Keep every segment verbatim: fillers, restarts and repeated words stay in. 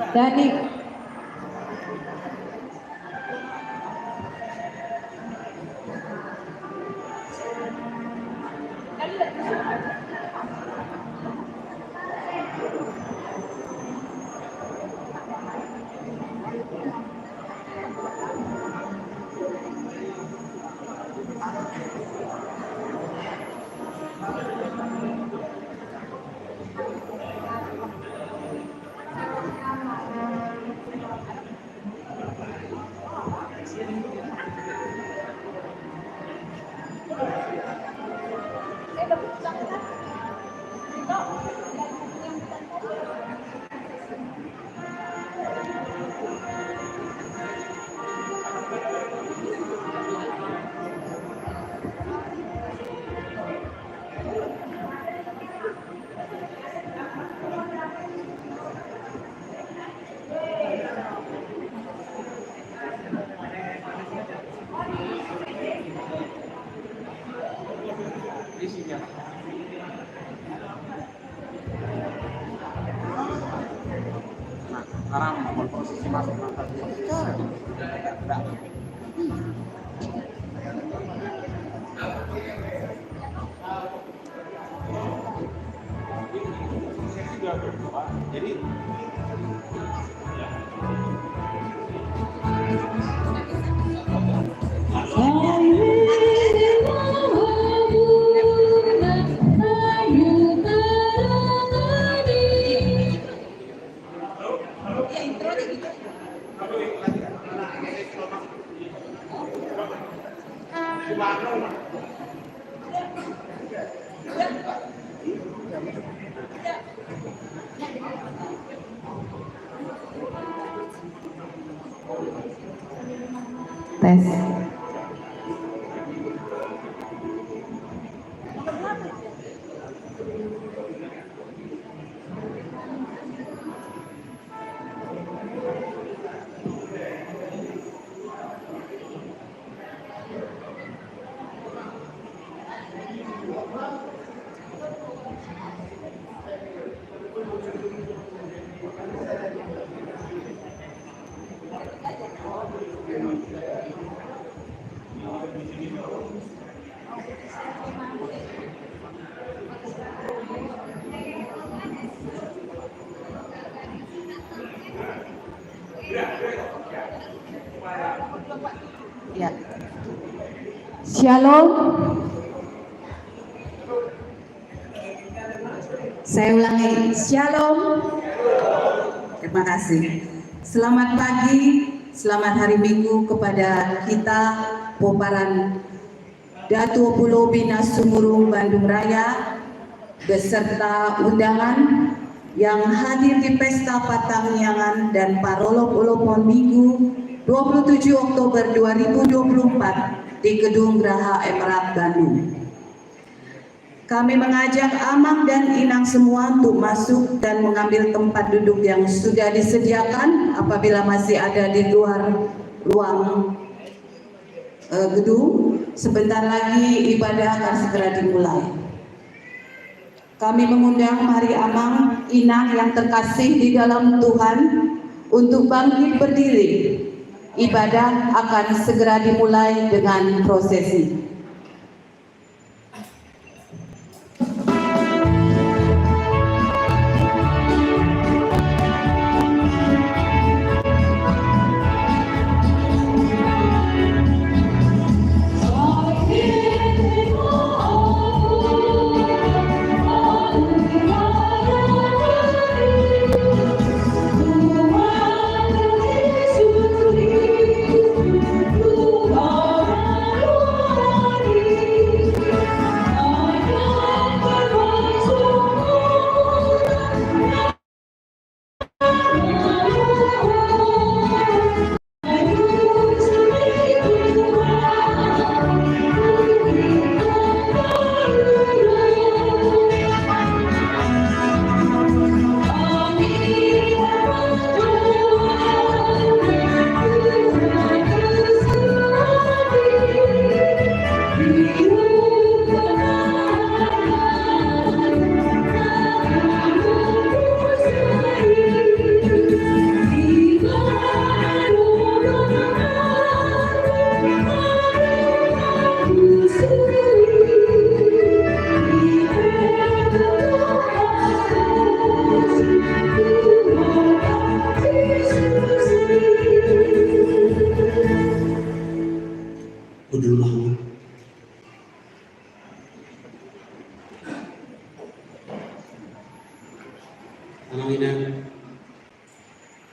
Dani. Nah, sekarang mau posisi masuk, mantap. Tes. Ya. Shalom. Saya ulangi, shalom. Terima kasih. Selamat pagi, selamat hari Minggu kepada kita, pomparan Datuopu Lobi Nasumurung Bandung Raya, beserta undangan yang hadir di Pesta Patangiangan dan Parolopolopon Minggu dua puluh tujuh Oktober dua ribu dua puluh empat di Gedung Graha Emerald Bandung. Kami mengajak amang dan inang semua untuk masuk dan mengambil tempat duduk yang sudah disediakan apabila masih ada di luar ruang, eh, gedung. Sebentar lagi ibadah akan segera dimulai. Kami mengundang mari amang inang yang terkasih di dalam Tuhan untuk bangkit berdiri. Ibadah akan segera dimulai dengan prosesi.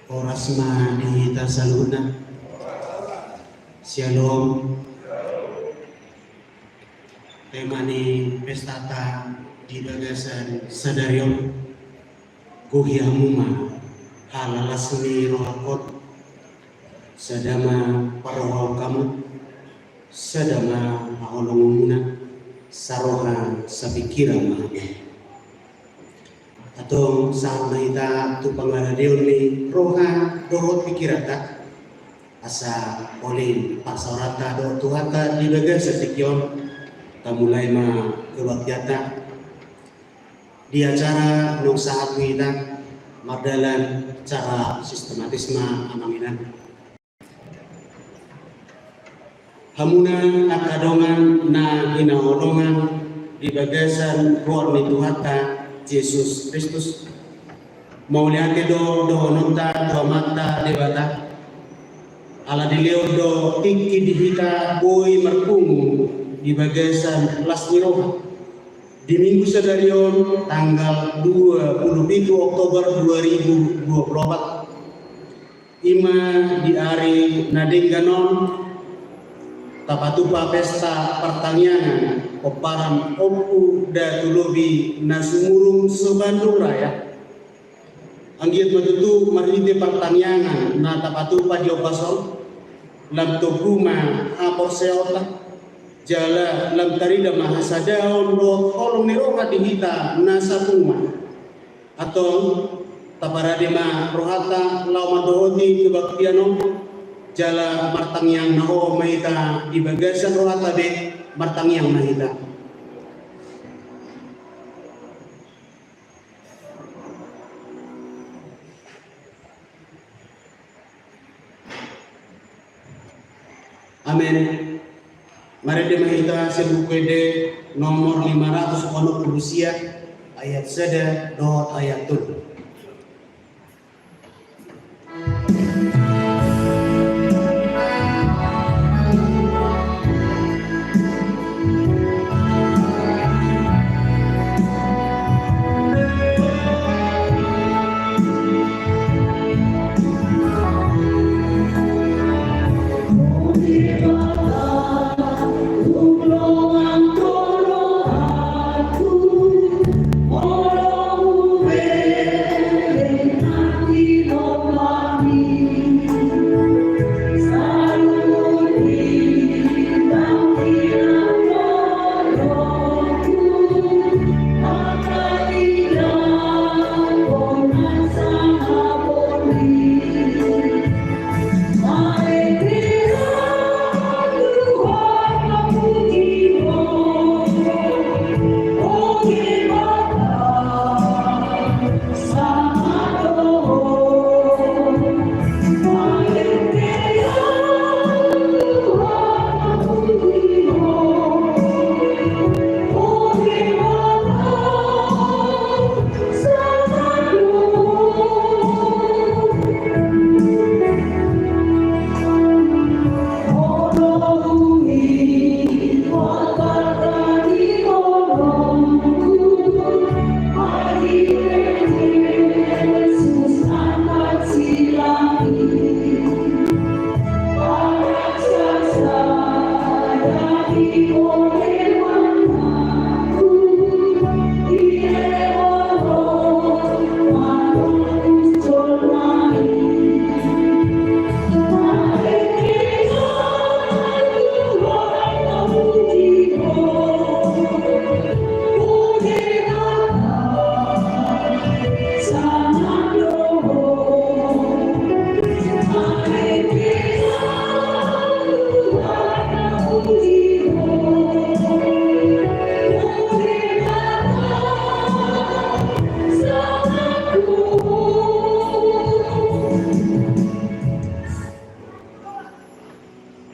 Horas ma di hita saluhutna. Syalom. Tema ni pestata di bagasan sadari on: Gohi hamu ma halalas ni rohangkon. Sada ma parrohaon hamu, sada ma haholongonmuna, saroha sapingkiran ma hamu. Antong sahat ma hita tu pangaradeon ni roha dohot pingkiranta, asa holin parsaoranta dohot Tuhanta di bagasan tingki on. Tamulai ma kebaktianta. Di acara naung sahat tu hita, mardalan secara sistematis ma amang inang. Hamuna angka dongan na hinaholongan di bagasan goar ni Tuhanta Jesus Kristus, mauliate do dohononta tu Amanta Debata, ala dilehon do tingki di hita boi marpungu di bagasan las ni roha di Minggu sadari on, tanggal dua puluh pitu Oktober dua ribu dua puluh opat. I ma di ari na denggan on tapatupa pesta partangiangan pomparan Ompu Datu Lobi na sumurung so Bandung Raya. Anggiat ma tutu marhite partangiangan na tapatupa di ombas on, lam togu ma haporseaonta, jala lam tarida ma hasadaon dohot holong ni roha di hita na sapungu. Antong, taparade ma rohanta laho mandohoti kebaktian on, jala martangiang na hohom ma hita di bagasan rohanta be, martangiang ma hita. Amen. Marende ma hita sian Buku Ende nomor lima ratus onom pulu sia, ayat sada dohot ayat tolu.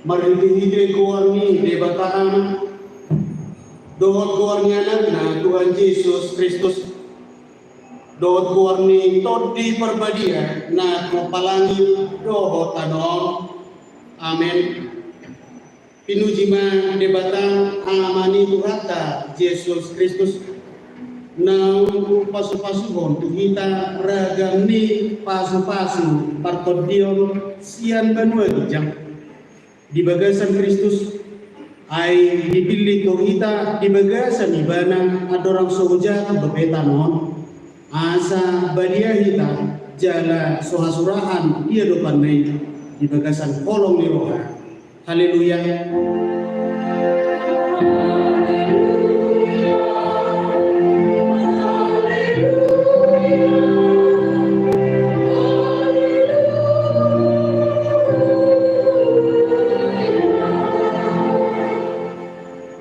Marhitehite goar ni Debata Ama dohot goar ni Anakna Tuhan Jesus Kristus, dohot goar ni Tondi Parbadia na tumompa langit dohot tano on. Amen. Pinuji ma Debata, Ama ni Tuhanta Jesus Kristus. Naung hupasupasuhon tu hita ragam ni pasupasu partondion sian banua ginjang di bagasan Kristus, ai dipillit do hita di bagasan Ibana andorang so hujalo dope tano on, asa badia hita jala so hasurahan di adopanna i di bagasan holong ni roha. Haleluya.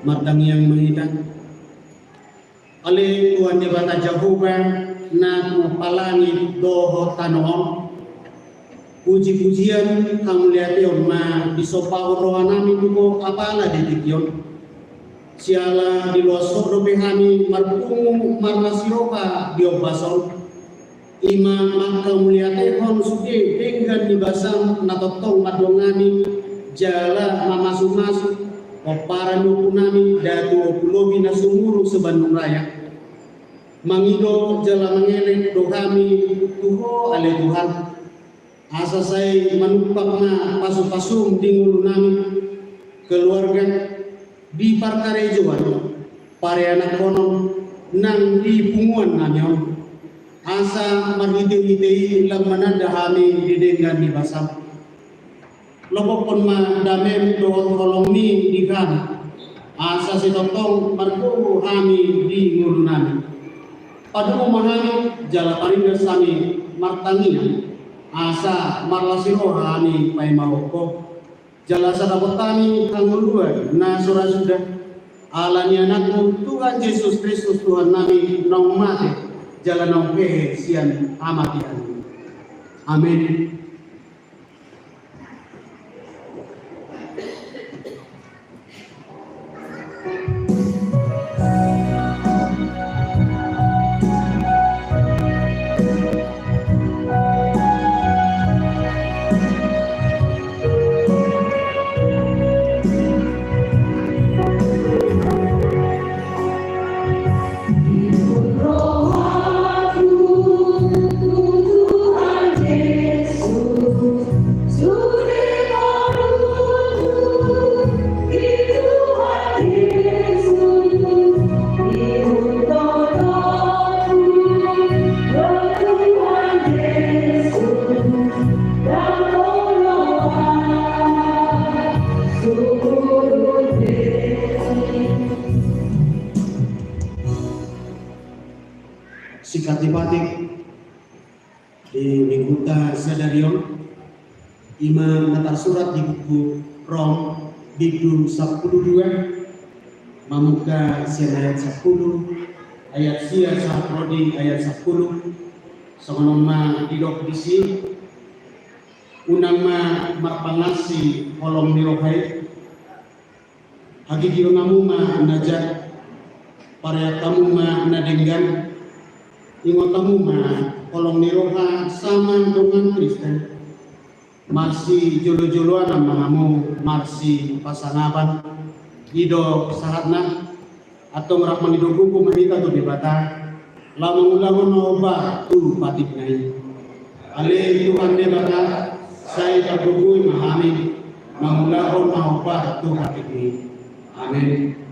Martangiang ma hita. Ale Tuhan Debata Jahowa, na mampa langit dohot tano on, pujipujian hamuliateon ma disombahon rohanami tu Ho apala di tingki on. Siala diloas Ho dope hami marpungu marlas ni roha di ombas on, i ma manghamuliatehon sude denggan ni basam na tongtong mandongani jala mamasumasu pomparan ni ompunami Datu Ompu Lobi na sumurung so Bandung Raya. Mangido jala mangelek do hami tu Ho ale Tuhan, asa sai manumpak ma pasupasum di ngolunami, keluarga, di parkarejoan, parianakhonon nang di punguannami on, asa marhitehite i lam mananda hami di denggan ni basam. Lopokhon ma damem dohot holongmi di hami, asa sai tongtong margogo hami di ngolunami. Padomu ma hami jala parindas hami martangiang, asa marlas ni roha hami paimahon Ho. Jala asa dapot hami hangoluan na so ra suda, ala ni Anakmu Tuhan Jesus Kristus Tuhannami, naung mate jala naung hehe sian hamatean. Amen. Singkat ni patik di minggunta sadari on, i ma na tarsurat di buku Rom, bindu sampulu dua, mamungka sian ayat sampulu, ayat sia sahat ro di ayat sampulu. Songon on ma didok disi: Unang ma marpangansi holong ni roha i, hagigion hamu ma na jat, pareak hamu ma na denggan, ingot hamu ma holong ni roha sama dongan Kristen. Marsijolojoloan ma hamu marsipasangapan. I do sahatna. Antong rap mangido gogo ma hita tu Debata, laho mangulahon na hombar tu patikna i. Ale Tuhan Debata, sai targogoi ma hami mangulahon na hombar tu patikmi. Amen.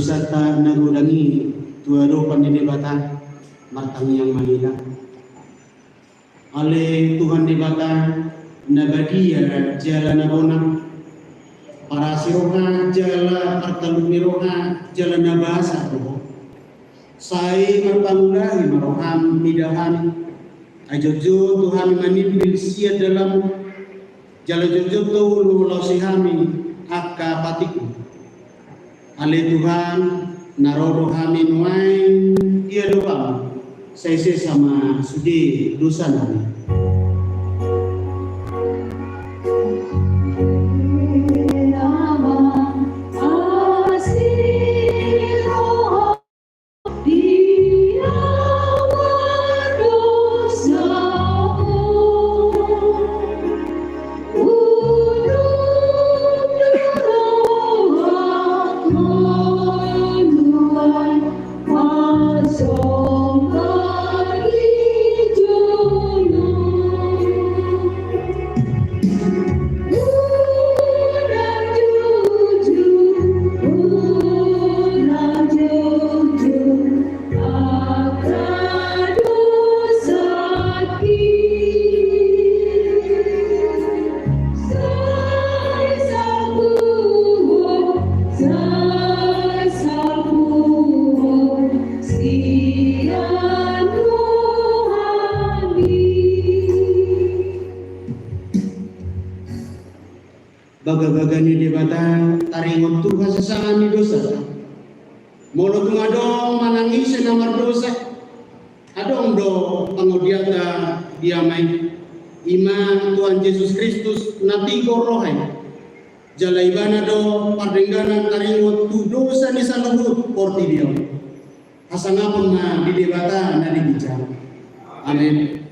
dosanta na godang i tu adopan ni Debata, martangiang ma hita. Ale Tuhan Debata, na badia jala na bona, parasi roha jala partalu ni roha jala na basa roha. Sai marpangulahi ma roham mida hami, ai jotjot do hami manimbil sian dalanmu, jala jotjot do ulaosi hami angka patikmu. Ale Tuhan, na ro do hami nuaeng di adopanmu, sai sesa ma sude dosanami. Bagabaga ni Debata taringot tu hasesaan ni dosa. Molo tung adong manang ise na mardosa, adong do pangondianta di Ama i, i ma Tuhan Jesus Kristus na tigor roha i. Jala ibana do pardengganan taringot tu dosa ni saluhut portibi on. Hasangapon ma di Debata na di ginjang. Amen.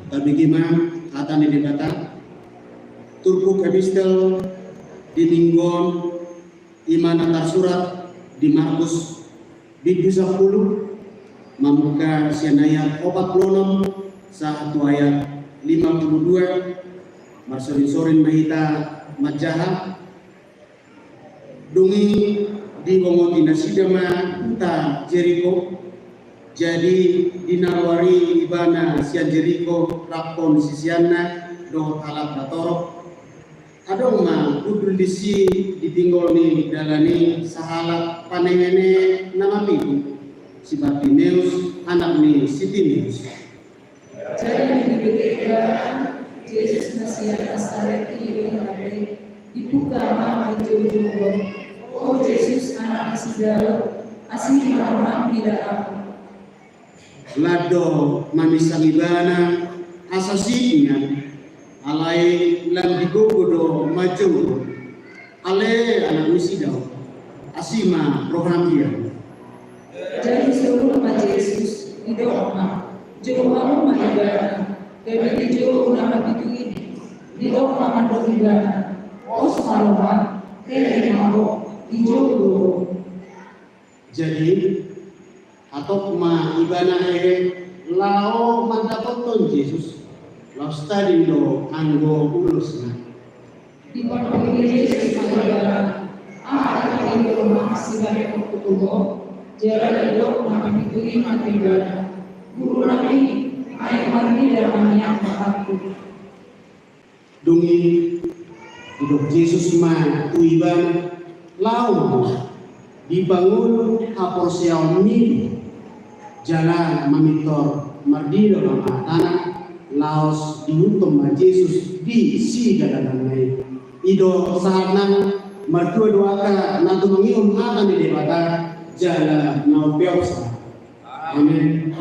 Tabege ma hata ni Debata. Turpuk epistel di minggu on, i ma na tarsurat di Markus, bindu sampulu, mamungka sian ayat opat pulu onom sahat tu ayat lima pulu dua. Marsorinsorin ma hita manjaha. Dung i dibongoti nasida ma huta Jeriko. Jadi di na ruar i ibana sian Jeriko rap dohot siseanna dohot halak na torop. Adong ma hundul disi di pinggol ni dalan i sahalak panehenehe na mapitu, si Bartimeus, anak ni si Timeus. Jadi di bege ibana, Jesus na sian Nasaret i, dibuka ma ginjang-ginjang on. O Jesus, anak ni si Daud, asi ma roham mida ahu. Lam do maminsang ibana asa sip nian, alai lam digogo do manjou. Ale anak ni si Daud, asi ma roham dian. Jadi surut ma Jesus, didok ma, jou hamu ma ibana. Gabe dijou na mapitu i, didok ma mandok ibana, pos ma roham, hehe ma ho, dijou do ho. Jadi hatop ma ibana hehe laho mandapothon Jesus, laos tading do anggo ulosna. Dipandok Jesus ma ibana, aha do i na masibahen tu ho? Jala didok na mapitu i ma tu ibana, Guru nami, ai marnida ma nian rohangku. Dung i Didok Jesus ma tu ibana, laho ma, dipangolu haporseaonmi do. Jala mamintor marnida ma matana, laos diihuthon ma Jesus di sidalananna i. I do sahatna. Martua do angka na tumangihon hata ni Debata jala na umpeopsa. Amen.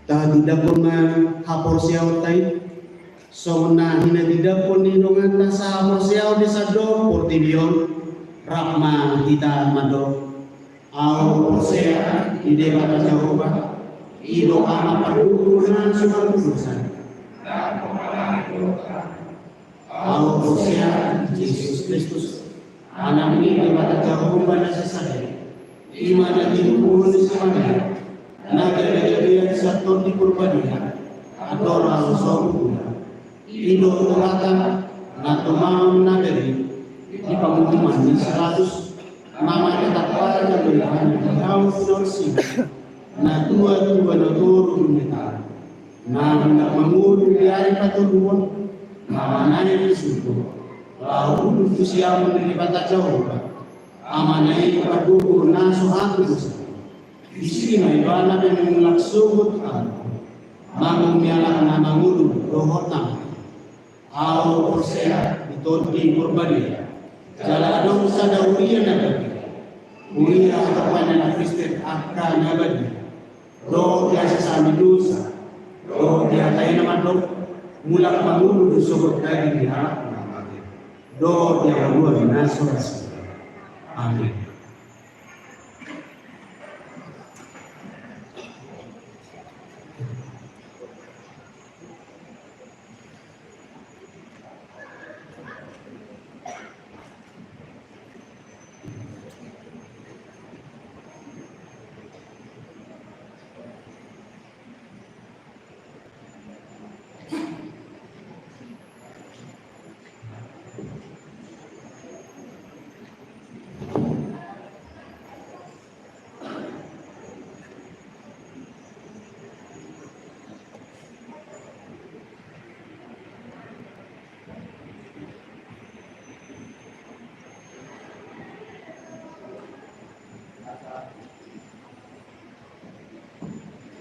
Tahatindanghon ma haporseaonta i. Songon na hinatindanghon ni donganta sahaporseaon di sandok portibi on, rap ma hita mandok. Ahu porsea di Debata Jahowa, i do Ama pardomu na so hatudosan. Ahu porsea di Jesus Kristus, Anak ni Debata Jahowa na sasada i, i ma na tinubuhon ni si Maria, na gabe-gabean sian Tondi Porbadia, andorang so hula. I do Debata na tumaon na gabe, di panguhuman ni si Pilatus, na marhata pajal do ibana di hau pinaonsingan, na tua-tua na toru dung ditahan, na mulak mangolu di ari patoluhon, na manaek di surgo, laho hundul tu siamun ni Debata Jahowa, Amana i pardomu na so hatudosan. Disi ma ibana pe mulak sogot tu ahu, manang mialap na mangolu dohot na mate. Ahu porsea di Tondi Porbadia, jala adong sada huria na badia. Huria hatopan ni halak Kristen angka na badia. Dohot di hasesaan ni dosa, dohot di hata i na mandok, mulak mangolu do sogot daging ni halak na mate, dohot di hangoluan na so ra sida. Amin.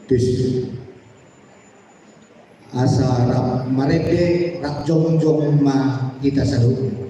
Tes. Asa rap marende, rap jongjong ma hita saluhutna.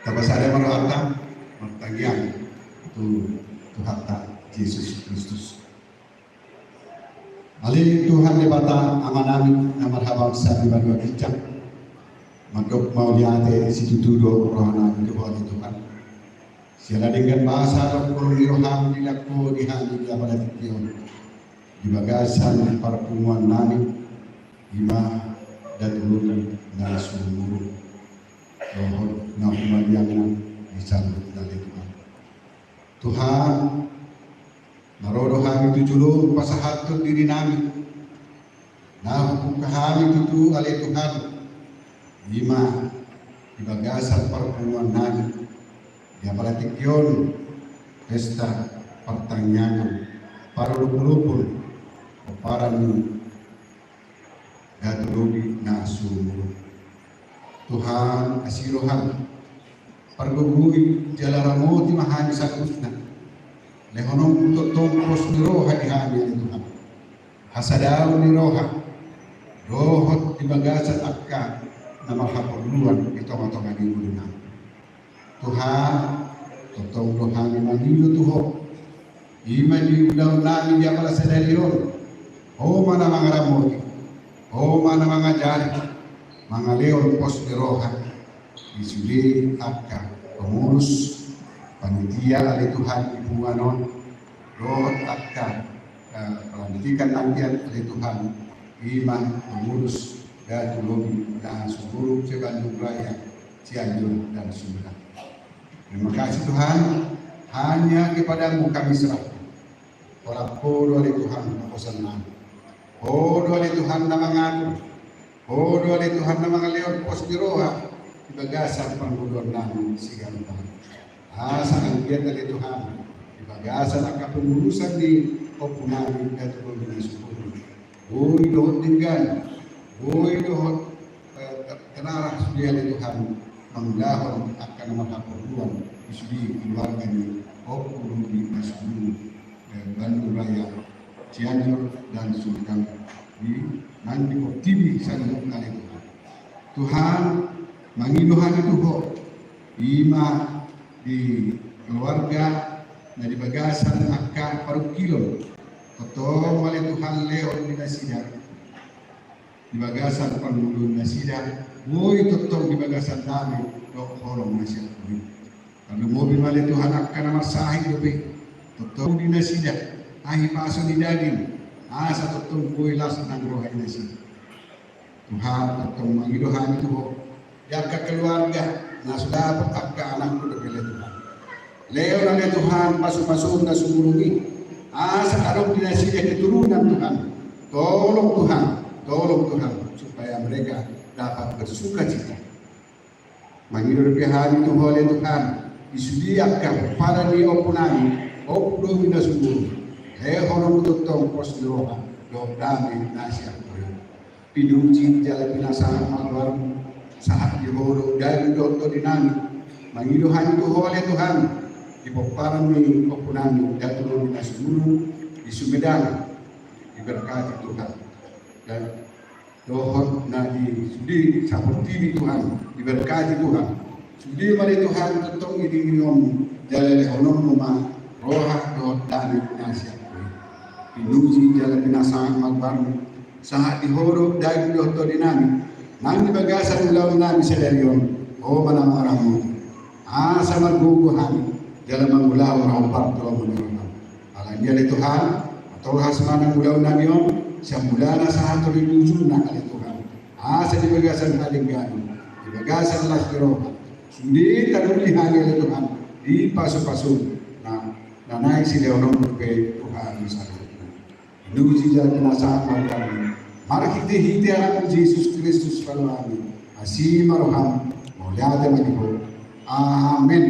Tapasada ma rohanta martangiang tu Tuhanta Jesus Kristus. Ale Tuhan Debata Amanami na marhabangsa di banua ginjang, mandok mauliate situtu do rohanami tu Ho ale Tuhan. Siala denggan basa dohot holong ni roham dilehon Ho di hami di apala tingki on, di bagasan parpunguannami, i ma Datu Lobi na sumurung dohot na humaliangna di sandok na ale Tuhan. Tuhan, na ro do hami tu jolo pasahathon dirinami, na hubuka hami tutu ale Tuhan, i ma di bagasan parpunguannami di apala tingki on, pesta partangiangan parolopolopon pomparan ni Datu Lobi na sumurung. Tuhan, asi roham, pargogoi jala ramoti ma hami saluhutna. Lehononmu tongtong pos ni roha di hami ale Tuhan, hasadaon ni roha dohot di bagasan angka na marhaporluan di tongatonga ni ngolunami. Tuhan, tongtong do hami mangido tu Ho, i ma di ulaonnami di apala sadari on. Ho ma na mangaramoti, Ho ma na mangajari, mangalehon pos ni roha di sude angka pengurus, panitia ale Tuhan di punguan on, dohot angka eh, pelantikan nantian ale Tuhan, i ma pengurus Datu Lobi na sumurung se-Bandung Raya, Cianjur dan Sumedang. Terima kasih Tuhan, hanya kepada-Mu kami serahkan. Holan Ho do ale Tuhan na hosanami. Ho do ale Tuhan na mangatur. Ho do ale Tuhan na mangalehon pos ni roha di bagasan parngoluonnami siganup ari. Asa anggiat ale Tuhan di bagasan angka pengurusan ni ompunami Datu Lobi na sumurung, boi dohot denggan, boi dohot, eh, ter-, terarah sude ale Tuhan mangulahon angka na marhaporluan di sude keluarga ni Ompu Lobi na sumurung, eh, Bandung Raya, Cianjur dan Sumedang di nang di portibi saluhutna ale Tuhan. Tuhan, mangido hami tu Ho, i ma di keluarga na di bagasan angka parungkilon, tongtong ma ale Tuhan lehon di nasida di bagasan pangoluan nasida, boi tongtong di bagasan dame dohot holong na sian Ho i. Tarlumobi ma ale Tuhan angka na marsahit dope, tongtong di nasida ahi pasu ni daging, asa tongtong boi las nang roha ni nasida. Tuhan, tongtong mangido hami tu Ho di angka keluarga na so dapot angka anakmu dope ale Tuhan. Lehon ale Tuhan pasu-pasu na sumurung i, asa adong di nasida keturunan Tuhan. Tolong Tuhan, tolong Tuhan supaya mereka dapat bersukacita. Mangido dope hami tu Ho ale Tuhan, di sude angka pomparan ni ompunami, Ompu Domi na sumurung. Lehononmu tongtong pos ni roha dohot dame na sian Ho i. Pinuji jala pinasahat ma goarmu, sahat di Ho do daging dohot tondinami. Mangido hami tu Ho ale Tuhan, di pomparan ni ompunami Datu Domi na sumurung di Sumedang, diberkati Tuhan. Dan dohot na di sude saportibi Tuhan, diberkati Tuhan. Sude ma ale Tuhan tongtong idiringonmu, jala lehononmu ma roha dohot dame na sian Ho i. Pinuji jala pinasahat ma goarmu, sahat di Ho do daging dohot tondinami. Nang di bagasan ulaonnami sadari on, Ho ma na mangaramoti. Asa margogo hami jala mangulahon na hombar tu lomo ni roham. Alani i ale Tuhan, matolhas ma nang ulaonnami on sian mulana sahat tu ujungna ale Tuhan. Asa di bagasan hadengganon, di bagasan las ni roha, sude taruli hami ale Tuhan di pasu-pasu na naeng silehononmu dope tu hami saluhutna. Pinuji jala pinasahat ma goarmu, marhite-hite Anakmu Jesus Kristus Tuhan nami. Asi ma roham, mauliate ma di Ho. Amen.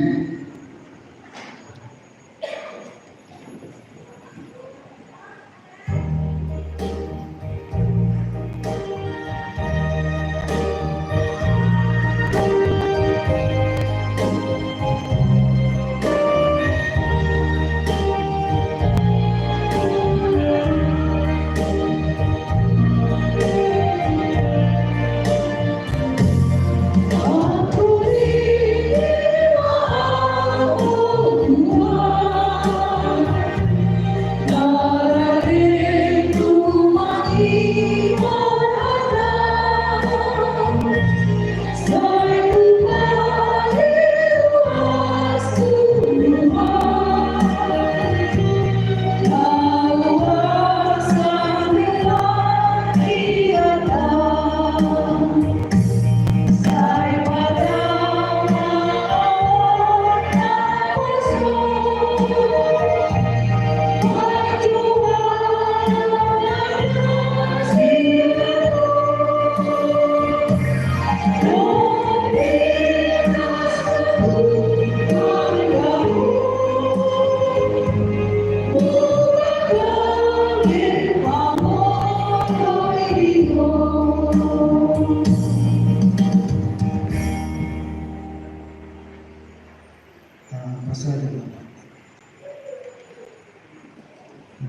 Tapasada ma.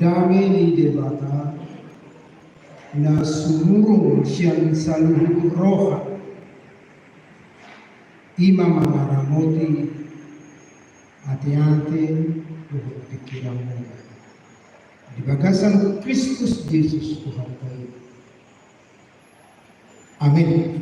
Dame ni Debata na sumurung sian saluhut roha, i ma mangaramoti ateate dohot pingkiranmuna di bagasan Kristus Jesus Tuhanta i. Amin.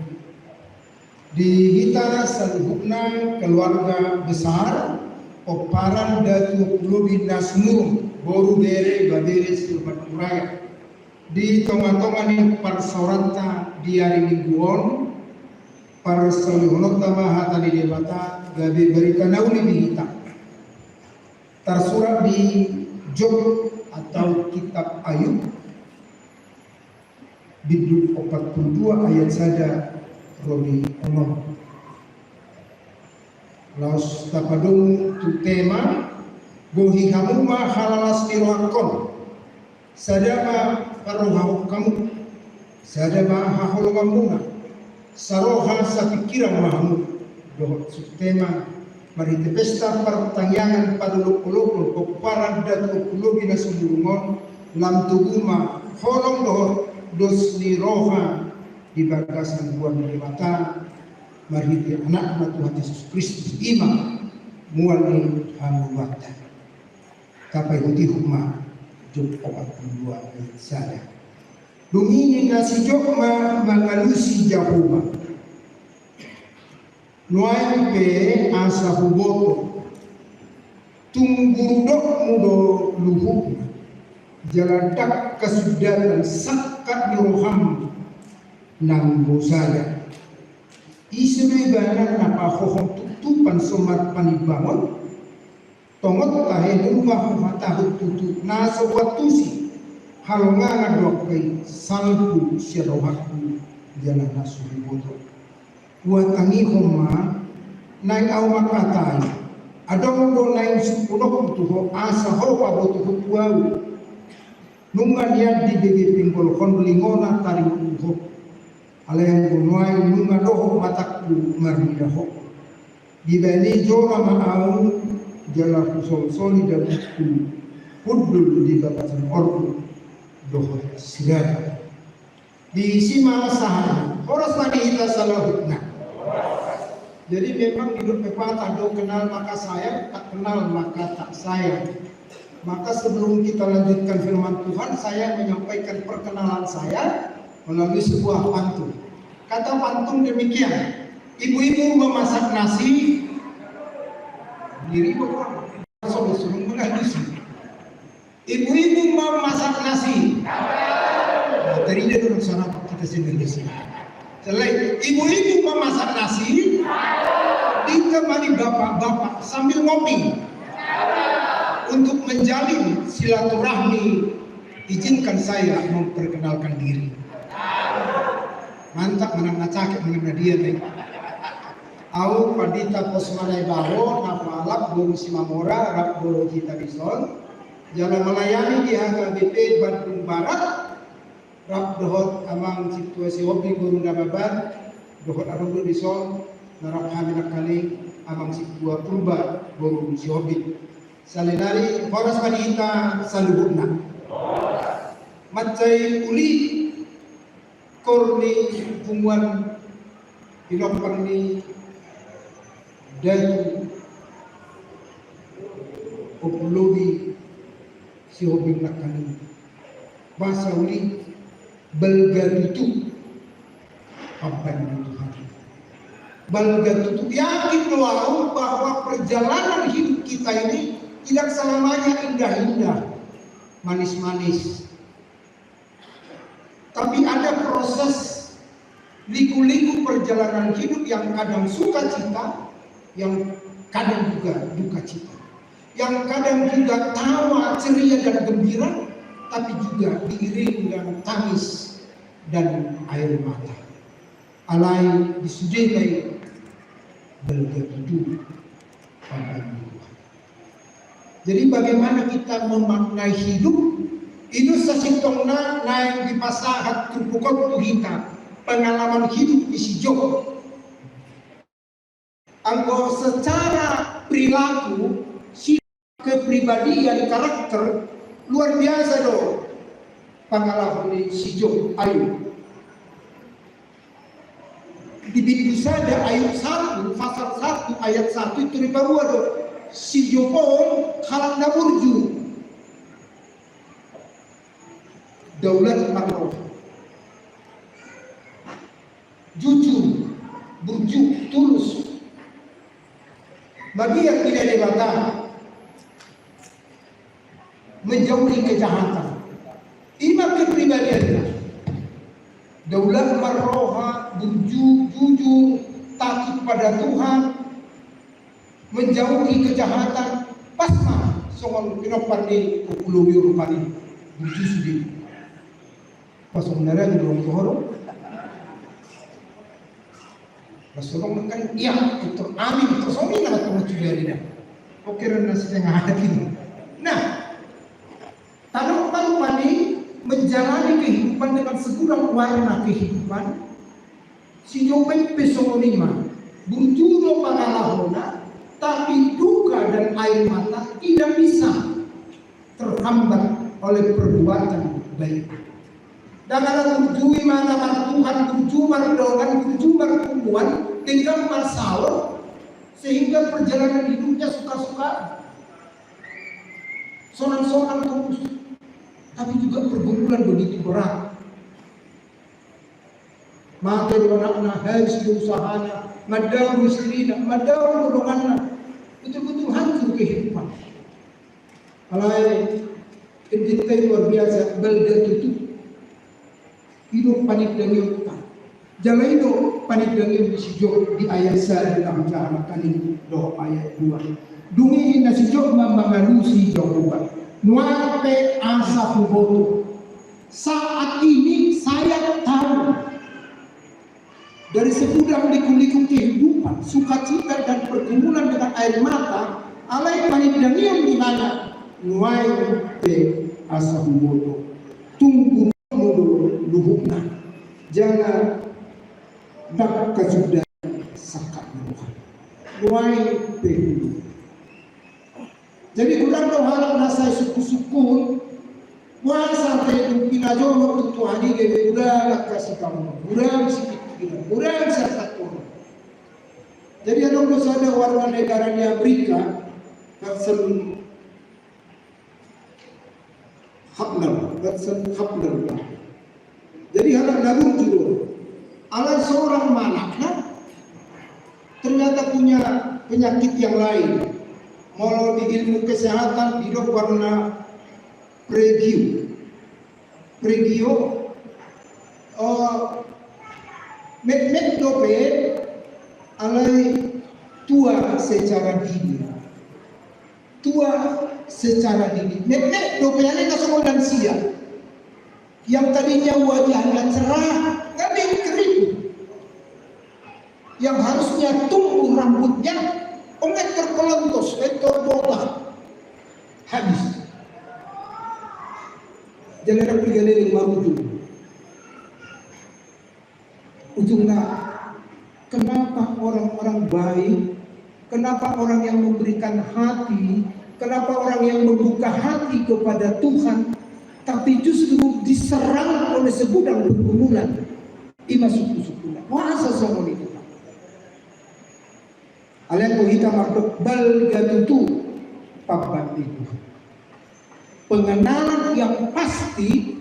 Di hita saluhutna keluarga besar pomparan Datu Ompu Lobi na sumurung, boru, bere, ibebere, siluman, hurang, di tonga-tonga ni parsaoranta di ari Minggu on, parsaulihononta ma hata ni Debata gabe barita na uli di hita. Tarsurat di Job atau kitab Ayub, bindu opat pulu dua ayat sada ro di onom. Laos tapadomu tu tema, bohi hamu ma halalas ni rohangkon. Sada ma parrohahon hamu, sada ma haholonganmuna, saroha sapingkiran ma hamu. Dohot subtema, marhite pesta partangiangan panolong-olongan pomparan Datu Ompu Lobi na sumurung on, lam tubu ma holong dohot dos ni roha di bagasan goar ni Debata, marhite Anakna Tuhan Jesus Kristus, i ma mual ni hangoluanta. Tapaihut-ihut ma Job opat pulu dua ayat sada. Dung i ninna si Job ma mangalusi Jahowa: Nuaeng pe asa huboto, tung burudokmu do luhutna, jala ndang hasundatan sangkap ni roham nang bosaja. Ise do ibana na pahohom tuptupan so marpanimbangon? Tongon tahe nunga huhatahon tutu na so huantusi, halongangan do angka i salpu sian rohangku jala na so huboto. Huhatangihon ma naeng ahu mangkatai, adong do naeng sungkunonku tu ho asa ho pabotohon tu ahu. Nunga nian dibege pinggolhon lingona taringot tu ho. Alai anggo nuaeng nunga dohot matangku marnida ho. Dibaen i jora ma ahu jala husolsoli dagingku hundul di bagasan orbu dohot siraga. Disi ma sahat. Horas ma di hita saluhutna. Jadi memang didok pepatah do, kenal maka sayang, tak kenal maka tak sayang. Maka sebelum kita lanjutkan firman Tuhan, saya menyampaikan perkenalan saya melalui sebuah pantun. Kata pantun demikian: ibu-ibu memasak nasi, diri bapak, langsung disuruh mengadusi. Ibu-ibu memasak nasi. Nah, tadi dia dulu sana kita sini. Selain ibu-ibu memasak nasi, ditemani bapak-bapak sambil ngopi. Untuk menjalin silaturahmi, izinkan saya memperkenalkan diri. Mantap, menang na cakep, menang na dia nih. Ahu Pandita Pos Manai Baho, na hualap boru Simamora, rap boru hita dison. Jala melayani di H K B P Bandung Barat, rap dohot amang Sintua Sihombing boru Nababan, dohot adong do dison na rap hami nangkaning amang Sintua Purba boru Sihombing. Saonari horas ma di hita saluhutna. Mansai uli kor ni punguan pinompar ni Datu Ompu Lobi Sihombing nangkaning. Boasa uli? Balga tutu. Amban ni Tuhan. Balga tutu. Yakin do ahu bahwa perjalanan hidup kita ini tidak selamanya indah-indah, manis-manis. Tapi ada proses liku-liku perjalanan hidup yang kadang sukacita, yang kadang juga dukacita, yang kadang juga tawa, ceria, dan gembira, tapi juga diiringi dengan tangis dan air mata. Alai di sude pe balga tutu. Jadi bagaimana kita memaknai hidup? I do sasintongna naeng dipasahat turpuk on tu hita, pengalaman hidup ni si Job. Anggo secara perilaku, si kepribadian, karakter, luar biasa do pangalaho ni si Job. Ayo. Di bindu sada ayat satu, pasal satu ayat satu itu diparua do, si Job on halak na burju. Daulat marroha. Jujur, burju, tulus. Mabiar tidak Debata. Menjauhi kejahatan. I ma kepribadianna. Daulat marroha, burju, jujur, takut pada Tuhan, menjauhi kejahatan. Pas ma songon pinompar ni Ompu Lobi rupani, burju sude. Pas songon na rani dong tu horong. Pas songon nangkaning, iya, itu amin, itu songon i na tu mucu dari dah. Oke, rena setengah hati. Nah, tano ma rupani menjalani kehidupan dengan segudang warna kehidupan. Si Job pe songon i ma, burju do pangalahona, tapi duka dan air mata tidak bisa terhambat oleh perbuatan baik. Dang ala burju imana martuhan, burju mardongan, burju marpunguan, denggan marsaor, sehingga perjalanan hidupnya suka-suka, sonang-sonang terus. Tapi juga pergumulan begitu berat. Mate do anakna, habis do usahana, mandao do istrina, mandao do donganna. Betul-betul hancur kehidupan. Alai endenta i luar biasa, balga tutu. I do panindangionta. Jala i do panindangion ni si Job di ayat sada di Amjaha nangkaning dohot ayat dua. Dung i ninna si Job ma mangalusi Jahowa: Nuaeng pe asa huboto. Saat ini saya tahu, dari segudang liku-liku kehidupan, sukacita dan pergumulan dengan air mata, alai panindangion ninna: Nuaeng pe asa huboto. Tung gunomu do luhutna, jala ndang hasuda sangkap ni roha. Nuaeng pe huboto. Jadi godang do halak na sai sungkun-sungkun, boasa pe dung pinajolo tu Tuhan i gabe godang angka sitaonon, godang sipikiran, godang siasathon. Jadi adong do sada warga negara di Amerika, Hudson Hubner, Hudson Hubner. Jadi halak na burju do. Alai seorang ma anakna ternyata punya penyakit yang lain. Molo di ilmu kesehatan didok goarna pregio. Pregio, eh, metmet dope alai tua secara dini. Tua secara dini. Metmet dope alai na songon lansia. Yang tadinya wajahnya cerah, gabe keriput. Yang harusnya tumbuh rambutnya, ongget terpelontos, eh, terbotak. Habis. Jala dang piga leleng marujung. Ujungna, kenapa orang-orang baik, kenapa orang yang memberikan hati, kenapa orang yang membuka hati kepada Tuhan, tapi justru diserang oleh segudang pergumulan? I ma sungkun-sungkunna. Boasa songon i, Tuhan? Alai anggo hita mardok balga tutu pambahen ni Tuhan. Pengenalan yang pasti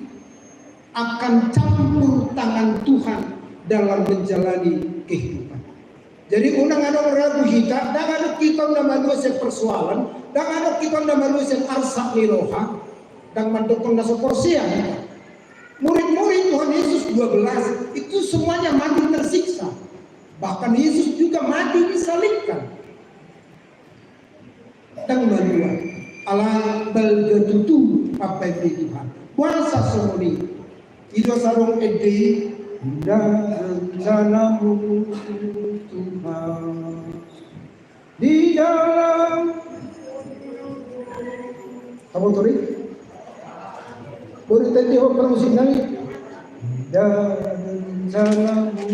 akan campur tangan Tuhan dalam menjalani kehidupan. Jadi unang adong ragu hita, ndang adong hita on na malua sian persoalan, ndang adong hita on na malua sian arsak ni roha, ndang mandokkon na so porsea hita. Murid-murid Tuhan Yesus dua belas itu semuanya mati tersiksa. Bahkan Yesus juga mati disalibkan. Ndang malua, alai balga tutu pambahen ni Tuhan. Boasa songon i? I do asa adong ende i: Indah rencanamu, Tuhan, di dalam. Kamu tulis? Boleh tadi ho permusik nami. Indah rencanamu.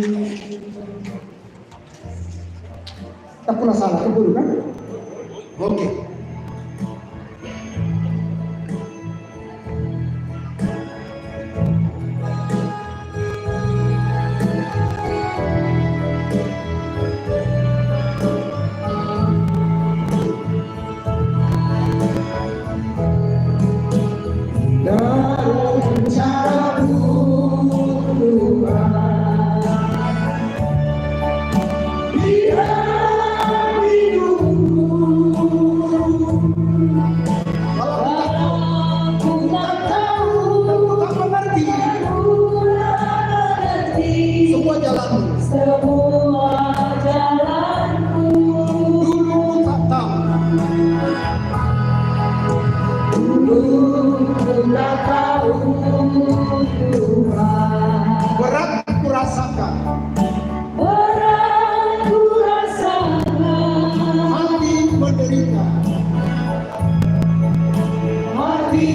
Tak pernah salah, keburu kan? Oke. Semua jalanmu. Semua jalanku. Dulu ku tak tahu. Dulu ku tak tahu, Tuhan. Berat ku rasakan. Berat ku rasakan. Hati menderita. Hati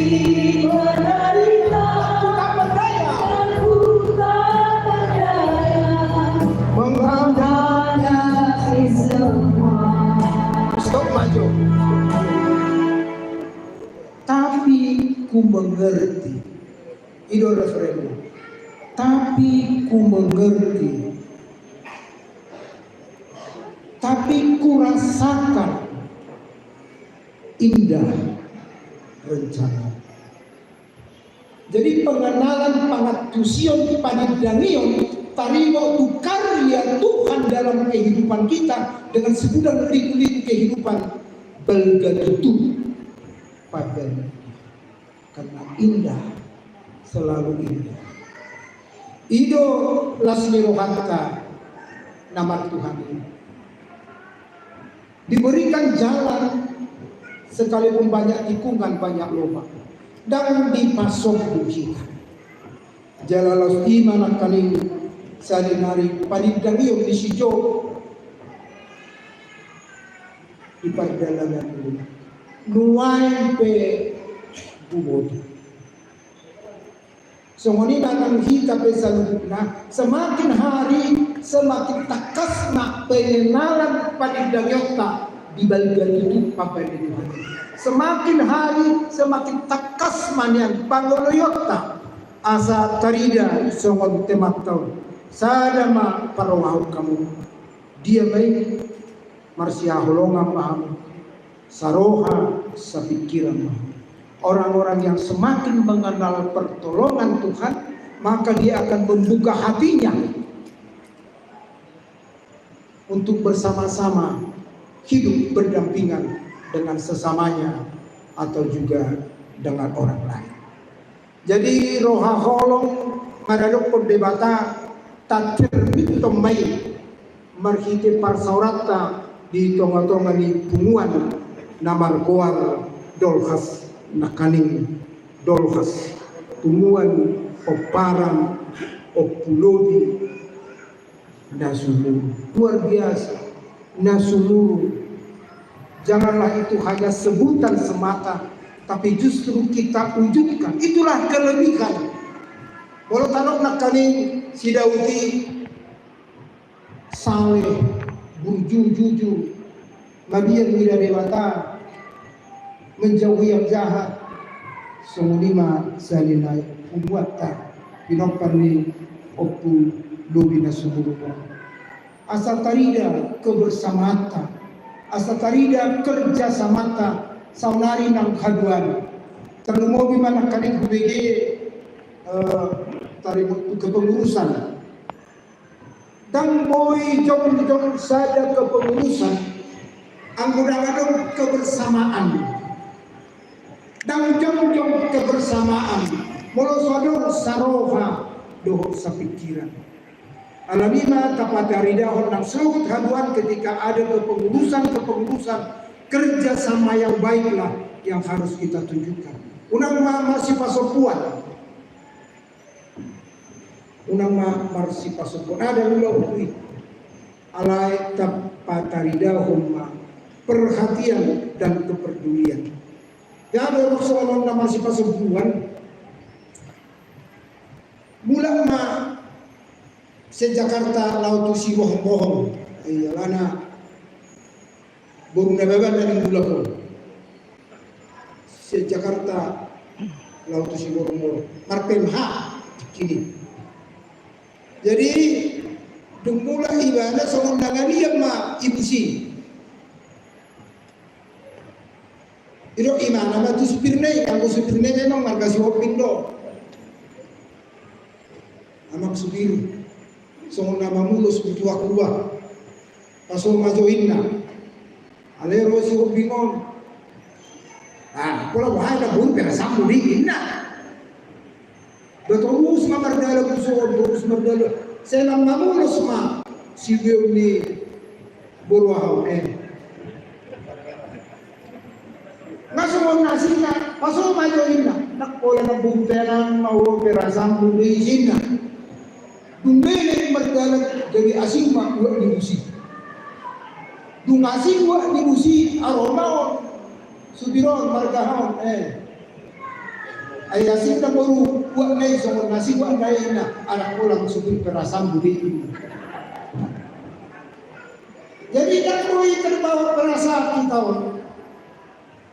menderita. Aku tak berdaya. Aku tak berdaya. Menghadapi semua. Stop, maju. Tapi ku mengerti. I do refrenna. Tapi ku mengerti. Tapi ku rasakan indah rencana. Jadi pengenalan, pangantusion, panindangion taringot tu karya Tuhan dalam kehidupan kita dengan segudang liku-liku kehidupan, balga tutu pambahen. Karena indah, selalu indah. I do las ni rohanta na martuhan i. Diberikan jalan, sekalipun banyak tikungan, banyak lobang, ndang dipasombu hita. Jala laos i ma nangkaning saonari panindangion ni si Job di pardalanan i. Nuaeng pe huboto. Songon i ma nang hita pe saluhutna, semakin hari semakin tangkas ma pengenalan panindangionta di balga tutu pambahen ni Tuhan. Semakin hari semakin tangkas ma nian pangoloionta asa tarida songon temanta on. Sada ma parrohahon hamu. Dia ma i? Marsihaholongan ma hamu, saroha, sapingkiran ma hamu. Orang-orang yang semakin mengenal pertolongan Tuhan, maka dia akan membuka hatinya untuk bersama-sama hidup berdampingan dengan sesamanya atau juga dengan orang lain. Jadi roha holong maradophon Debata tacerminhon ma i marhite parsaoranta di tonga-tonga ni punguan na margoar Dolhas nangkaning, Dolhas, punguan pomparan Ompu Lobi na sumurung. Luar biasa. Na sumurung. Janganlah itu hanya sebutan semata, tapi justru kita wujudkan. Itulah kelebihan. Molo tadok nangkaning si Daud i saleh, burju, jujur, mabiar mida Debata, menjauhi yang jahat. Songon i ma saonari punguanta, pinompar ni Ompu Lobi na sumurung on. Asa tarida kebersamaanta, asa tarida kerjasamanta saonari nang haduan. Tarlumobi ma nangkaning hubege, eh, taringot tu kepengurusan. Ndang boi jongjong sada kepengurusan anggo ndang adong kebersamaan. Ndang jongjong kebersamaan molo so adong saroha dohot sapingkiran. Alani i ma tapataridahon nang saluhut haduan, ketika ada kepengurusan-kepengurusan, kerjasama yang baiklah yang harus kita tunjukkan. Unang ma marsipasombuan. Unang ma marsipasombuan. Ada mula ui. Alai tapataridahon ma perhatian dan kepedulian. Jadi songon na marsipasombuan. Mulak ma sian Jakarta laho tu Sibohon-bohon. Ia alana boru Nababan na ning mulak on. Sian Jakarta laho tu Sibohon-bohon. Marpemha kini. Jadi dung mulak ibana songon na ngalian ma i bus i. Didok imana ma tu supirna i, anggo supirna i memang marga Sihombing do. Amang supir, songon na mamulos butuak rua. Paso ma jo inna. Alai ro Sihombing on. Ah, pola boha na bun pera sambu di inna. Ba torus ma mardalan tu son, torus mardalan. Sai na mamulos ma sibeon ni boru ahu, eh. Nga songon na sinna, paso ma jo inna. Ndang pola na bun pera ma ro pera sambu di sinna. Dung mele mardalan, jadi asing ma uak ni bus i. Dung asing uak ni bus i, aro ma on. Supir on, marga on, eh. Ai asing na boru uakna i, songon na asing uakna i, na anak kolang supir pera sambu di. Jadi ndang boi terbawa perasaan kita on.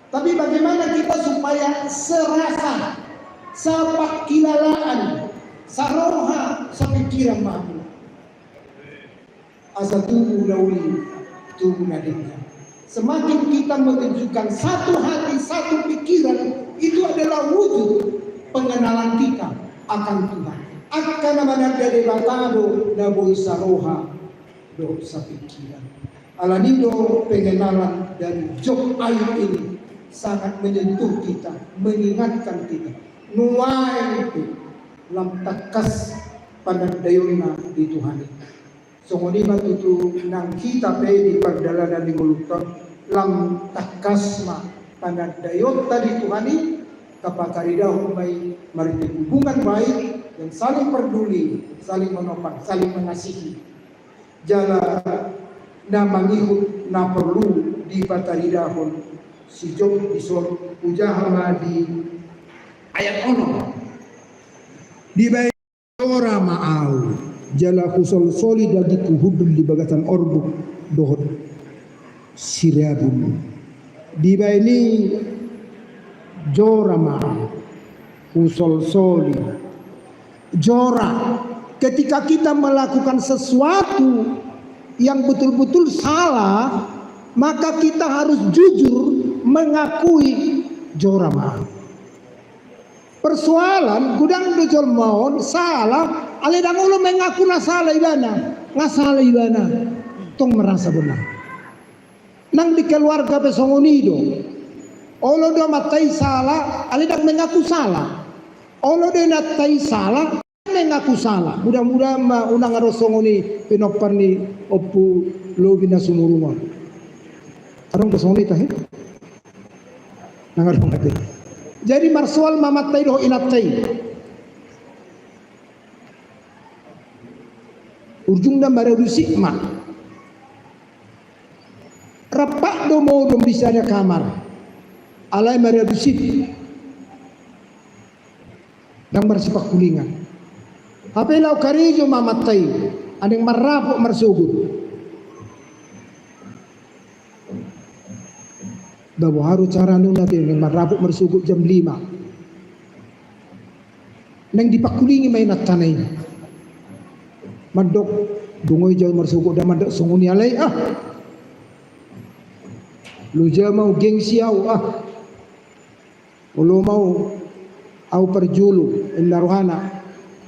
Tapi bagaimana kita supaya serasa, sapangkilalaan, saroha, sapingkiran ma hamu. Asa tubu na uli, tubu na denggan. Semakin kita menunjukkan satu hati, satu pikiran, itu adalah wujud pengenalan kita akan Tuhan. Angka na mananda Debata do na boi saroha dohot sapingkiran. Alani do pengenalan dari Job Ayub ini sangat menyentuh kita, mengingatkan kita. Nuaeng pe lam tangkas panandaionna di Tuhan i. Songon i ma tutu nang hita pe di pardalanan ni ngolunta on, lam tangkas ma panandaionta di Tuhan i, tapataridahon ma i marhite hubungan baik dan saling peduli, saling menolong, saling mengasihi. Jala na mangihut na porlu dipataridahon si Job dison, hujaha ma di ayat onom. Dibaen jora ma ahu, jala husolsoli dagingku hundul di bagasan orbuk dohot sirabun. Dibaen i jora ma ahu, husolsoli. Jora, ketika kita melakukan sesuatu yang betul-betul salah, maka kita harus jujur mengakui jora ma ahu. Persoalan godang do jolma on sala, alai ndang olo mengaku na sala ibana, nga sala ibana, tong merasa benar. Nang di keluarga pe songon i do. Olo do amanta i sala, alai ndang mengaku sala. Olo do inanta i sala, mengaku sala. Mudah-mudahan ma unang adong songon i pinompar ni Ompu Lobi na sumurung on. Adong do songon i tahe? Nang adong ate. Jadi marsoal ma amanta i dohot inanta i. Ujungna maradu sik ma. Rap do modom di sada kamar. Alai maradu sik. Ndang marsipangkulingan. Hape laho karejo ma amanta i, adong marrapot marsogot. Ba boha do carana on ate, adong marrapot marsogot jam lima. Naeng dipangkulingi ma inantana i. Mandok, dungoi jo au marsogot da, mandok songon i alai ah. Loja ma au, gengsi au ah. Olo ma au, au parjolo, inna rohana.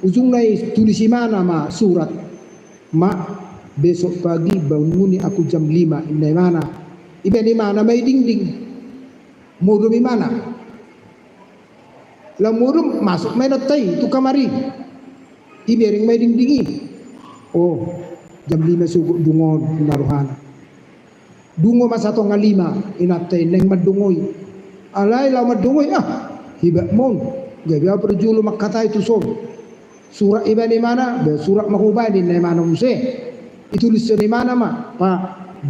Ujungna i tulis imana ma surat. Ma, besok pagi bangunni aku jam lima, inna imana. Ibaen imana ma i dingding. Modom imana. Laho modom, masuk ma inanta i tu kamar i. Ibereng ma i dingding i. Oh, jam lima sogot dungo on, inna rohana. Dungo ma satonga lima, inanta i naeng mandungoi. Alai laho mandungoi, ah, hebat ma on. Gabe au parjolo mangkatai tuson. Surat ibaen imana, ba surat ma hubani, inna imana muse. Itulishon imana ma, Pak,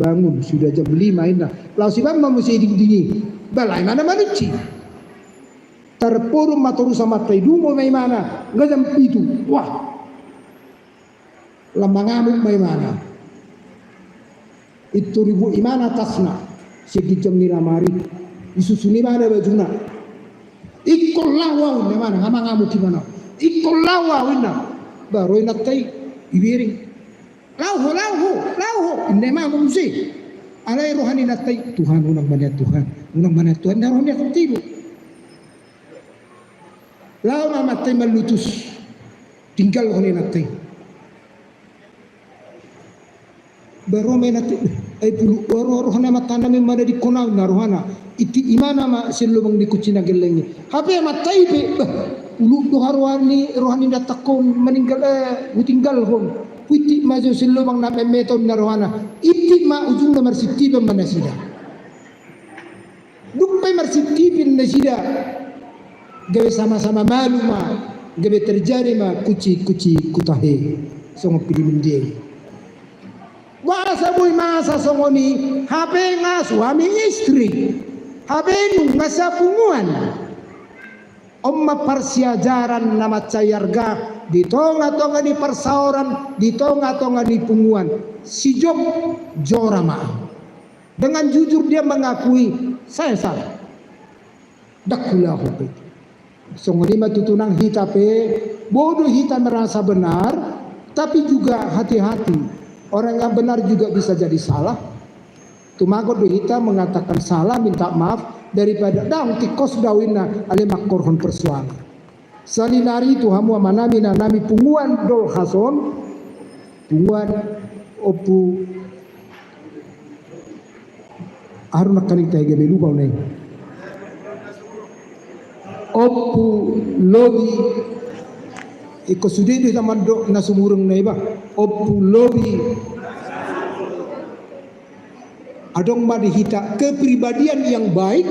bangun, sudah jam lima, inna. Laos ibaen ma muse dingding i. Ba laho imana manunsi. Tarpodom ma torus amanta i, dungo ma imana, nga jam pitu. Wah. Lam mangamuk ma imana. Intor ibuat imana tasna sian ginjang ni lamari. Isusun imana bajuna. Ingkon laho au, inna imana, nga mangamuk imana. Ingkon laho au, inna. Ba ro inanta i, ibereng. Laho ho, laho ho, laho ho, inna imana muse. Alai roha ni inanta i, Tuhan, unang ma nian Tuhan. Unang ma nian Tuhan, inna roha ni inanta i do. Laho ma amanta i mallutus. Tinggalhon inanta i. Ba ro ma inanta i, ai puluk do roha ni amanta nami manadingkon au, inna rohana. Itik imana ma sian lobang ni kunci na gelleng i. Hape amanta i pe, bah, puluk do roha ni, roha ni inantangkon maninggal, eh, hutinggalhon. Huitik ma jo sian lobang na metmet on, inna rohana. Itik ma ujungna marsintipan ma nasida. Dung pe marsintipan nasida, gabe sama-sama malu ma, gabe terjadi ma kunci-kunci kutahe, songon pidi mendiang. Boasa boi masa songon i, hape nga suami istri, hape nunga sapunguan. On ma parsiajaran na mansai arga di tonga-tonga ni parsaoran, di tonga-tonga ni punguan. Si Job jora ma. Dengan jujur dia mengakui, saya salah. Ndang hulaho pe. Songon i ma tutu nang hita pe, boi do hita merasa benar, tapi juga hati-hati. Orang yang benar juga bisa jadi salah. Tumagon do hita mengatakan salah, minta maaf, daripada ndang tingkos do au inna, alai mangkorhon persoalan. Saonari tu hamu amanami, inanami, punguan Dolhas on, punguan Ompu, aha do nangkaning, tahe gabe lupa au na i. Ompu Lobi, ingkon sude do hita mandok na sumurung na i ba. Ompu Lobi. Adong ma di hita kepribadian yang baik,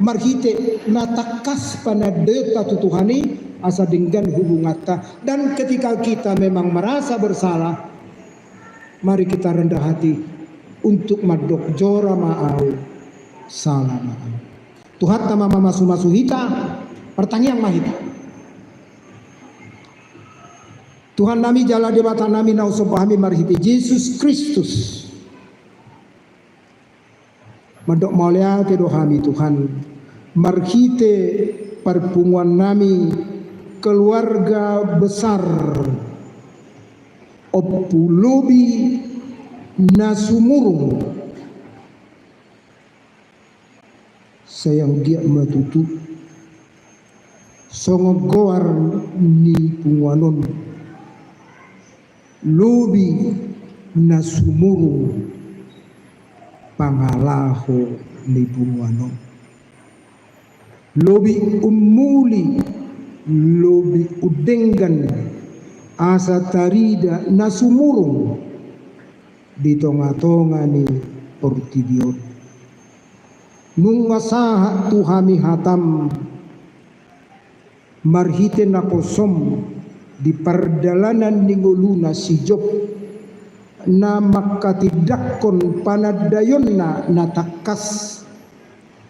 marhite na tangkas panandaionta tu Tuhan i, asa denggan hubunganta. Dan ketika kita memang merasa bersalah, mari kita rendah hati untuk mandok jora ma au, sala ma au. Tuhanta ma mamasumasu hita, martangiang ma hita. Tuhannami jala Debatanami na husomba hami marhite Jesus Kristus. Mandok mauliate do hami Tuhan, marhite parpunguannami keluarga besar Ompu Lobi na sumurung. Sai anggiat ma tutu songon goar ni punguan on, Lobi na sumurung pangalaho ni punguan on. Lobi ummuli, lobi undenggan, asa tarida na sumurung di tongatonga ni portibi on. Nunga sahat tu hami hatam marhite naposom di pardalanan ni ngoluna si Job, na manghatindanghon panandaionna na tangkas.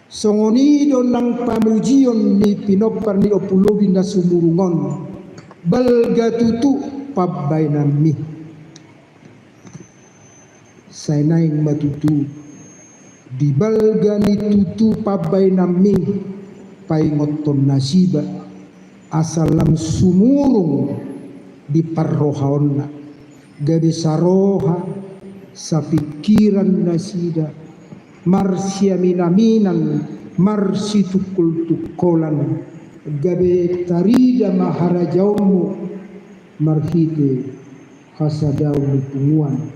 Songon i do nang pamujion ni pinompar ni Ompu Lobi na sumurung on, balga tutu pambaenanmi. Sai naeng ma tutu di balga ni tutu pambaenanmi paingothon nasida, asa lam sumurung di parrohaonna, gabe saroha, sapingkiran nasida, marsiaminaminan, marsitungkoltungkolan, gabe tarida ma harajaonmu marhite hasadaon ni punguan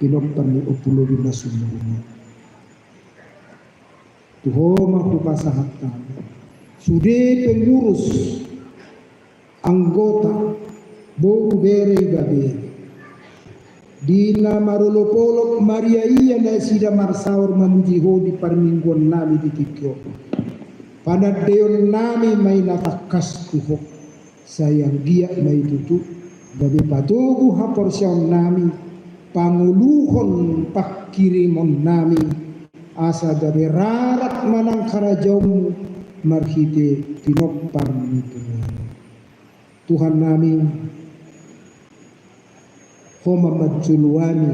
pinompar ni Ompu Lobi na sumurung on. Tu Ho ma hupasahat hami sude pengurus, anggota, boru, bere, ibebere, di na marolopolop mariaia nasida marsaor mamuji Ho di parmingguonnami di tingki on. Panandaionnami ma i na tangkas tu Ho. Sai anggiat ma i tutu gabe patogu haporseaonnami, pangoluhon panghirimonnami, asa gabe rarat ma nang harajaonmu marhite pinompar ni punguan. Tuhannami, Ho ma manjoloani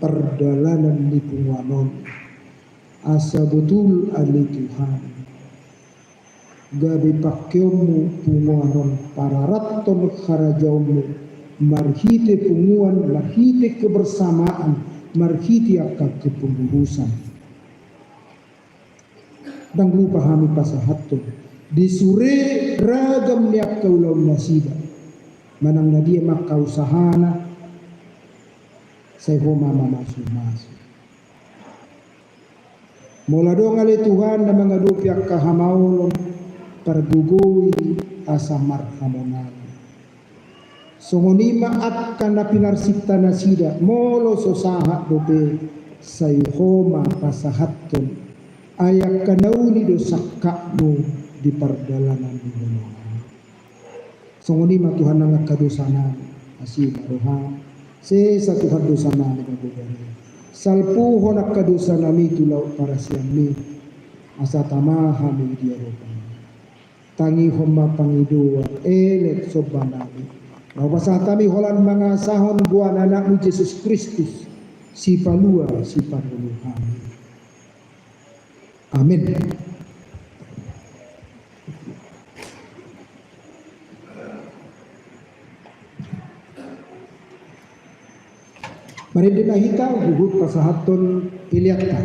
pardalanan ni punguan on, asa botul ale Tuhan, gabe pangkeonmu punguan on, pararathon harajaonmu marhite punguan, marhite kebersamaan, marhite angka kepengurusan. Ndang lupa hami pasahathon di sure ragam ni angka ulaonnasida, manang na dia ma angka usahana, sai Ho ma mamasumasu. Molo adong ale Tuhan na mangadopi angka hamaolon, pargogoi asa marhamonangan. Songon i ma angka na pinarsinta nasida, molo so sahat dope, sai Ho ma pasahathon, ai angka na uli do sangkapmu di pardalanan ni ngolunami. Songon i ma Tuhan nang angka dosanami, asi ma roham, sesa Tuhan dosanami na godang i. Salpuhon angka dosanami tu laut parasianmi, asa tama hami di adopanmu. Tangihon ma pangidoan elek sombanami, na hupasahat hami holan mangasahon goar ni Anakmu Jesus Kristus, Sipalua Sipangolu hami. Amin. Marende ma hita huhut pasahathon peleanta.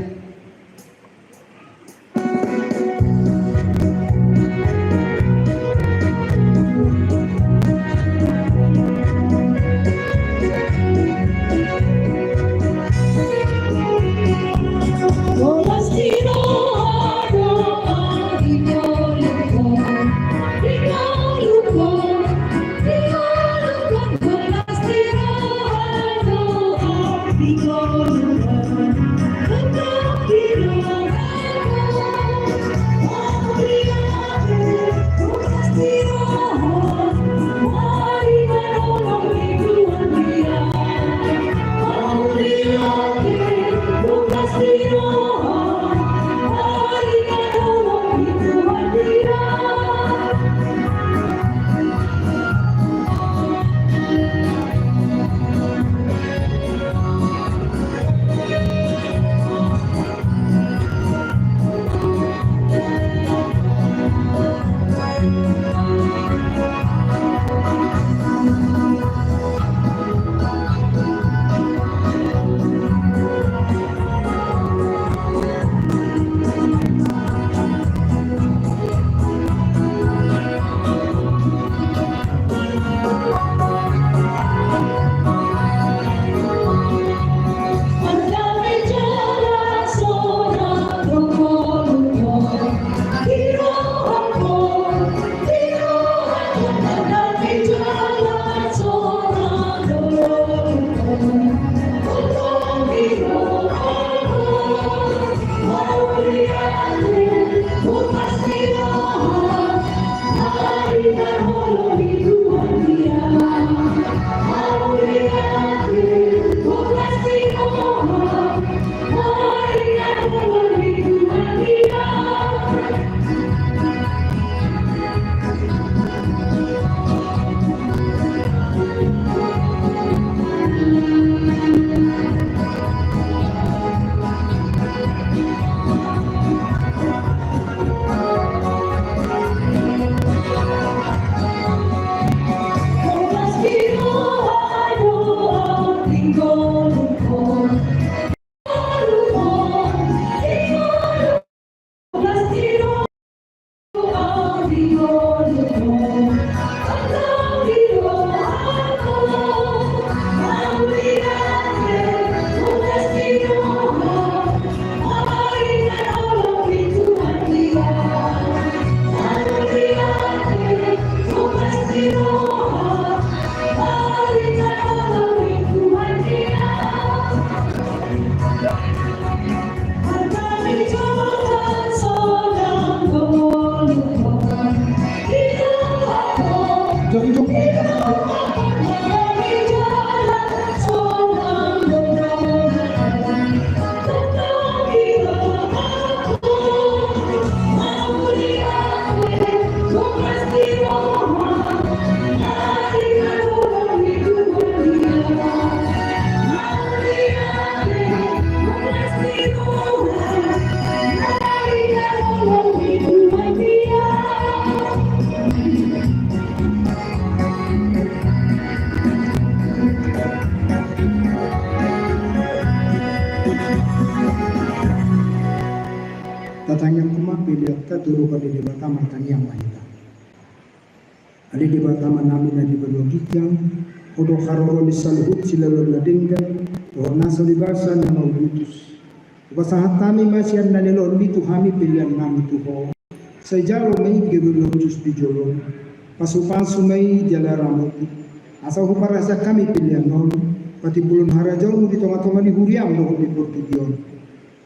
Tatangiangkon ma peleanta tu roha ni Debata, martangiang ma hita. Ale Debata Amanami na di banua ginjang, Ho do haroro ni saluhut silehononmu na denggan dohot na so dibasa na mauliutus. Hupasahat hami ma sian na nilehonmi tu hami peleannami tu Ho. Sai jalo ma i gabe na hushus di jolom. Pasupasu ma i jala ramoti, asa huparasa hami pelean on patimbulhon harajaonmu di tongatonga ni huriam dohot di portibi on.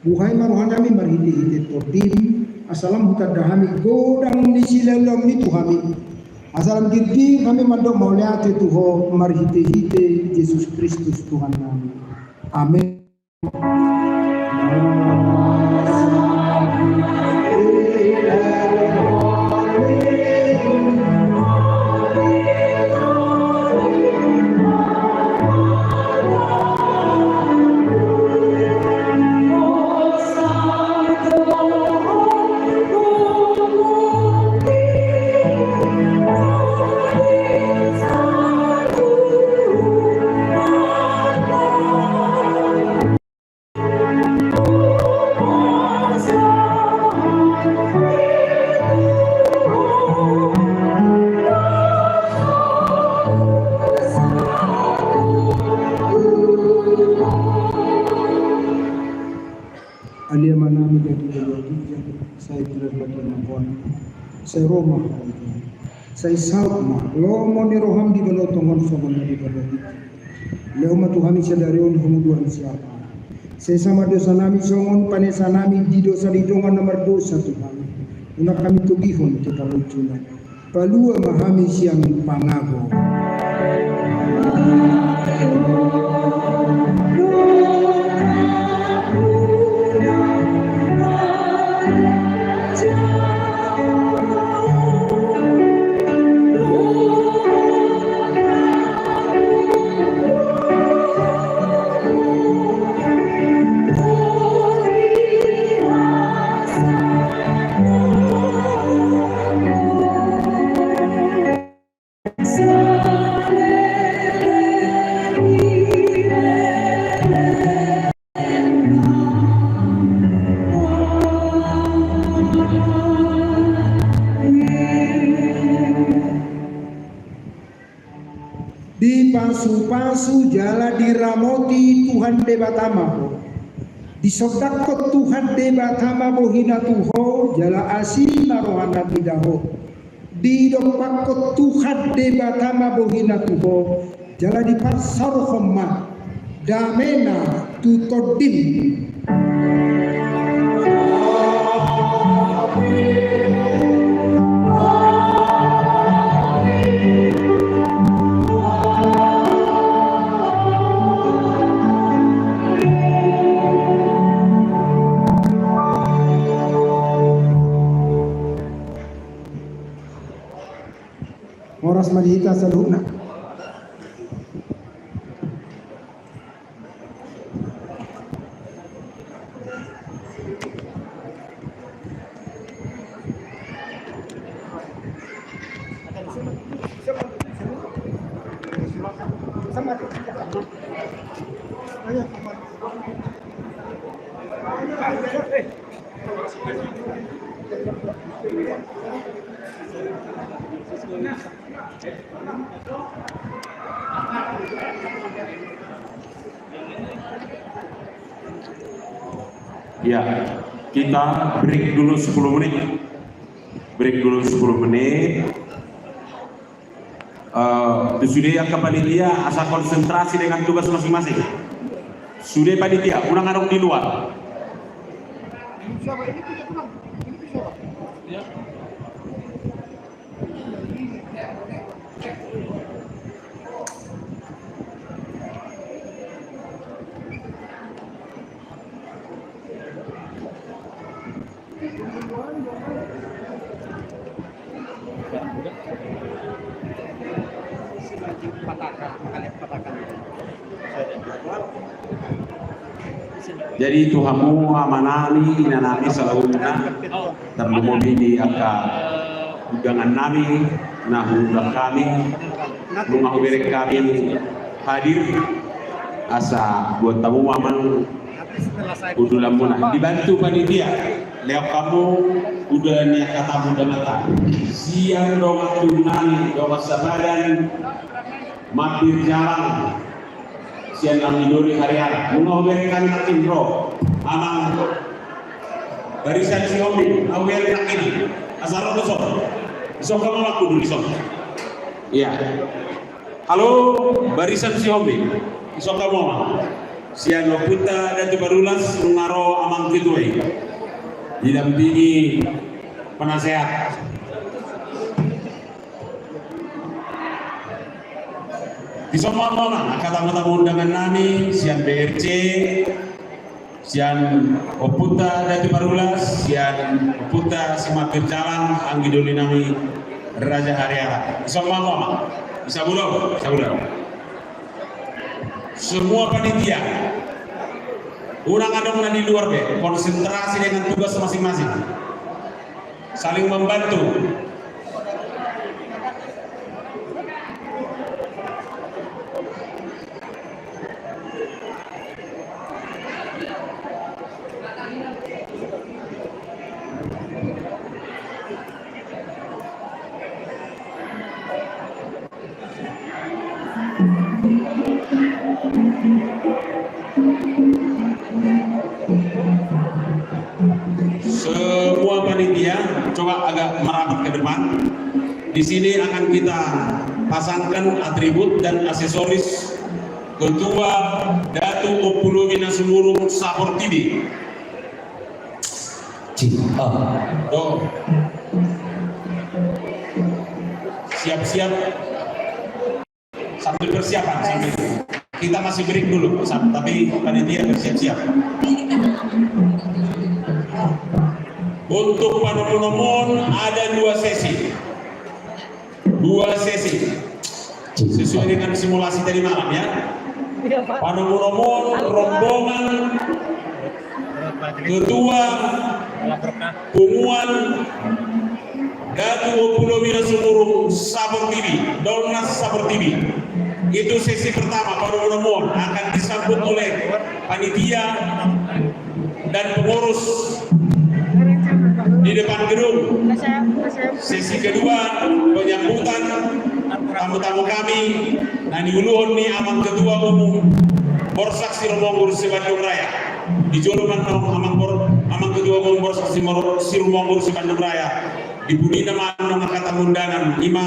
Buhai ma rohanami marhitehite Tondim, asa lam hutanda hami godang ni silehononmi tu hami, asa lam girgir hami mandok mauliate tu Ho marhitehite Jesus Kristus Tuhannami. Amen. Ale Amanami na di banua ginjang, sai terang bagi na koan, sai ro ma harajaonmu, sai saut ma lomo ni roham di banua tonga on songon na di banua ginjang. Lehon ma tu hami sadari on hamuduan siapari. Sesa ma dosanami songon panesanami di dosa ni dongan na mardosa tu hami. Unang hami togihon tu pangunjunan. Palua ma hami sian pangago. Dipasupasu jala diramoti Tuhan Debata ma ho. Disondangkon Tuhan Debata ma bohina tu ho, jala asi ma rohana mida ho. Didompakkon Tuhan Debata ma bohina tu ho, jala diparsaorhon ma damena tu tondim. Horas ma di hita saluhutna. Ya, kita break dulu sepuluh menit. Break dulu sepuluh menit. Eh, tu sude angka panitia asa konsentrasi dengan tugas masing-masing. Sude panitia, unang adong di luar. Jadi tu hamu amanami, inanami, saluhutna, tarlumobi di angka undangan nami, na huundang hami, nunga hubereng hami hadir, asa buat hamu ma amang hundulanmuna. Dibantu panitia, lehon hamu hundulan ni angka tamu damata. Sian dongan tubu nami, dongan sapadan, Mampir Jalang, sian Anggi Doli Hariara. Nunga hubereng hami nangkin ro amang Barisan Sihombing, nunga hubereng nangkin. Asa ro tu son. Dison hamu amang, kudu dison. Iya. Halo, Barisan Sihombing. Dison hamu amang. Sian Ompunta Datu Barulas, nunga ro amang ketua i. Didampingi penasehat. Dison ma amang, angka tamu-tamu undangan nami, sian B R C, sian Ompunta Datu Barulas, sian Ompunta Simampir Jalang, Anggi Doli nami, Raja Hariara. Dison ma amang, bisa bulo, bisa bulo. Semua panitia, unang adong na di luar be, konsentrasi dengan tugas masing-masing. Saling membantu. Semua panitia, coba agak merapat ke depan. Di sini akan kita pasangkan atribut dan aksesoris Ketua Datu Ompu Lobi Nasumurung Saportibi. Tuh. Siap-siap. Sambil persiapan, sambil. Kita masih break dulu, sam-, tapi panitia bersiap-siap. Untuk panomu-nomuon ada dua sesi. Dua sesi. Sesuai dengan simulasi tadi malam, ya. Panomu-nomuon rombongan ketua punguan Datu Ompu Lobi Nasumurung Saportibi, Dolnas Saportibi. Itu sesi pertama, panomu-nomuon akan disambut oleh panitia dan pengurus di depan gedung. Sesi kedua, penyambutan tamu-tamu kami, na niuluhon ni Amang Ketua Umum Borsak Sirumonggur se-Bandung Raya. Di jolo ma annon Amang Bor-, Amang Ketua Umum Borsak Simor-, Sirumonggur se-Bandung Raya. Di pudina ma annon angka tamu undangan, i ma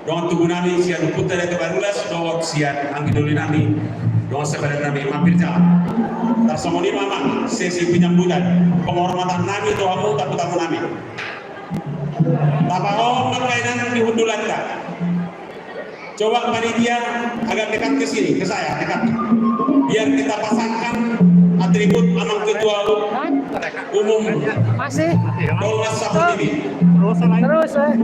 dongan tubu nami sian Ompunta Datu Barulas dohot sian Anggi Doli nami, dongan sapadan nami, Mampir Jalang. Tarsongon i ma, Amang, sesi penyambutan, penghormatan nami tu hamu tamu-tamu nami. Tapahohom ma angka inang di hundulanta. Coba panitia agak dekat ke sini, ke saya, dekat. Biar kita pasangkan atribut Amang Ketua Umum. Masih. Dolnas Saportibi. Terus, eh.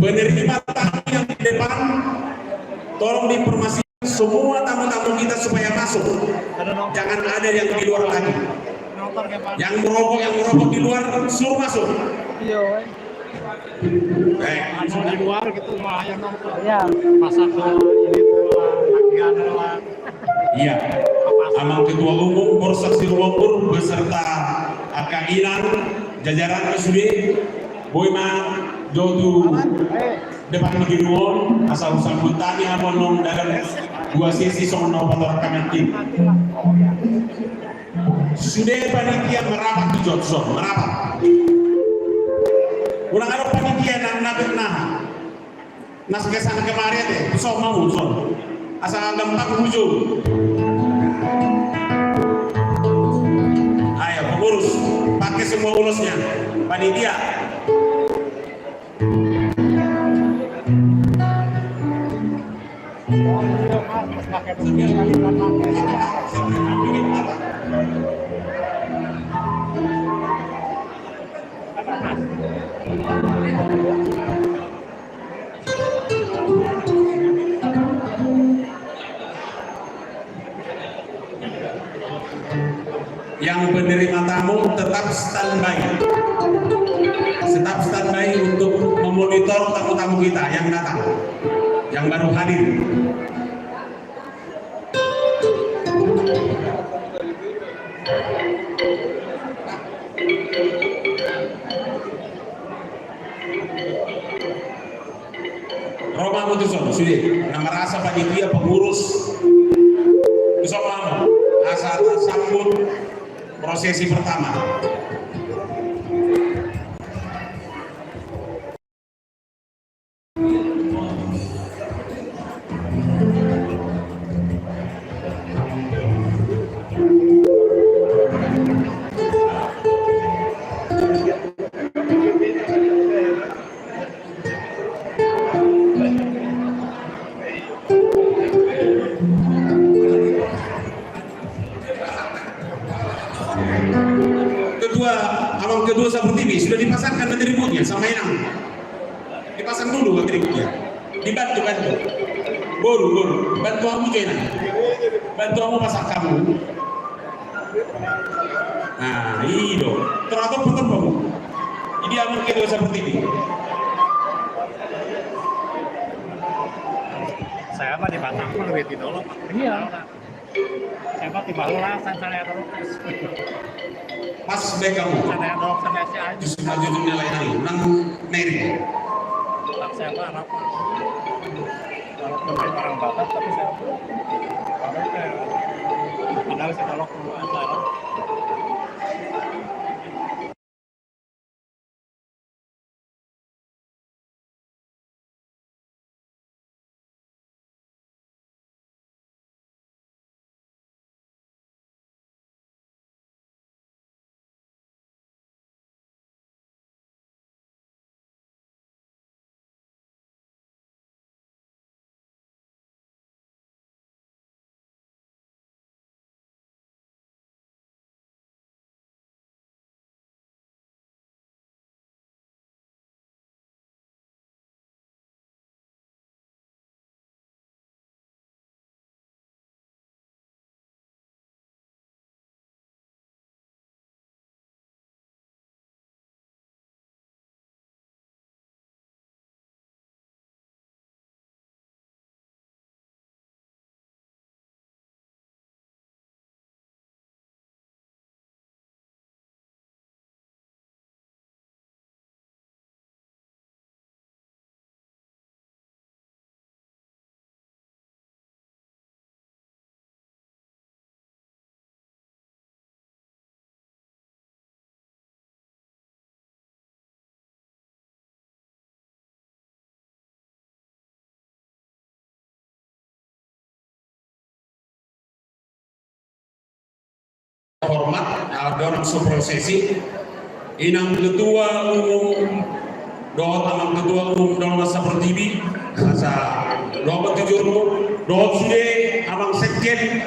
Penerima tamu yang di depan, tolong diinformasikan semua tamu-tamu kita supaya masuk. Jangan ada yang di luar lagi. Yang merokok, yang merokok di luar, suruh masuk. Iya, weh. Eh. Masuk di luar gitu, bahaya, no. Iya. Masak, eh, ini tuh, eh, latihan, eh. Iya. Amang Ketua Umum Borsak Sirumambur beserta angka inang, jajaran sude, boi ma jo tu depan ni gedung on, asa husambut hami hamu annon dalan dua sesi songon na hupatorang hami. Sude panitia merapat tu jotson, merapat. Unang adong panitia na, na, na, na sekesan kemarin ate, tu son ma hamu tu son. Asa gampang hujung. Ayo, pengurus, pakai semua ulosnya. Panitia. Yang penerima tamu tetap standby. Tetap standby untuk memonitor tamu-tamu kita yang datang, yang baru hadir. Ro ma hamu tu son, sude. Na merasa panitia, pengurus. Tu son ma hamu. Asa tasambut prosesi pertama. Ketua, Amang Ketua Sapertibi, sudah dipasangkan atributnya sama Inang. Dipasang dulu atributnya. Dibantu, bantu. Boru, boru. Bantu hamu jo, Inang. Bantu hamu pasang hamu. Nah, i do. Teratur betul, Bang. Ini Amang Ketua Sapertibi. Saya mah di Batak pun lebih dulu, Pak. Iya. Saya mah di Bahula, saya, saya terus. Pas baen hamu. Saya terus, saya, saya. Justru maju dunia lain hari. Nang Neri. Pak, saya mah Arab, Pak. Walaupun saya orang Batak, tapi saya, padahal saya kalau keluar, saya Hormat, nah, dorang so prosesi. Inang Ketua Umum dohot Amang Ketua Umum Dolmas Sapertibi, asa dohot jujurmu, dohot sude Amang Sekjen.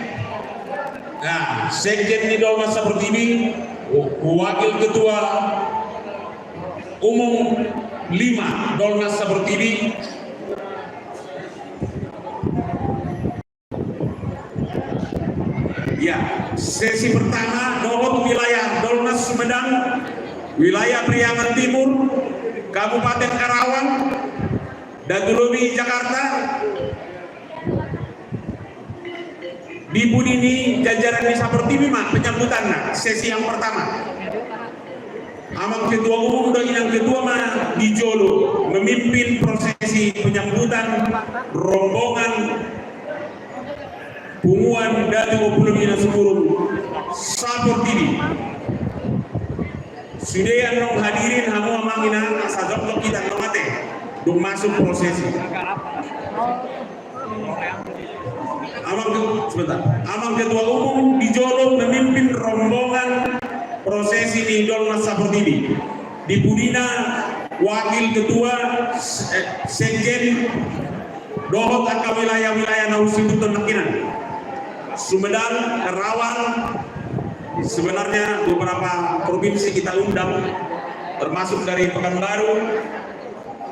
Nah, Sekjen ni Dolmas Sapertibi, Wakil Ketua Umum lima Dolmas Sapertibi. Ya, sesi pertama dohot wilayah Wilayah Priangan Timur, Kabupaten Karawang, Datu Lobi Jakarta. Di pudi ni jajaran ni Saportibi ma penyambutanna, sesi yang pertama. Amang Ketua Umum dohot Inang Ketua ma di jolo memimpin prosesi penyambutan rombongan punguan Datu Ompu Lobi Nasumurung Saportibi. Sude annon hadirin hamu amang inang, asa jongjong hita annon ate dung masuk prosesi. Amang Ke-, sebentar. Amang Ketua Umum di jolo memimpin rombongan prosesi ni Dolnas Saportibi. Di pudina Wakil Ketua, eh, Sekjen dohot angka wilayah-wilayah na husebut on nangkinan. Sumedang, Karawang, sebenarnya beberapa provinsi kita undang, termasuk dari Pekanbaru,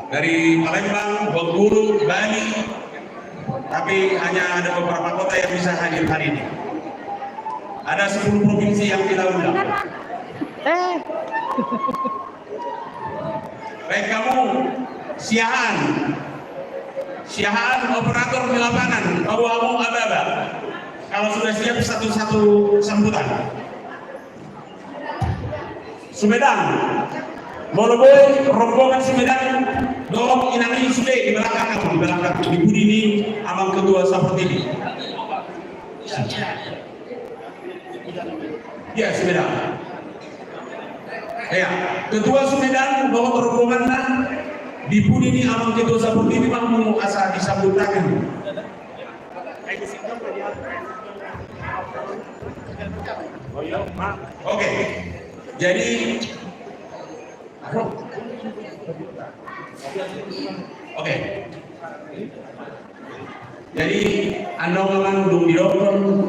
dari Palembang, Bengkulu, Bali, tapi hanya ada beberapa kota yang bisa hadir hari ini. Ada sepuluh provinsi yang kita undang. Baik, kamu siahaan. Siahaan operator di lapangan, bawa kamu aba-aba. Kalau sudah siap satu-satu sambutan. Sumedang. Molo boi rombongan Sumedang, dohot inang i sude di belakang kamu, di belakang. Di pudi ni Amang Ketua Saportibi. Ya, Sumedang. Ya, Ketua Sumedang dohot rombonganna di pudi ni Amang Ketua Saportibi ma hamu asa disambut tangan. Oke. Jadi, oke. Jadi, annon ma dung didok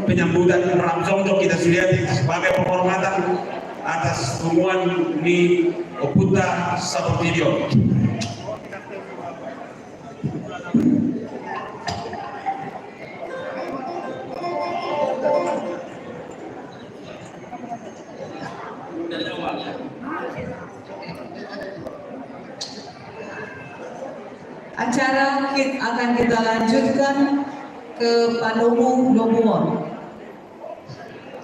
penyambutan, rap jongjong hita sude sebagai penghormatan atas punguan ni ompunta Saportibi on. Acara kit-, akan kita lanjutkan ke panomu-nomuon.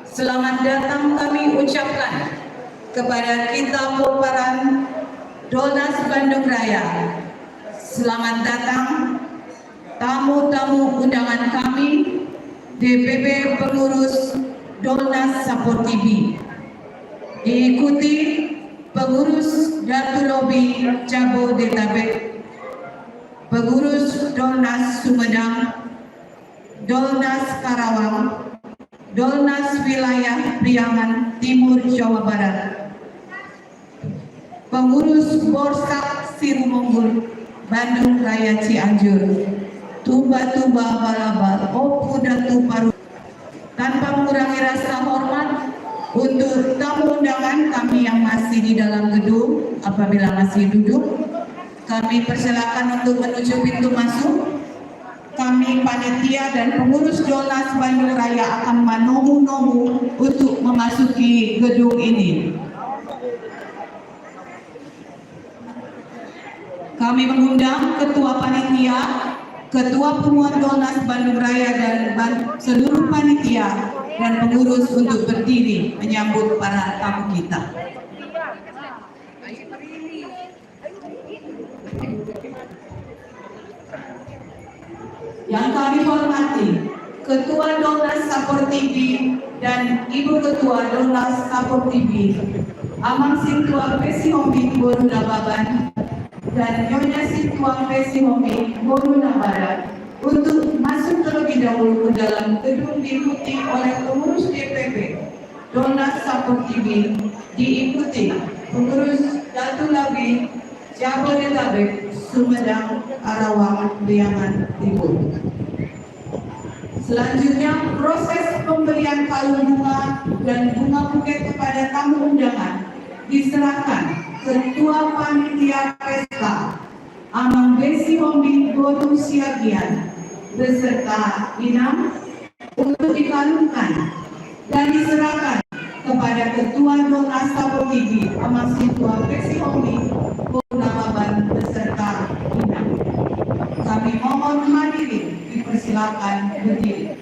Selamat datang kami ucapkan kepada kita pomparan Dolnas Bandung Raya. Selamat datang tamu-tamu undangan kami, D P P Pengurus Dolnas Saportibi, diikuti Pengurus Datu Lobi Jabodetabek, Pengurus Dolnas Sumedang, Dolnas Karawang, Dolnas Wilayah Priangan Timur Jawa Barat, Pengurus Borsak Sirumongun Bandung Raya Cianjur, Tumba-Tumba Balabar, Ompu Datu Paru. Tanpa mengurangi rasa hormat untuk tamu undangan kami yang masih di dalam gedung, apabila masih duduk, kami persilakan untuk menuju pintu masuk. Kami panitia dan pengurus Dolnas Bandung Raya akan manomu-nomu untuk memasuki gedung ini. Kami mengundang Ketua Panitia, Ketua Punguan Dolnas Bandung Raya dan ban-, seluruh panitia dan pengurus untuk berdiri menyambut para tamu kita. Yang kami hormati Ketua Dolnas Saportibi dan Ibu Ketua Dolnas Saportibi, Amang Sintua P. Sihombing boru Nababan dan Nyonya Sintua P. Sihombing boru Nababan, untuk masuk terlebih dahulu ke dalam gedung, diikuti oleh pengurus D P P Dolnas Saportibi, diikuti pengurus Datu Lobi Jabodetabek, Sumedang, Karawang, Priangan Timur. Selanjutnya, proses pemberian kalung bunga dan bunga bukit kepada tamu undangan diserahkan Ketua Panitia Pesta, Amang B. Sihombing boru Siagian, beserta Inang, untuk dikalungkan dan diserahkan Kepada Ketua Donat Sapoligi, Amang Sintua Presihomi, Bona Baban beserta Inang. Kami mohon hadirin dipersilakan berdiri.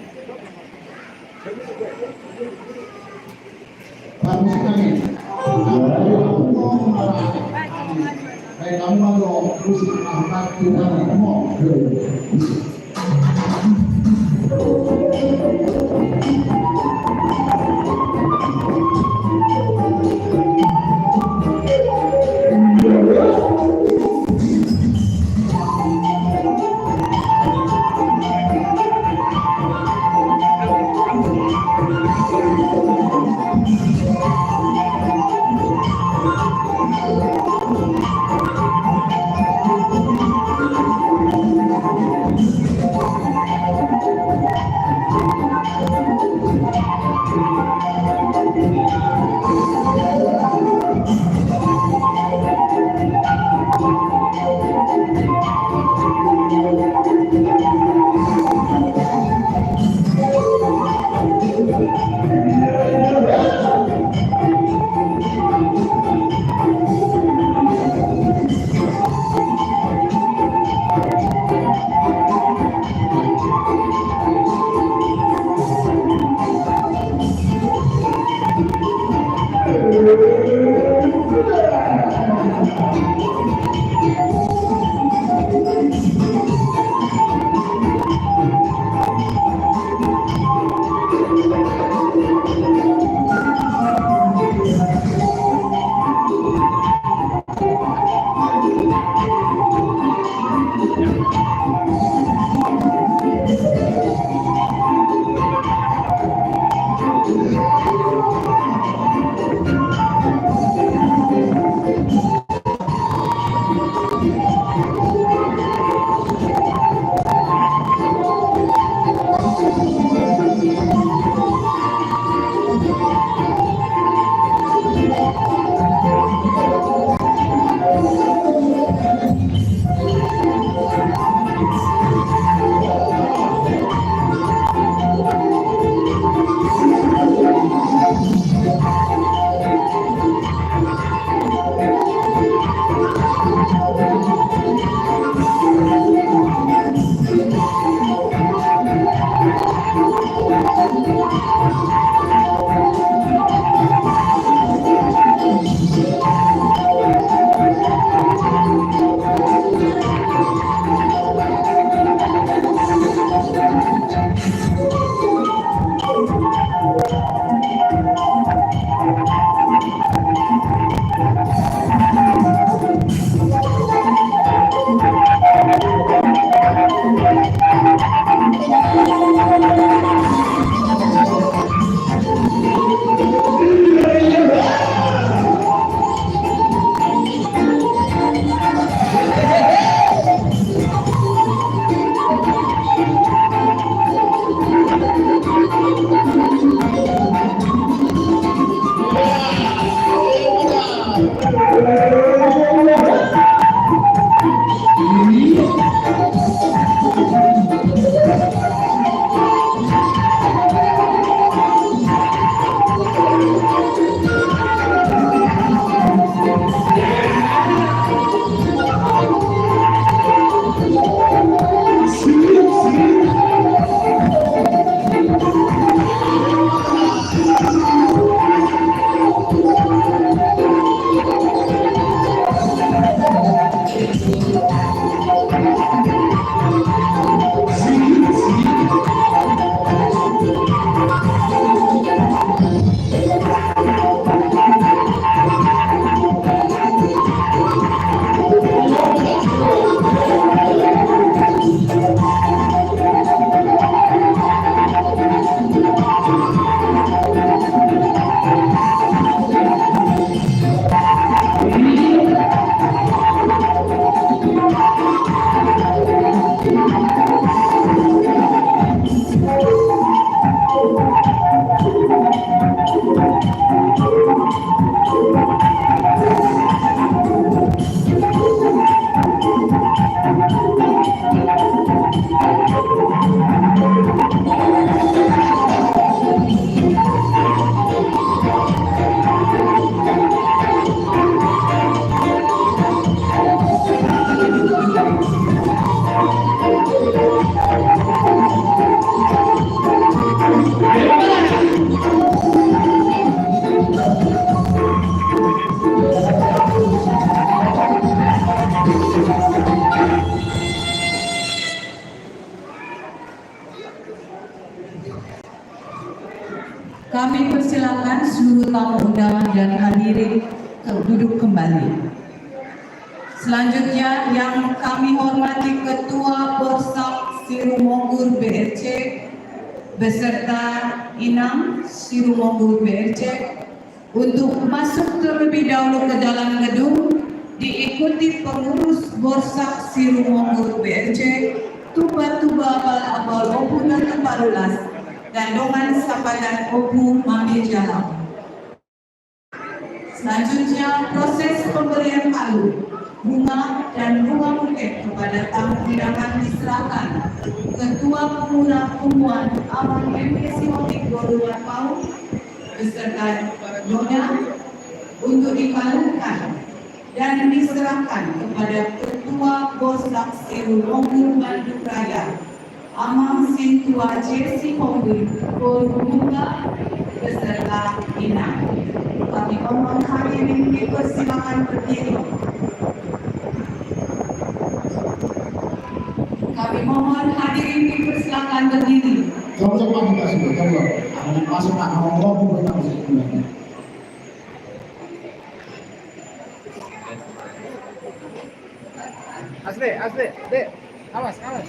undangan dan hadirin, ke-, duduk kembali. Selanjutnya yang kami hormati Ketua Borsak Sirumonggur B R C beserta Inang Sirumonggur B R C untuk masuk terlebih dahulu ke dalam gedung, diikuti pengurus Borsak Sirumonggur B R C, tuba-tuba abal-abal Ompu Datu Parulas, dan dongan sapatan Ompu Mame Jalam. Selanjutnya, proses pemberian palu, bunga, dan bunga bukit kepada tamu undangan diserahkan Ketua Pemuda Pemuan Amang M P Sihombing Boru Lampau beserta Nyonya untuk dipalungkan dan diserahkan kepada Ketua Borsak Sirumonggur Bandung Raya, Amang Sintua J Sihombing Boru Nungga beserta Inang. Kami mohon hadirin dipersilakan berdiri. Kami mohon hadirin dipersilakan berdiri. Coba, coba kita sudah, coba. Masuk, Pak. Ngomong, ngomong, ngomong, ngomong. Asli, asli, Dek. Awas, awas.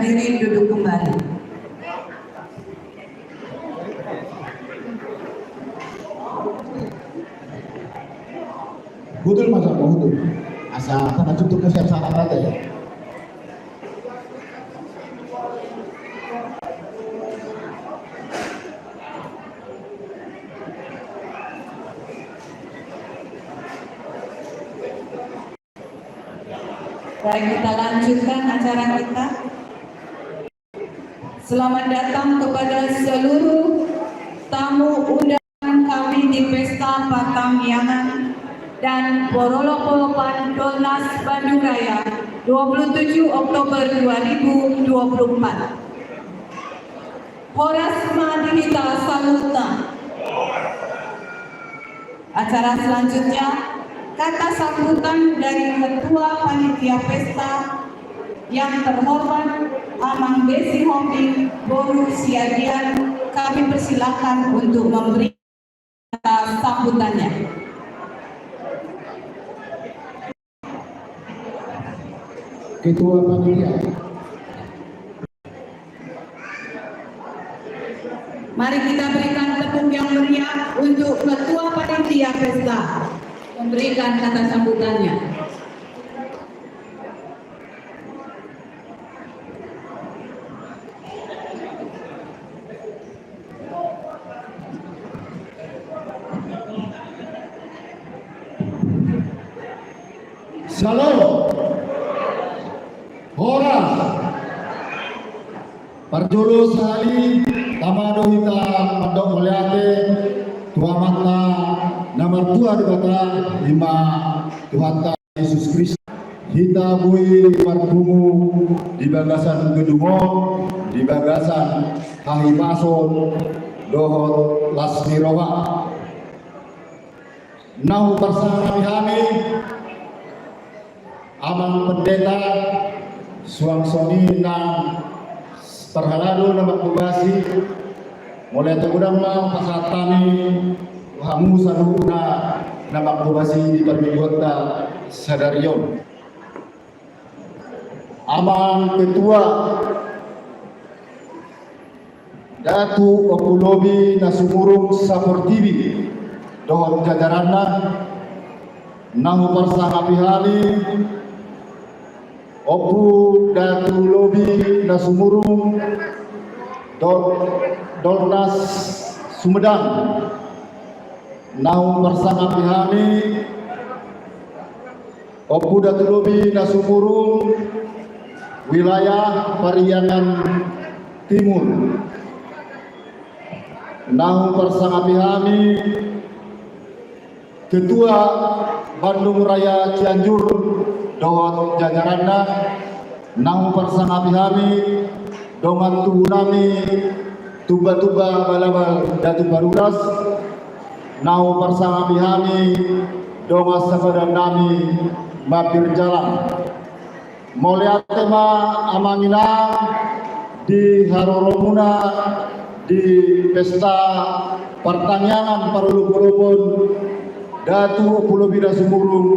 Hadirin duduk kembali. Betul, Mas, apa betul? Asa apa tutup ke siap salah aja ya. Baik, kita lanjutkan acara kita. Selamat datang kepada seluruh tamu undangan kami di Pesta Partangiangan dan Parolopolopan Dolnas Bandung Raya, dua puluh tujuh Oktober dua ribu dua puluh empat. Horas ma di hita saluhutna. Acara selanjutnya, kata sambutan dari Ketua Panitia Pesta yang terhormat Amang Desi Hombing, Boru Siagian, kami persilakan untuk memberi sambutannya. Ketua Panitia. Mari kita berikan tepuk yang meriah untuk Ketua Panitia Pesta memberikan kata sambutannya. Syalom. Horas. Parjolo sahali, tama do hita mandok mauliate tu Amanta na martua Debata, ima Tuhanta Jesus Kristus. Hita boi marpungu di bagasan gedung on, di bagasan hahipason dohot las ni roha. Na huparsangapi hami Amang Pendeta, suang songon i nang parhalado na manghobasi, mauliate godang ma pasahat hami tu hamu saluhutna na manghobasi di parmingguanta sadari on. Amang Ketua, Datu Ompu Lobi Nasumurung saportibi dohot jajaranna, na huparsangapi hami Ompu Datu Lobi Nasumurung, Dol-, Dolnas Sumedang, na huparsangapi hami Ompu Datu Lobi Nasumurung, wilayah Pariangan Timur, na huparsangapi hami Ketua Bandung Raya Cianjur dohot jajaranna, na huparsangapi hami dongan tubu nami Tumba-tumba Balabal Datu Parulas, na huparsangapi hami dongan sapadan nami Mapir Jalang. Mauliate ma Amang Inang di haroromuna di pesta partangiangan parolopolopon Datu Ompu Lobi Nasumurung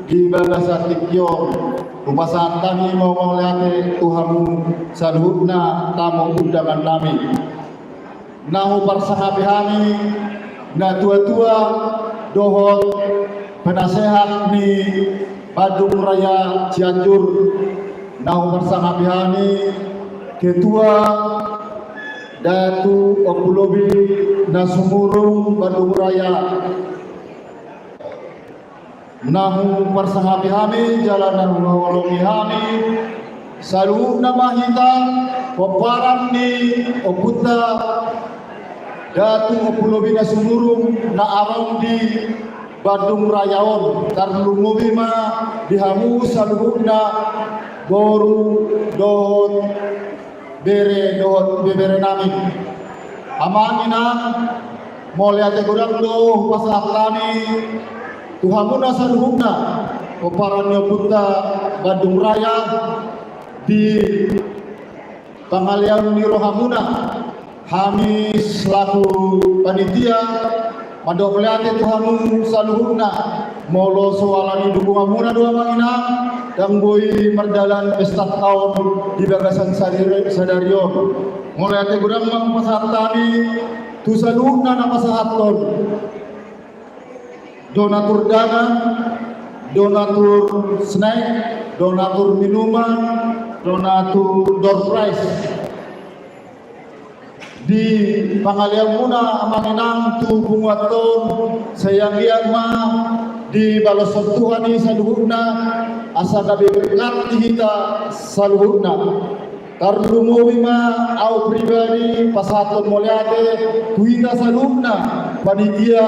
di bagasan tingki on. Hupasahat hami ma mauliate tu hamu saluhutna tamu undangan nami. Na huparsangapi hami natua-tua dohot penasehat ni Bandung Raya Cianjur, na huparsangapi hami Ketua Datu Ompu Lobi Nasumurung Bandung Raya. Na huparsangapi hami jala na huhaholongi hami saluhutna ma hita pomparan ni ompunta Datu Ompu Lobi Nasumurung na adong di Bandung Raya on, tarlumobi ma di hamu saluhutna boru dohot bere dohot ibebere nami. Amang Inang, mauliate godang do hupasahat hami tu hamuna saluhutna pomparan ni ompunta Bandung Raya di pangalean ni rohamuna. Hami selaku panitia mandok mauliate tu hamu saluhutna, molo so ala ni dukunganmuna do Amang Inang, Ndang boi mardalan pesta taon di bagasan sadari, sadari on. Mauliate godang ma hupasahat hami tu saluhutna na pasahathon donatur dana, donatur snack, donatur minuman, donatur door prize. Di pangaleanmuna amang inang tu punguanta on, sai anggiat ma dibaloshon Tuhan i saluhutna, asa gabe berkat di hita saluhutna. Tarlumobi ma au pribadi pasahathon mauliate tu hita saluhutna panitia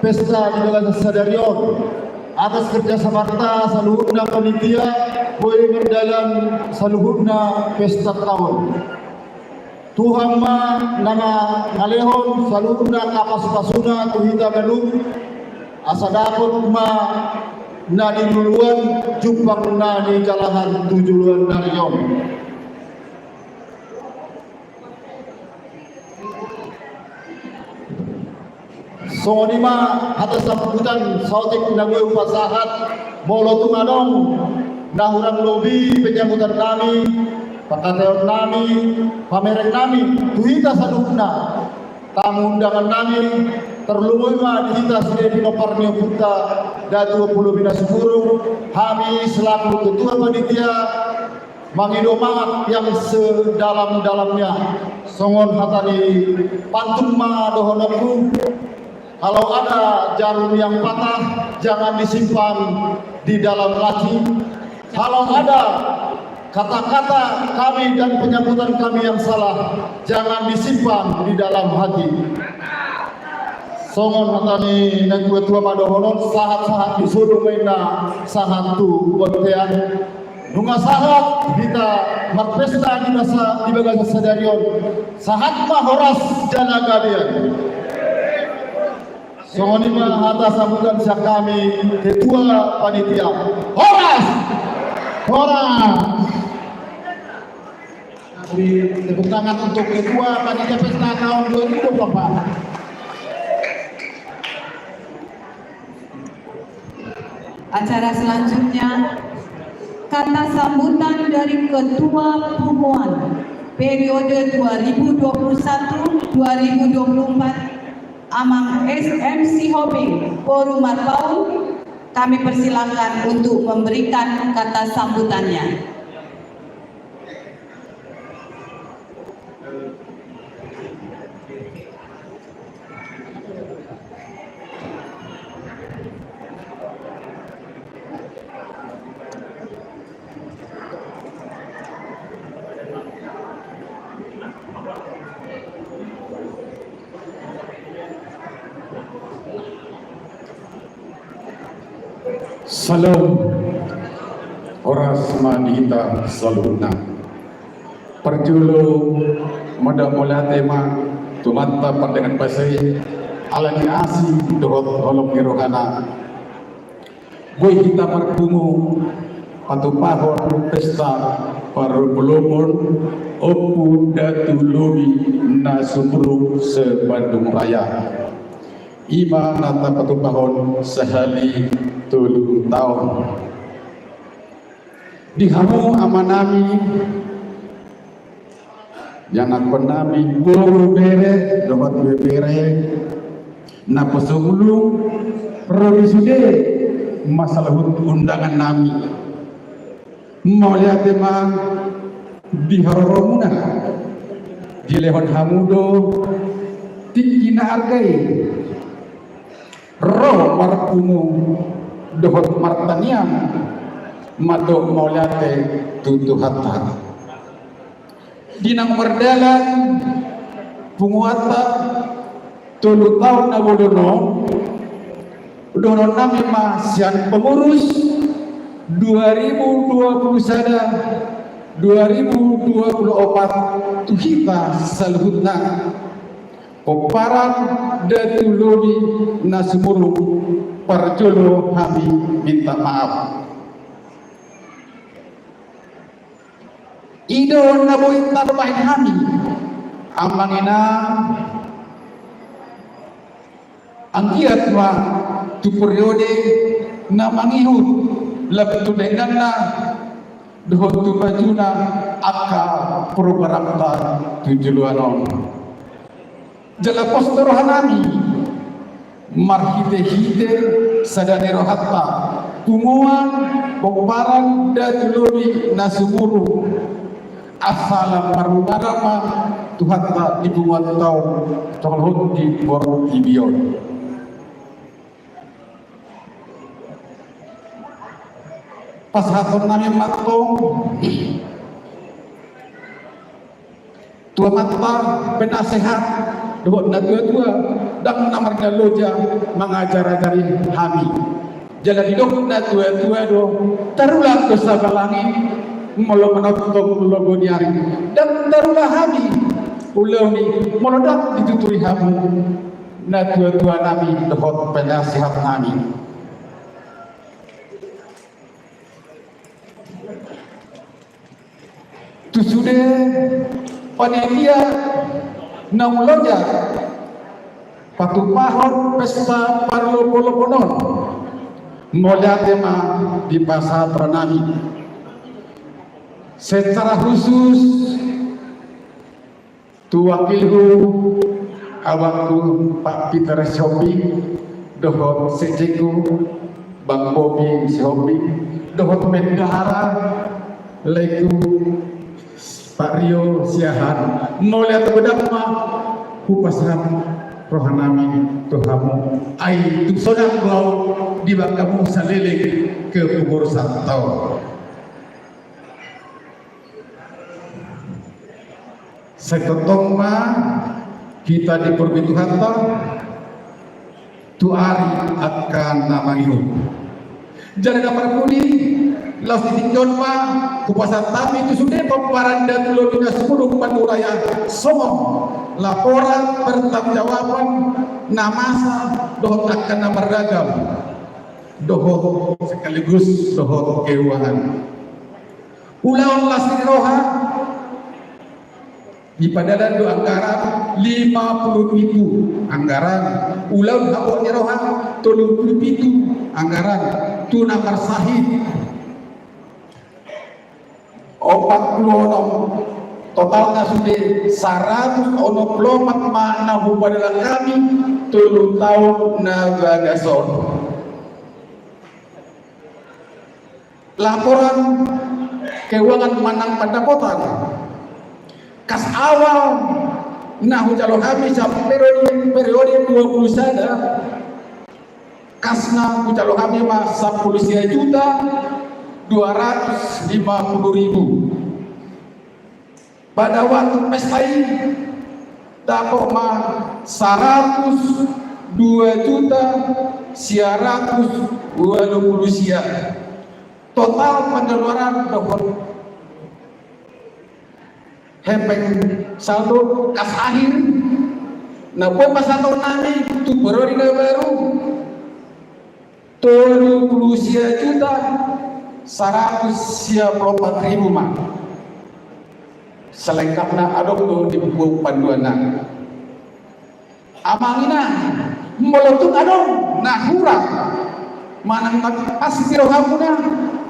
pesta di bagasan sadari on. Atas kerjasamanta saluhutna panitia, boi mardalan saluhutna pesta taon. Tuhan ma na mangalehon saluhutna hapasupasu-Na tu hita ganup, asa dapot ma na niluluan jumpang na nijalahan tu joloan ni ari on. Songon i ma hata sambutan saotik na boi hupasahat, molo tung adong na hurang lobi penyambutan nami, pangkataion nami, pamereng nami tu hita saluhutna, tamu undangan nami, tarlumobi ma di hita sude pinompar ni ompunta Datu Ompu Lobi Nasuburung, hami selaku ketua panitia, mangido maaf yang sedalam-dalamnya. Songon hata ni pantun ma dohononku, kalau ada jarum yang patah, jangan disimpan di dalam laci. Kalau ada kata-kata kami dan penyambutan kami yang salah, jangan disimpan di dalam hati. Songon hata ni natua-tua ma dohonon, sahat-sahat di solu ma inna sahat tu bontean. Nunga sahat hita marpesta di bagasan sadari on, sahat ma horas jala gabe. Songon i ma hata sambutan sian hami ketua panitia. Horas! Horas! Beri tepuk tangan untuk ketua panitia pesta tahun dua ribu dua puluh empat. Acara selanjutnya, kata sambutan dari Ketua Punguan periode dua ribu dua puluh satu dua ribu dua puluh empat, Amang S M Sihombing, Boru Marpaung, kami persilakan untuk memberikan kata sambutannya. Salam. Horas ma di hita saluhutna. Parjolo mandok mauliate ma tu Amanta Pardenggan Basa i, ala ni asi dohot holong ni rohana, boi hita marpungu patupahon pesta parlomboan Ompu Datu Lobi Nasuburung se-Bandung Raya. I ma na tapatupahon sahali tolu taon. Di hamu amanami, ianakhonnami, boru, bere dohot ibebere, naposo bulung, ro di sude ma saluhut undangannami. Mauliate ma di haroromuna, dilehon hamu do tingki na arga i ro marpungu dohot martangiang mandok mauliate tu Tuhanta. Di naung mardalan punguanta tolu taon na bolon on, dohononnami ma sian pengurus dua ribu dua puluh sada dua ribu dua puluh opat tu hita saluhutna. Pomparan Datu Lobi Nasuburung, parjolo hami minta maaf. I do na boi tarbahen hami, amang inang, anggiat ma tu periode na mangihut lam tu dengganna dohot tu majuna angka programta tu joloan on. Jala pos do rohanami marhitehite sada ni rohanta, punguan pomparan Datu Lobi Nasumurung, asa lam marmuara ma Tuhanta di punguanta on, tolhon di portibi on. Pasahatonnami ma antong tu amanta penasehat dohot natuatua, ndang na marnaloja mangajarajari hami. Jala didok natuatua do, tarulang do sabalangi molo manongtong logo ni ari. Ndang tarula hami ulaon i molo ndang dituturi hamu natuatuanami dohot penasehatnami. Tu sude panitia na umloja patupahon pesta parlopolopon on, mauliate ma dipasahat rohanami. Secara khusus tu wakilhu, abangku Pak Peter Sihombing, dohot sekjenku Bang Bobi Sihombing, dohot bendahara laeku Pak Rio Siahaan. Mauliate godang ma hupasahat rohanami tu hamu. Ai tung sonang do au dibanggamu saleleng kepengurusan on. Sai tongtong ma hita diporgui Tuhanta tu ari angka na mangihut. Jala na parpudi, laos di tingki on ma hupasahat hami tu sude pomparan Datu Lobi Nasumurung Panuraya songon laporan pertanggungjawaban na masa dohot angka na marragam dohot sekaligus dohot keuangan. Ulaon las ni roha, di padalan do anggaran lima puluh pitu anggaran, ulaon habot ni roha tolu puluh pitu anggaran, tu na marsahit opat puluh onom, totalna sude saratus onom puluh opat ma na hupadalan hami tolu taon na bagas on. Laporan keuangan manang pandapotan kas awal na hujalo hami sahat periode, periode dua puluh sada, kasna hujalo hami ma sampulu sia juta dua ratus lima puluh ribu. Pada waktu pesta i, dapot ma saratus dua juta sia ratus ualu pulu sia. Total pengeluaran dohot hepeng saldo kas akhir na boi pasahatonnami tu periode na baru, tolu pulu sia juta saratus sia pulu opat ribu ma. Selengkapna adong do di buku panduanna. Amang inang, molo tung adong na hurang manang na pas di rohamuna,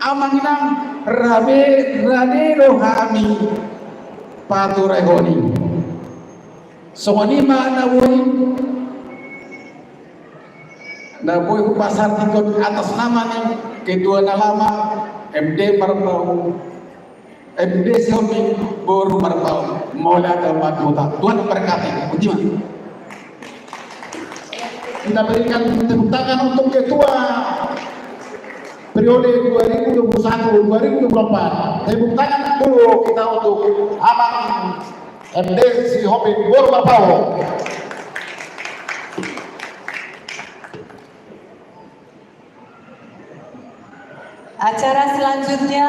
amang inang, rabe, rade do hami paturehon i. Songon i ma na boi, na boi hupasahat di tingki on atas nama ni ketua na lama, M D Marpaung, M D Sihombing boru Marpaung. Mauliate ma tu Tuhan, Tuhan memberkati. Boti ma. Kita berikan tepuk tangan untuk ketua periode dua ribu dua puluh satu dua ribu dua puluh empat. Tepuk tangan dulu kita untuk Amang M D Sihombing boru Marpaung. Acara selanjutnya,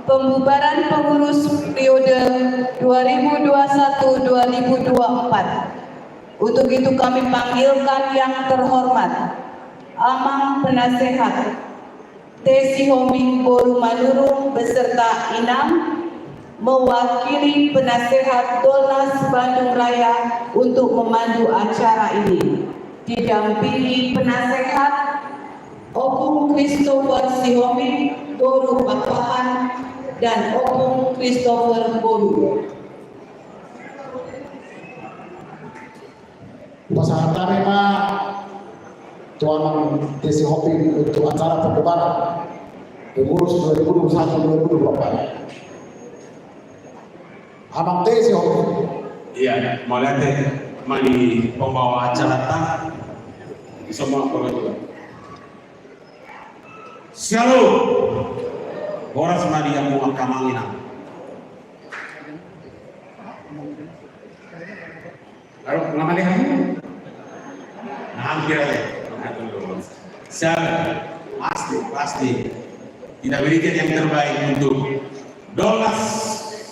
pembubaran pengurus periode dua ribu dua puluh satu dua ribu dua puluh empat. Untuk itu kami panggilkan yang terhormat Amang Penasehat T. Sihombing boru Manurung beserta Inang, mewakili Penasehat Dolnas Bandung Raya untuk memandu acara ini. Didampingi Penasehat Ompung Christopher Sihombing, boru Pakpahan, dan Ompung Christopher boru. Pasahat hami ma tu Amang Desi Sihombing untuk acara pembubaran pengurus dua ribu dua puluh satu dua ribu dua puluh empat. Amang Desi Sihombing. Ia, mauliate ma di pembawa acara ta. Semua orang juga. Shalom. Horas ma di hamu angka amang inang. Lalu, ngamale hamu? Hampir ale. Shalom. Pasti, pasti. Kita berikan yang terbaik untuk Dolnas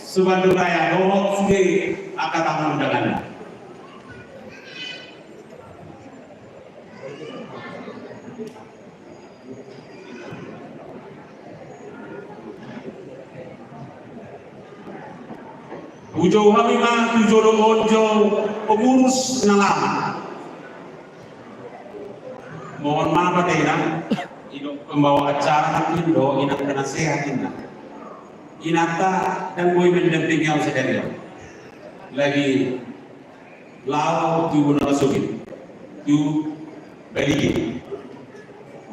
se-Bandung Raya, dohot sude angka tamu undangan. Hujou hami ma tu jolo on jo pengurus na lama. Mohon maaf ate inang, i do pembawa acara, inang do inang penasehat inang. Inanta ndang boi mendampingi au sadari on. Lagi laho tu bona na sogit, tu Balige.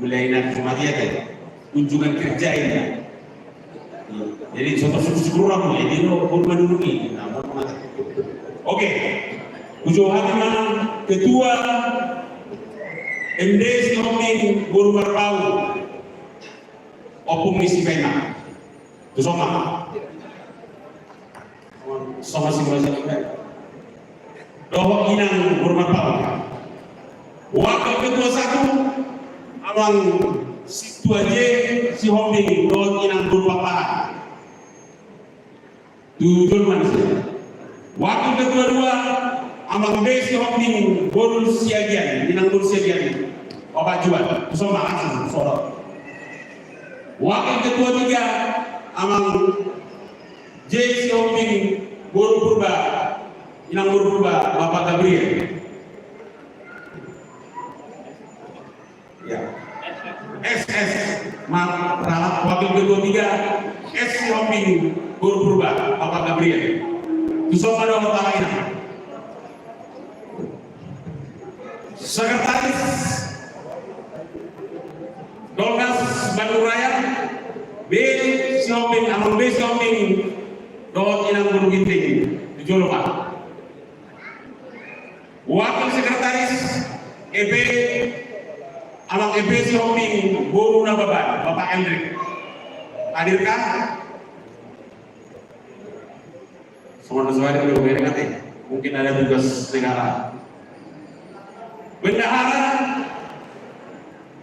Mulai nanti mati ya kan, kunjungan kerja ini. Jadi contoh syukur-syukur orang mulai di lo kurma dulu ni. Oke. Hujou hami ma ketua M D Sihombing boru Marpaung. Ompung ni si Bena. Tu son ma. Son ma si Bena. Dohot inang boru Marpaung. Wakil ketua satu, Amang Sintua J Sihombing, dohot inang boru Pakpahan. Tu jolo ma ni. Wakil ketua dua, Amang B Sihombing boru Siagian, inang boru Siagian. Bapak Juan, tu son ma langsung, soro. Wakil ketua tiga, Amang J Sihombing boru Purba, inang boru Purba, Bapak Gabriel. Ya. S S, maaf, ralat, wakil ketua tiga, S Sihombing boru Purba, Bapak Gabriel. Tu son ma dohot ala inang. Sekretaris Dolnas Bandung Raya, B Sihombing, Amang B Sihombing, dohot inang boru Ginting, tu jolo ma. Wakil Sekretaris E P, Amang E P Sihombing boru Nababan, Bapak Endrik. Hadirkah? Songon na so hadir do, bere kate. Mungkin ada tugas negara. Bendahara,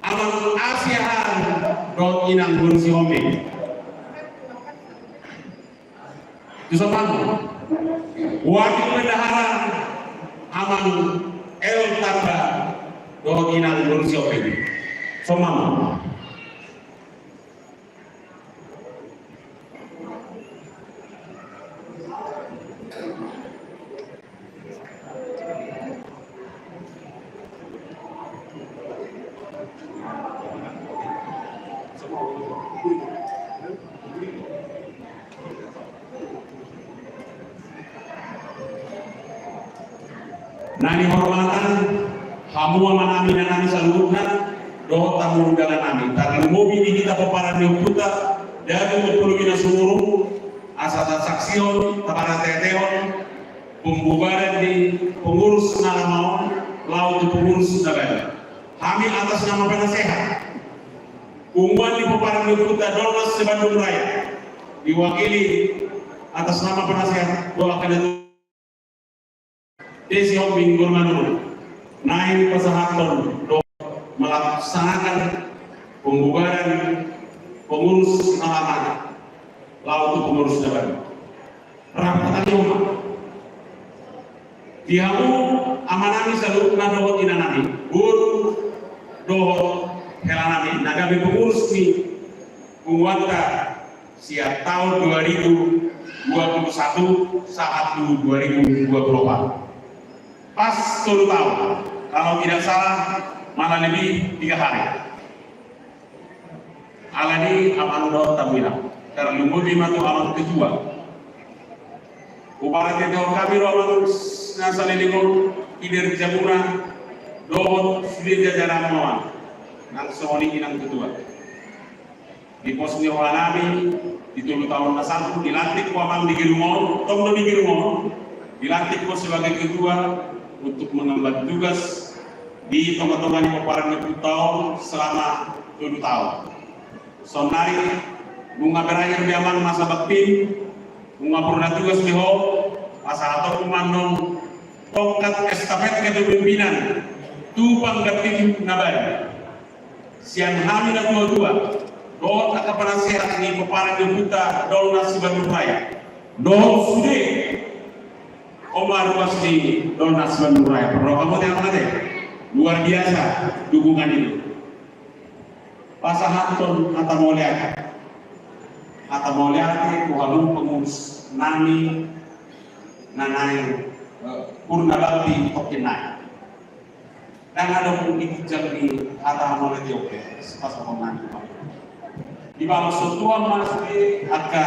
Amang A Siahaan, dohot inang boru Sihombing. Tu son ma. Wakil bendahara Amang L Tarba dohot inang boru Sihombing. Tu son ma. Na nihormatan hamu amanami, inanami saluhutna, dohot tamu undangan nami, tarlumobi di hita pomparan ni ompunta Datu Ompulumina Sumurung, asa tasaksihon, taparateatehon pembubaran ni pengurus na lama on laho tu pengurus na baru. Hami atas nama penasehat, punguan ni pomparan ni ompunta Dolnas se-Bandung Raya, diwakili atas nama penasehat, dohot angka datu Desi Sihombing boru Manurung, naeng pasahathon dohot melaksanakan pembubaran pengurus na lama laho tu pengurus na baru. Rap hata ni oma. Di hamu amanami saluhutna dohot inanami, boru dohot helanami na gabe pengurus ni punguanta sian taon dua ribu dua puluh satu sahat tu dua ribu dua puluh empat. Pas tolu taon, kalau tidak salah, malah lebih tiga hari. Alani amang dohot hamu inang, tarlumobi ma tu amang ketua. Huparange tu hami do amang na saleleng on, kinerja muna dohot sude jajaranmu amang, nang songon i inang ketua. Di pos ni roha nami, di tolu taon na salpu, dilantik ho amang di gedung on, tong do di gedung on, dilantik ho sebagai ketua untuk mengemban tugas di tonga-tonga ni pomparan ni ompunta on selama tolu taon. Saonnari, nunga berakhir be amang masa baktim, nunga purna tugas be ho, pasahatonmu ma annon tongkat estafet kepemimpinan tu panggantim na baru. Sian hami na tua-tua dohot angka penasehat ni pomparan ni ompunta Dolnas Bandung Raya dohot sude oma ruas ni Dolnas Bandung Raya. Parroha ma te amang ate, luar biasa dukungan i. Pasahathon hata mauliate, hata mauliate tu hamu pengurus nami na naeng, eh, purna bakti tongkin nai. Ndang adong di ginjang ni hata mauliate on be, sipasahaton nami. Dibalos Tuhan ma sude angka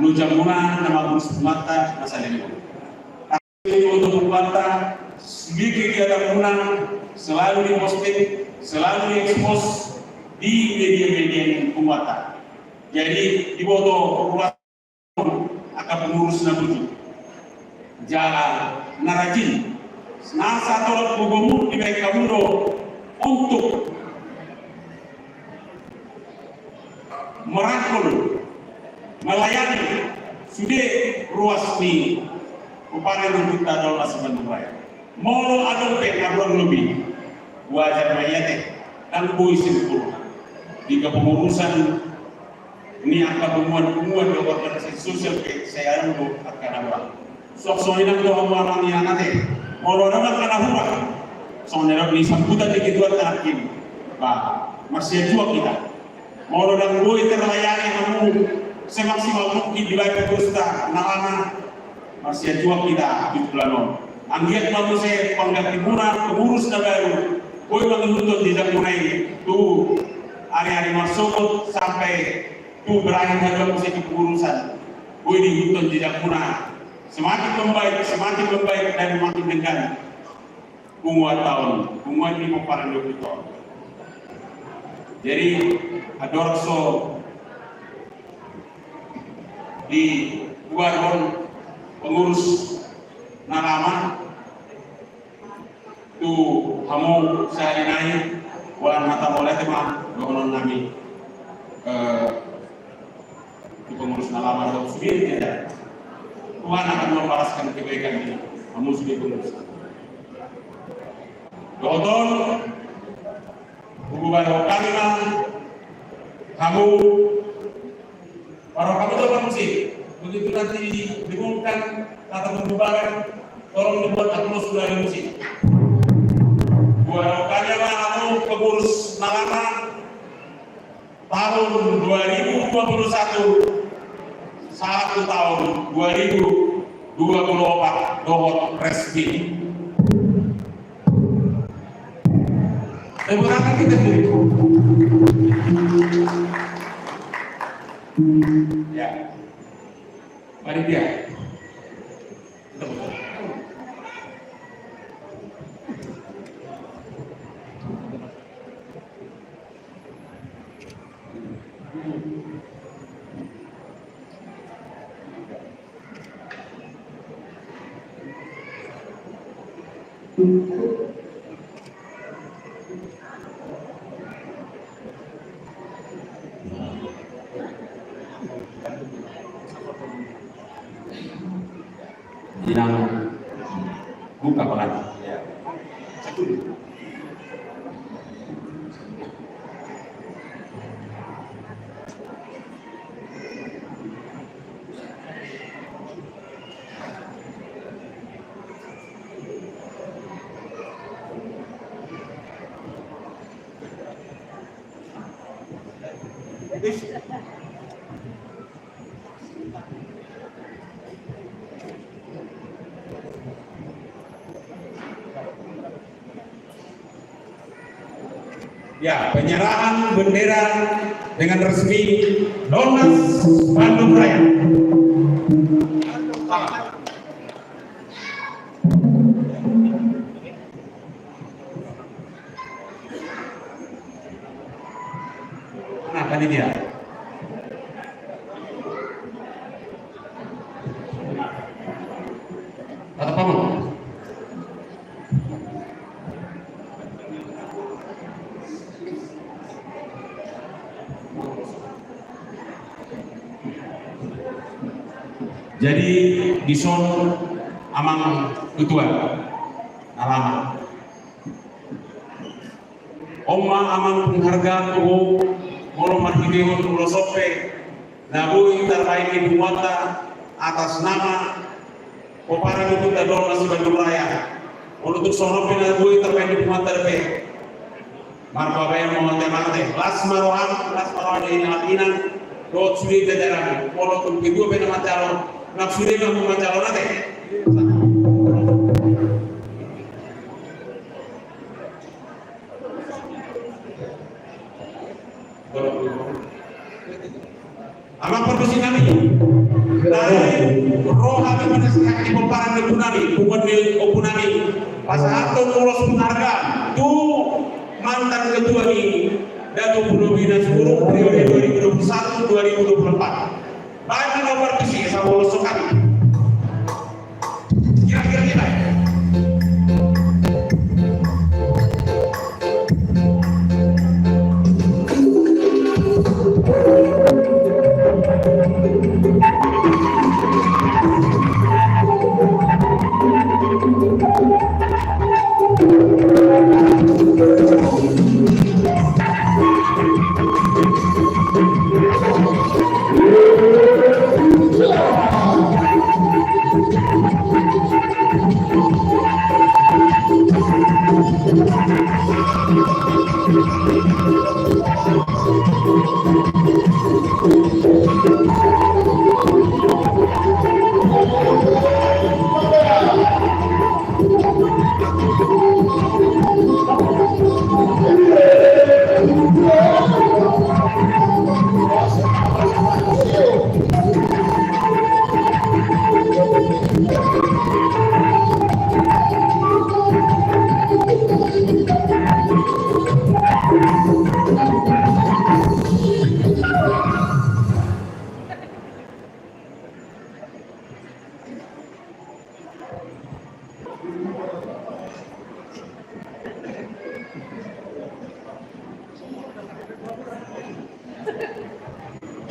lojamuna na mangurus punguanta na saleleng on. Diboto punguanta, sude kegiatanmuna selalu diposting, selalu diekspos di media-media ni punguanta. Jadi diboto ruas angka pengurus na bujur jala na rajin, nasa tolap gogomu dibaen hamu do untuk merangkul, melayani sude ruas ni pomparan ni ompunta Dolnas Bandung Raya. Molo adong pe na kurang lobi, wajar ma i ate, ndang boi sempurna. Di kepengurusan ni angka punguan-punguan dohot organisasi sosial pe sai adong do angka na hurang. Suang songon i nang tu hamu amang inang ate, molo adong angka na hurang, songon na nidok ni sambutan ni ketua terakhir, ba, marsianjuan hita. Molo ndang boi terlayani hamu semaksimal mungkin dibaen pengurusta na lama, marsianjuan hita di bulan on. Anggiat ma muse panggantimuna, pengurus na baru, boi mangihuthon jejakmuna i tu ari-ari marsogot sampe tu berakhir haduan muse kepengurusan. Boi diihuthon jejakmuna semakin membaik, semakin membaik dan makin denggan punguanta on, punguan ni pomparan ni ompunta on. Jadi andorang so dibubarhon pengurus na lama, tu hamu sahali nai, holan hata mauliate ma dohonon nami, eh, tu pengurus na lama dohot sude, ya. Tuhan akan membalaskan kebaikan di hamu sude pengurus. Dohot on, hububarhon hami ma hamu. Parroha ma tu hamu muse. Begitu nanti diumumkan kata pembubaran, tolong dibuat aplaus dari musik. Buat rokanya ma hamu pengurus na lama tahun dua ribu dua puluh satu sahat tu tahun dua ribu dua puluh empat dohot resmi. Tepuk tangan kita sendiri. Ya. Panitia. Inang buka pangan. Ya. Satu. Ya, penyerahan bendera Dengan resmi, Dornas Bandung Raya. Nah, panitia. Tatap ma. Jadi, dison amang ketua, alaman. On ma amang penghargaan tu ho, molo marhitehon ulos on pe na boi tarbahen ni punguanta atas nama pomparan ni Ompunta Dornas Bandung Raya. Molo tung songon on pe na boi tarbahen ni punguanta dope. Marpabaen ma amang, las ma roham, las ma roha ni inang, dohot sude jajaran. Molo tung ketua pe na mancalon, nang sude ma mancalon ate. Amang pargonsi nami, naeng ro hami manasihati pomparan ni ompu nami, punguan ni ompu nami, pasahathon ulos penghargaan tu mantan ketua ni Datu Pulo Binas Guru periode dua ribu dua puluh satu dua ribu dua puluh empat. Baik, nomor tujuh, sama ulos sokam. Kira-kira kita.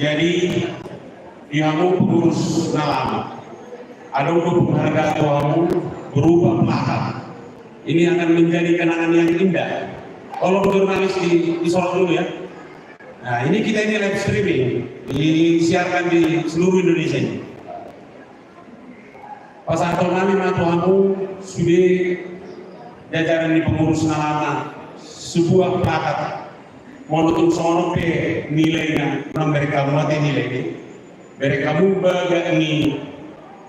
Jadi, di hamu pengurus na lama, adong do penghargaan tu hamu berupa plakat. Ini akan menjadi kenangan yang indah. Tolong jurnalis di, disorot dulu ya. Nah, ini kita ini live streaming, disiarkan di seluruh Indonesia ini. Pasahaton nami ma tu hamu sude jajaran ni pengurus na lama sebuah plakat. Molo tung songon on pe nilaina, unang bereng hamu ate nilai ni. Bereng hamu bagak ni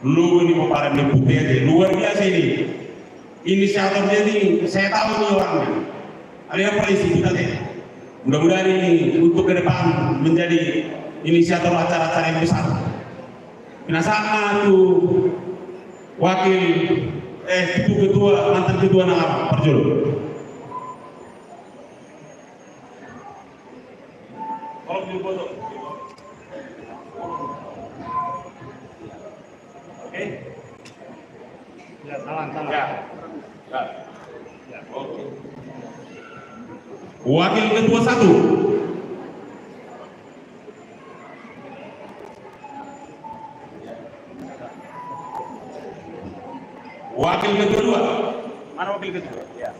logo ni pomparan ni ompunta ate. Luar biasa ini. Inisiatornya ini saya tahu ini orangnya. Ada yang paling sibuk ate. Mudah-mudahan ini untuk ke depan menjadi inisiator acara-acara yang besar. Pinasahat ma tu wakil, eh, tu ketua, mantan ketua na lama, parjolo. Tolong difoto. Oke. Ya, salam, salam. Ya. Ya. Ya, oke. Wakil ketua satu. Wakil ketua dua. Mana wakil ketua? Ya.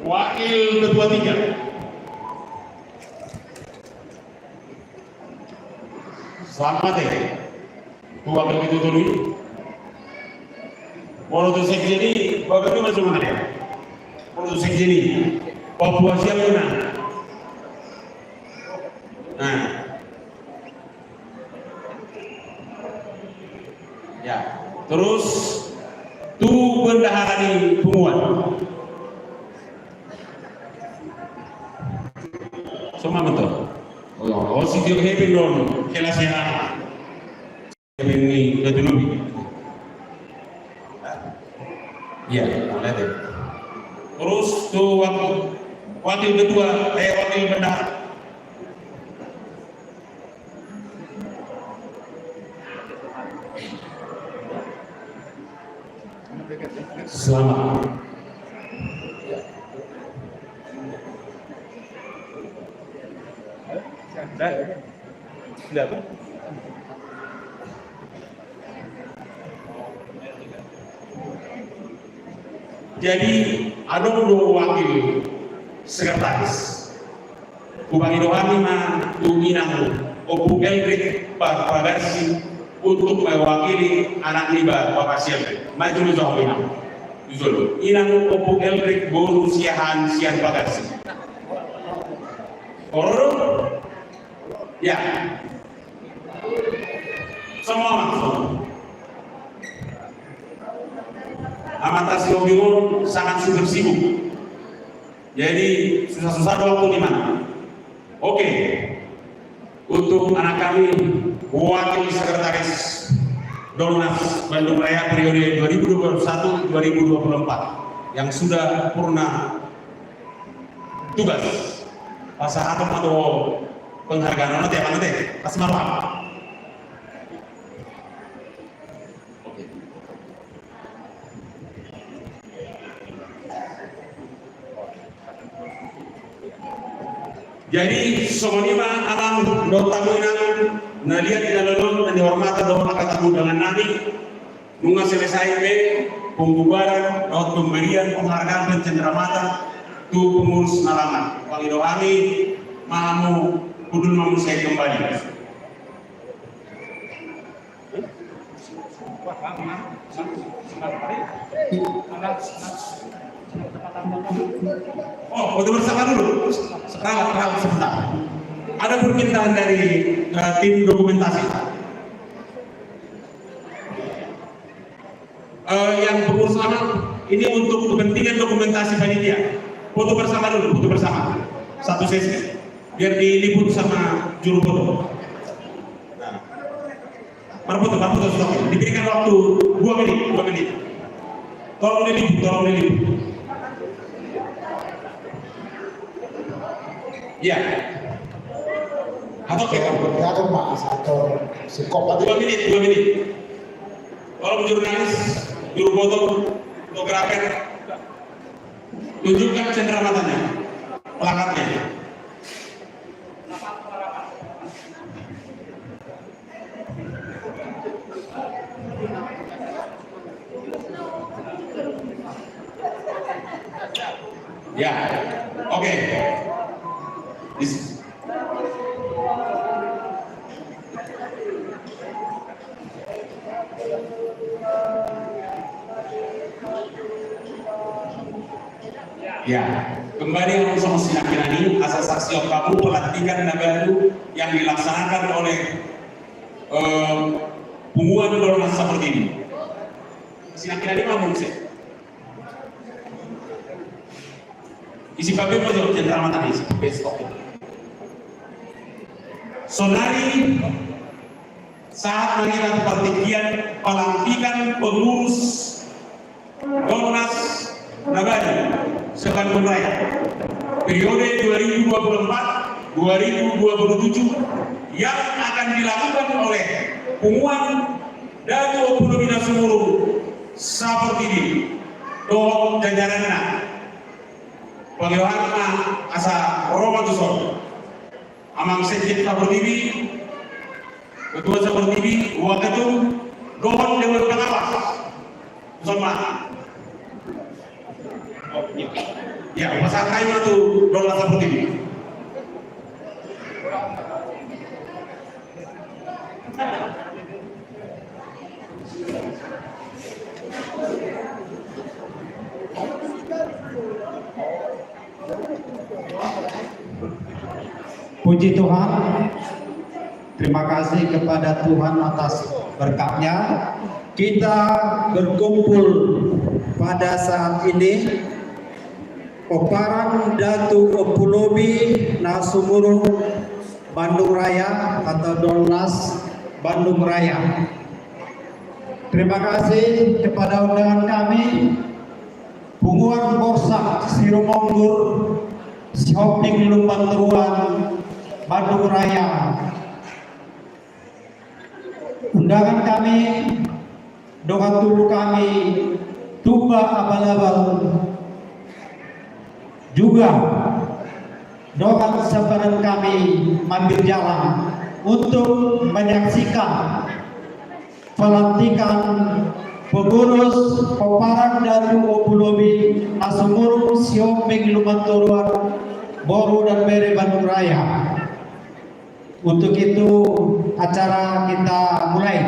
Wakil ketua tiga. Selamat ya. Wakil ketua tolu. Molo tu sekjen i, bapak itu masuk mana ya? Molo tu sekjen i, Papua siap mana? Nah. Ya, terus tu Bendahara ni punguan. Songon i ma tutu. Oh, sitio hepeng do on, kelas ya. Hepeng ni Datu Lobi. Iya, boleh deh. Terus tu wakil, wakil ketua, eh, wakil bendahara. Selamat. Jadi, adong do wakil sekretaris. Hupangido hami ma tu inang Ompu Elrik Pa-, Pagarsi untuk mewakili anak niba Bapak Siape. Maju ma jo hamu inang. Jujur. Inang Ompu Elrik boru Siahaan sian Pagarsi. Olo do? Ya. Songon i ma tutu. Amanta Sihombing on sangat super sibuk. Jadi, susah-susah do waktu ni, man. Oke. Untuk anak kami, wakil sekretaris Dolnas Bandung Raya periode dua ribu dua puluh satu dua ribu dua puluh empat yang sudah purna tugas. Pasahaton ma jo penghargaan on, nanti apa nanti? Pas malam. Oke. Jadi, songon i ma amang dohot hamu inang, na liat di na lolo, na nihormatan dohot angka tamu undangan nami, nunga selesai be pembubaran dohot pemberian penghargaan pencenderamata tu pengurus na lama. Pangido hami ma hamu, hundul ma muse kembali. Oh, foto bersama dulu. Sebentar, sebentar, sebentar. Ada permintaan dari, eh, tim dokumentasi. Eh, yang pengurus anak, ini untuk kepentingan dokumentasi panitia. Foto bersama dulu, foto bersama. Satu sesi. Biar diliput sama juru foto. Nah. Marfoto, marfoto, stop. Diberikan waktu dua menit, dua menit. Tolong diliput, tolong diliput. Iya. Atau kita. Ya, kan, Pak, satu. Sikop aja. Dua menit, dua menit. Tolong jurnalis, juru foto, fotografer, tunjukkan cendera matanya, plakatnya. Ya, oke. Dis- Ya, kembali langsung sinangkinan i, asa saksikan hamu pelantikan na baru yang dilaksanakan oleh, eh, punguan Dolnas Sapertiwi. Sinangkinan i ma muse. Isi pabe ma jo, cendera mata ni, isi pabe, stop. Saonari sahat ma hita tu partingkian pelantikan pengurus Dolnas na baru se-Bandung Raya periode dua ribu dua puluh empat dua ribu dua puluh tujuh yang akan dilakukan oleh punguan Datu Ompu Lobi Nasumurung Sapertiwi dohot jajaranna. Pangidoan ma asa ro ma tuson. Amang Sekjen Sapertiwi, Ketua Sapertiwi, Waketum, dohot Dewan Pengawas. Tuson ma. Ya, pasahat hami ma tu Dolnas Sapertiwi. Puji Tuhan, terima kasih kepada Tuhan atas berkatnya. Kita berkumpul Pada saat ini, Pomparan Datu Ompu Lobi Nasumurung Bandung Raya atau Dolnas Bandung Raya. Terima kasih kepada undangan kami, Punguan Borsak Sirumonggur, Sihombing Lumban Toruan, Bandung Raya. Undangan kami, dongan tubu kami, Tumba Abal-abal, juga dongan sepadan kami, Mambir Jalang, untuk menyaksikan pelantikan pengurus Pomparan Datu Ompu Lobi Nasumurung Sihombing Lumban Toruan, Boru dan Bere Bandung Raya. Untuk itu, acara kita mulai.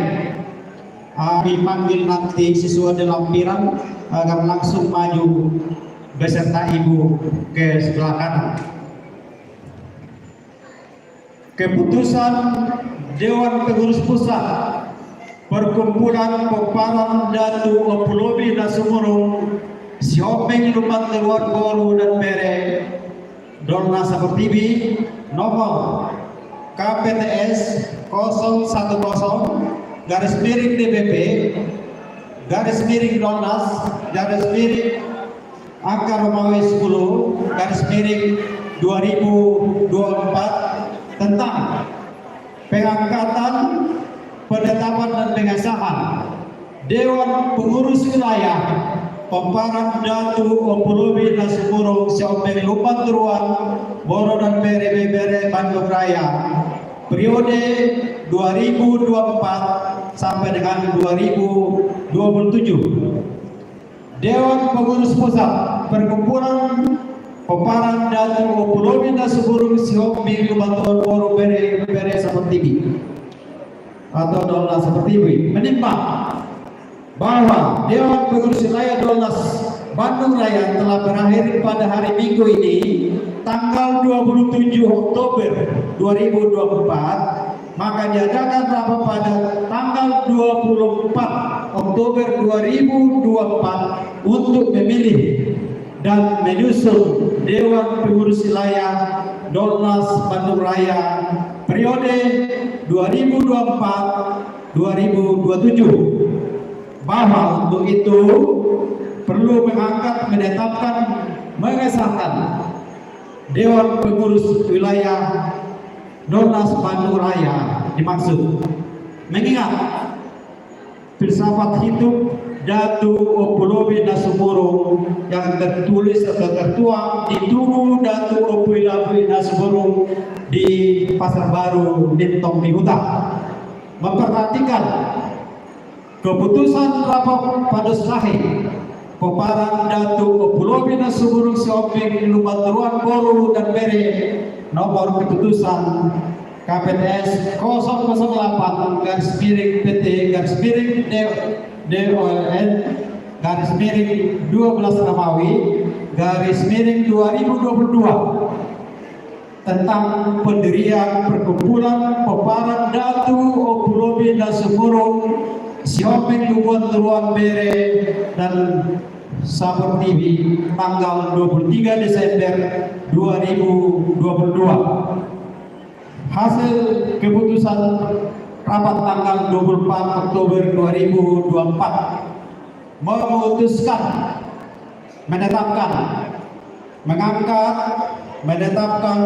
Kami panggil nanti siswa di lampiran agar langsung maju beserta ibu ke sebelah kanan. Keputusan Dewan Pengurus Pusat Perkumpulan Pomparan Datu Ompu Lobi Nasumurung Sihombing Lumban Toruan, Boru dan Bere, Dolnas Saportibi, nomor K P T S kosong satu kosong garis miring D P P garis miring Dolnas garis miring angka Romawi sepuluh garis miring dua ribu dua puluh empat, tentang pengangkatan, penetapan dan pengesahan Dewan Pengurus Wilayah Pomparan Datu Ompu Lobi Nasumurung Sihombing Lumban Toruan, Boru dan Bere, Bere Bandung Raya, periode dua ribu dua puluh empat sampai dengan dua ribu dua puluh tujuh. Dewan Pengurus Pusat Perkumpulan Pomparan Datu Ompu Lobi Nasumurung Sihombing Lumban Toruan, Boru, Bere, Bere Saportibi atau Dolnas Saportibi menimbang bahwa Dewan Pengurus Wilayah Dolnas Bandung Raya telah berakhir pada hari Minggu ini, tanggal dua puluh tujuh Oktober dua ribu dua puluh empat, maka diadakan rapat pada tanggal dua puluh empat Oktober dua ribu dua puluh empat untuk memilih dan menyusun Dewan Pengurus Wilayah Dolnas Bandung Raya periode dua ribu dua puluh empat dua ribu dua puluh tujuh. Bahwa untuk itu perlu mengangkat, menetapkan, mengesahkan Dewan Pengurus Wilayah Dolnas Bandung Raya dimaksud. Mengingat filsafat hidup Datu Ompu Lobi Nasumurung yang tertulis atau tertuang di tugu Datu Ompu Lobi Nasumurung di Pasar Baru, Lintong di Huta, memperhatikan keputusan rapat pados lahe Pomparan Datu Ompu Lobi Nasumurung Sihombing Lumban Toruan, Boru dan Bere, nomor keputusan K P T S kosong kosong delapan garis miring P T garis miring D-, D O L N garis miring dua belas Romawi garis miring dua ribu dua puluh dua, tentang pendirian Perkumpulan Pomparan Datu Ompu Lobi Nasumurung Sihombing Lumban Toruan, Bere dan Saportibi, tanggal dua puluh tiga Desember dua ribu dua puluh dua. Hasil keputusan rapat tanggal dua puluh empat Oktober dua ribu dua puluh empat memutuskan, menetapkan, mengangkat, menetapkan,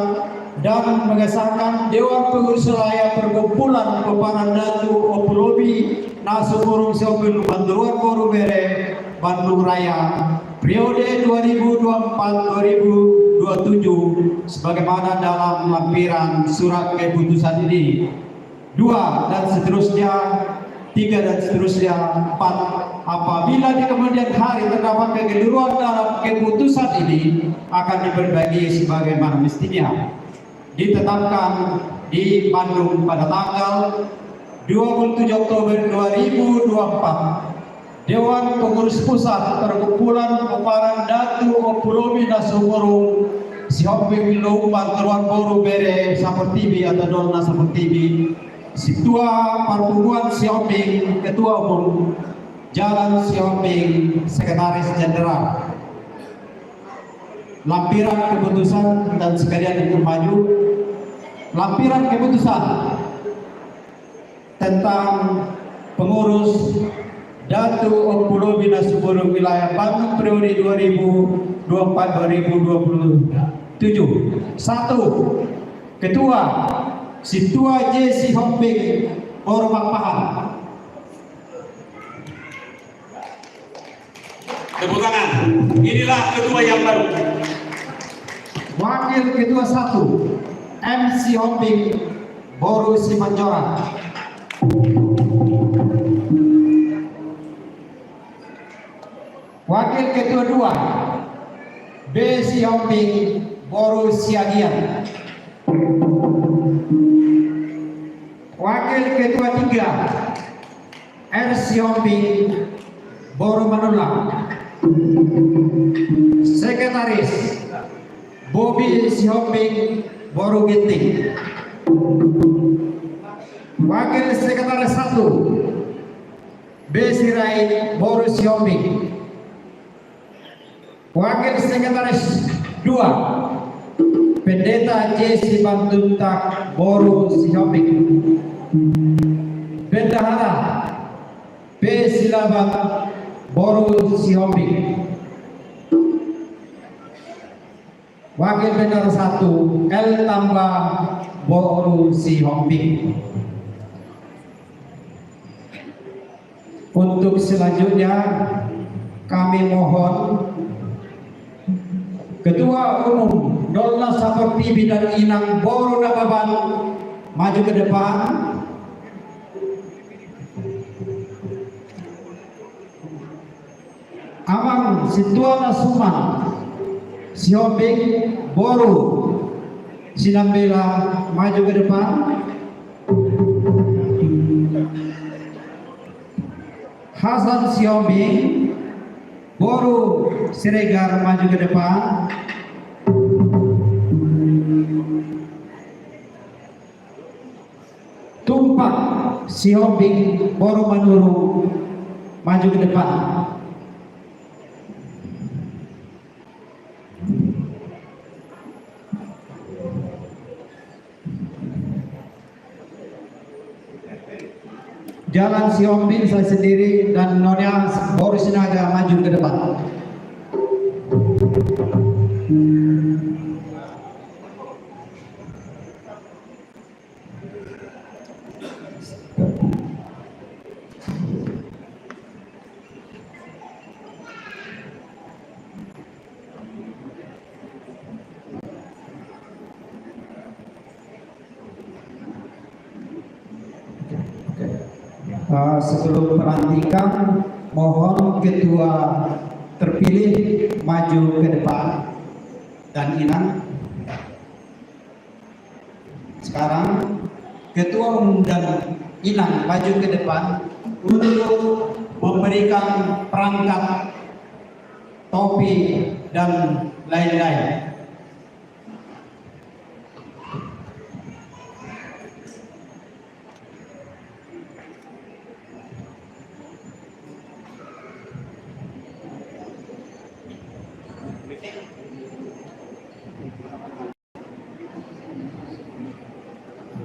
dan mengesahkan Dewan Pengurus Wilayah Perkumpulan Pomparan Datu Ompu Lobi Nasumurung Sihombing Lumban Toruan, Boru, Bere Bandung Raya, periode dua ribu dua puluh empat dua ribu dua puluh tujuh, sebagaimana dalam lampiran surat keputusan ini. Dua, dan seterusnya, tiga, dan seterusnya, empat. Apabila di kemudian hari terdapat kekeliruan dalam keputusan ini, akan diperbaiki sebagaimana mestinya. Ditetapkan di Bandung pada tanggal dua puluh tujuh Oktober dua ribu dua puluh empat, Dewan Pengurus Pusat Perkumpulan Pomparan Datu Ompu Lobi Nasumurung Sihombing Lumban Toruan, Boru, Bere Saportibi atau Dolnas Saportibi, Situa Parpunguan Sihombing, Ketua Umum, Jalan Sihombing, Sekretaris Jenderal. Lampiran keputusan dan sekalian untuk maju. Lampiran keputusan tentang pengurus Datu Ompu Lobi Nasubuan wilayah Bandung periode dua ribu dua puluh empat dua ribu dua puluh tujuh. Satu, Ketua, Sintua J Sihombing, Boru Pakpahan. Tepuk tangan. Inilah ketua yang baru. Wakil Ketua satu, M Sihombing, Boru Simanjorang. Wakil Ketua dua, B Sihombing, Boru Siagian. Wakil Ketua tiga, R Sihombing, Boru Manullang. Sekretaris, Bobi Sihombing, Boru Ginting. Wakil Sekretaris satu, B Sirait, Boru Sihombing. Wakil Sekretaris dua, Pendeta J Simanjuntak, Boru Sihombing. Bendahara, P Silaban, Boru Sihombing. Wakil Bendahara satu, L Tamba, Boru Sihombing. Untuk selanjutnya, kami mohon Ketua Umum Dolnas Saportibi dan Inang Boru Nababan maju ke depan. Amang Sintua Nasuman Sihombing, Boru Sinambela, maju ke depan. Hasan Sihombing, Boru Siregar, maju ke depan. Tumpak Sihombing, Boru Manurung, maju ke depan. Jalan Sihombing, saya sendiri dan Nyonya Boru Sinaga maju ke depan. Eh, sebelum pelantikan, mohon ketua terpilih maju ke depan dan Inang. Sekarang, Ketua Umum dan Inang maju ke depan untuk memberikan perangkat, topi, dan lain-lain.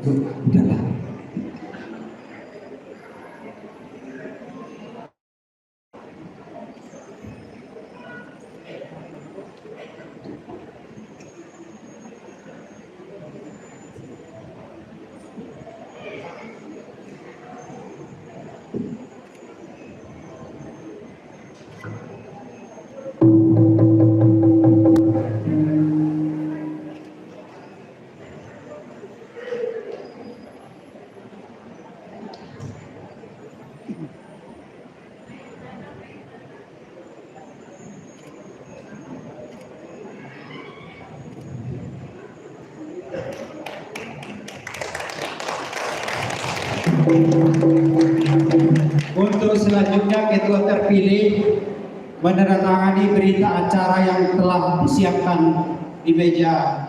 Udahlah. Untuk selanjutnya, ketua terpilih menandatangani berita acara yang telah disiapkan di meja.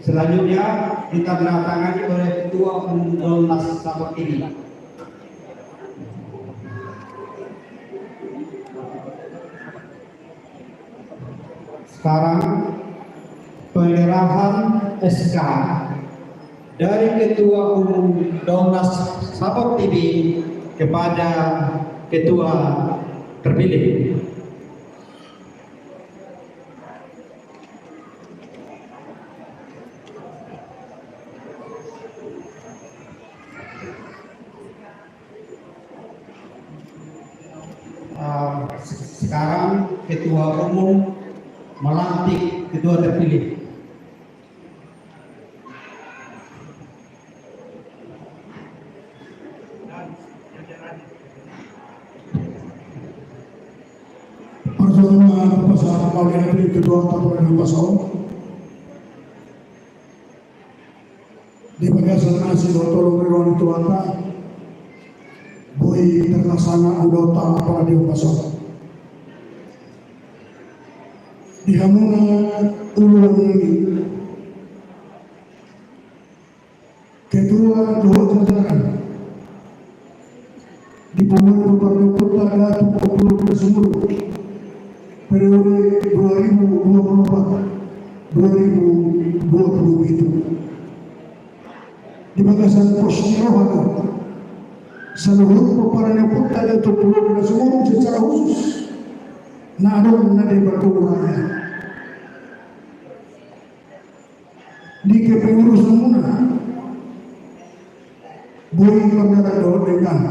Selanjutnya ditandatangani oleh Ketua Umum Dolnas Sapot T B. Sekarang penyerahan S K dari Ketua Umum Dolnas Sapot T B kepada Ketua terpilih. Ah, se-, sekarang Ketua Umum melantik Ketua terpilih. Parsahutna pasahat mauliate tu Debata, pasahat di bagasan asi dohot holong ni roha ni Tuhanta, boi terlaksana ulaonta pangadilan pasal. Di hamuna uluan nami, ketua dohot jajaran di Punguan Parniampun Datu Ompulu Sumurung, periode dua ribu dua puluh empat, dua ribu dua puluh tujuh. Di bagasan pos ni roha do saluhut pomparan ni ompunta Datu Ompulu Sumurung secara khusus na adong na di Batu Raya. Di kepengurusanmuna, boi mardalan dohot denggan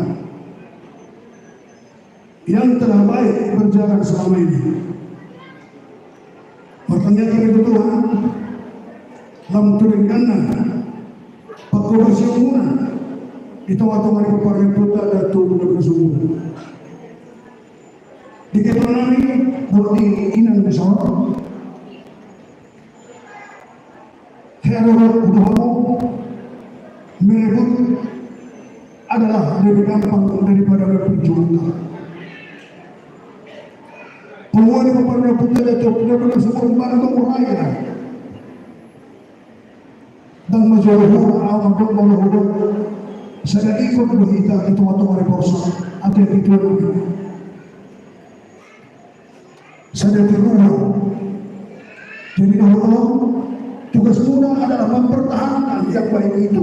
yang telah baik berjalan selama ini. Martangiang hami tu Tuhan, lam tu dengganna panghobasionmuna di tongatonga ni pomparan ni ompunta Datu Ompulu Sumurung. Di ketua nami, buat di inang di sawat. Hea do roha hamu merebut adalah lebih gampang daripada memperjuangkan. Punguan ni pomparan ni ompunta Datu Ompulu Sumurung, Batu Raya. Ndang manjalo hula, ahu mandok molo hudok sada ikon do hita di tongatonga ni borsak, ate ketua nami. Sada di rumah. Jadi, dohot on, tugasmuna adalah mempertahankan yang baik itu.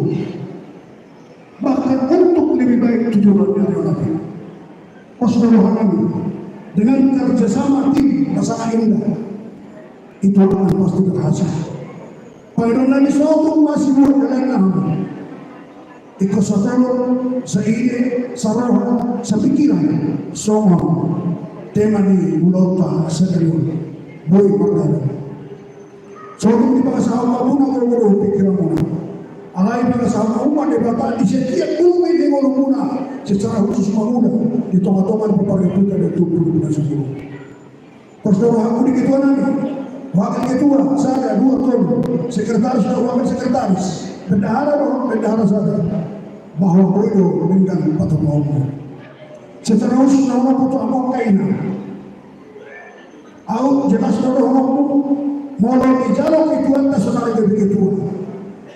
Bahkan untuk lebih baik tujuannya, anak-anak. Pos do roha nami, dengan kerjasama tim na sangat indah, itu akan pasti berhasil. Pangidoan nami, sotung ma sibuat dalanna hamu. Ingkon satolop, saide, saroha, sapikiran songon tema ni ulaonta sadari on. Boi mardalan. Sotung dipangasahon hamuna ngolumuna dohot pikiranmuna. Alai pangasahon hamu ma Debata di setiap bumi ni ngolumuna, secara khusus mangula di tongatonga ni pomparan ni ompunta Datu Ompulu Sumurung. Pos do rohaku di ketua nami, wakil ketua, sada, dua, tolu, sekretaris dohot wakil sekretaris, bendahara dohot bendahara sada, bahwa boi do denggan patupaonmu. Secara khusus na hurang tu hamu angka inang. Ahu jelas do rohangku, molo dijalo ketuanta sonari gabe ketua.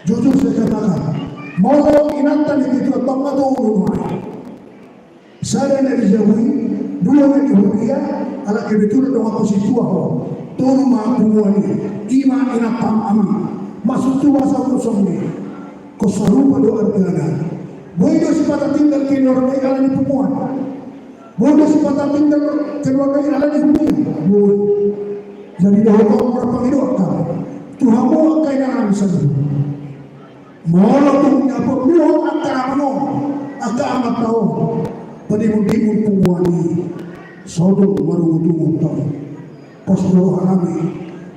Jujur saya katakan, molo inanta ni ketua tong ma tu ulu nuaeng. Sada na dijabui, dua na dihuria, ala kebetulan do angka sintua ho. Tolu ma punguan i, i ma inanta amang. Maksudhu bahasa urusan ni. Ingkon sarupa do argana. Boi do sipata tinggal keluarga i ala ni punguan. Boi do sipata tinggal keluarga i ala ni huria. Boi. Jadi dohot on marpangidoan hami tu hamu angka inang nami saluhut. Molo tung diampehon angka na mangolu, angka amanta on, padimun-dimun punguan i, sotung marungut-ungut hamu. Pos do roha nami,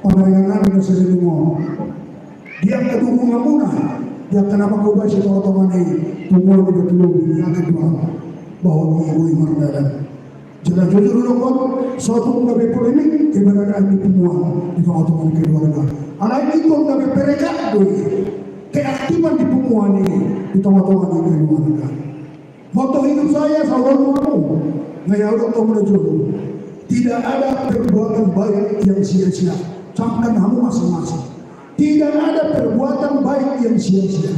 pambahenan nami na saleleng on. Di angka dukunganmuna, di angka na manghobasi tongatonga ni punguan i, di angka dukungan bahwa i boi mardalan. Jala jujur do hudok, sotung gabe polemik keberadaan ni punguan i di tongatonga ni keluarga. Alai ingkon gabe perekat do i keaktifan ni punguan i di tongatonga ni keluarga. Moto hidup saya, saudara, na hudok tu hamuna jolo. Tidak ada perbuatan baik yang sia-sia. Camkan hamu masing-masing. Tidak ada perbuatan baik yang sia-sia.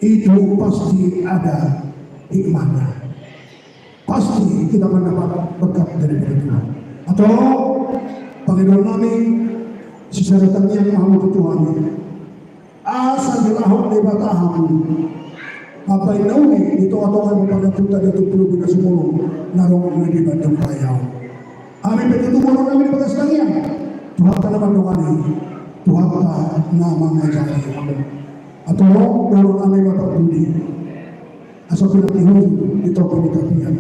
Itu pasti ada hikmahnya. Pasti kita mendapat berkat dari Tuhan. Atau pangidoan nami, sisaratan yang mau ke Tuhan. Asa dilehon Debata hamu. Apa yang nauli di tonga-tonga ni pardakuta di Tuhan Pulo Bina Sumulung, na ro di Bandung Raya. Hami pe tutu boru nami di bagas tangiang. Tuhanta na mandongani, Tuhanta na mangajari. Atau boru nami ma parbudi. Asa pinantikan di topi ni tapian.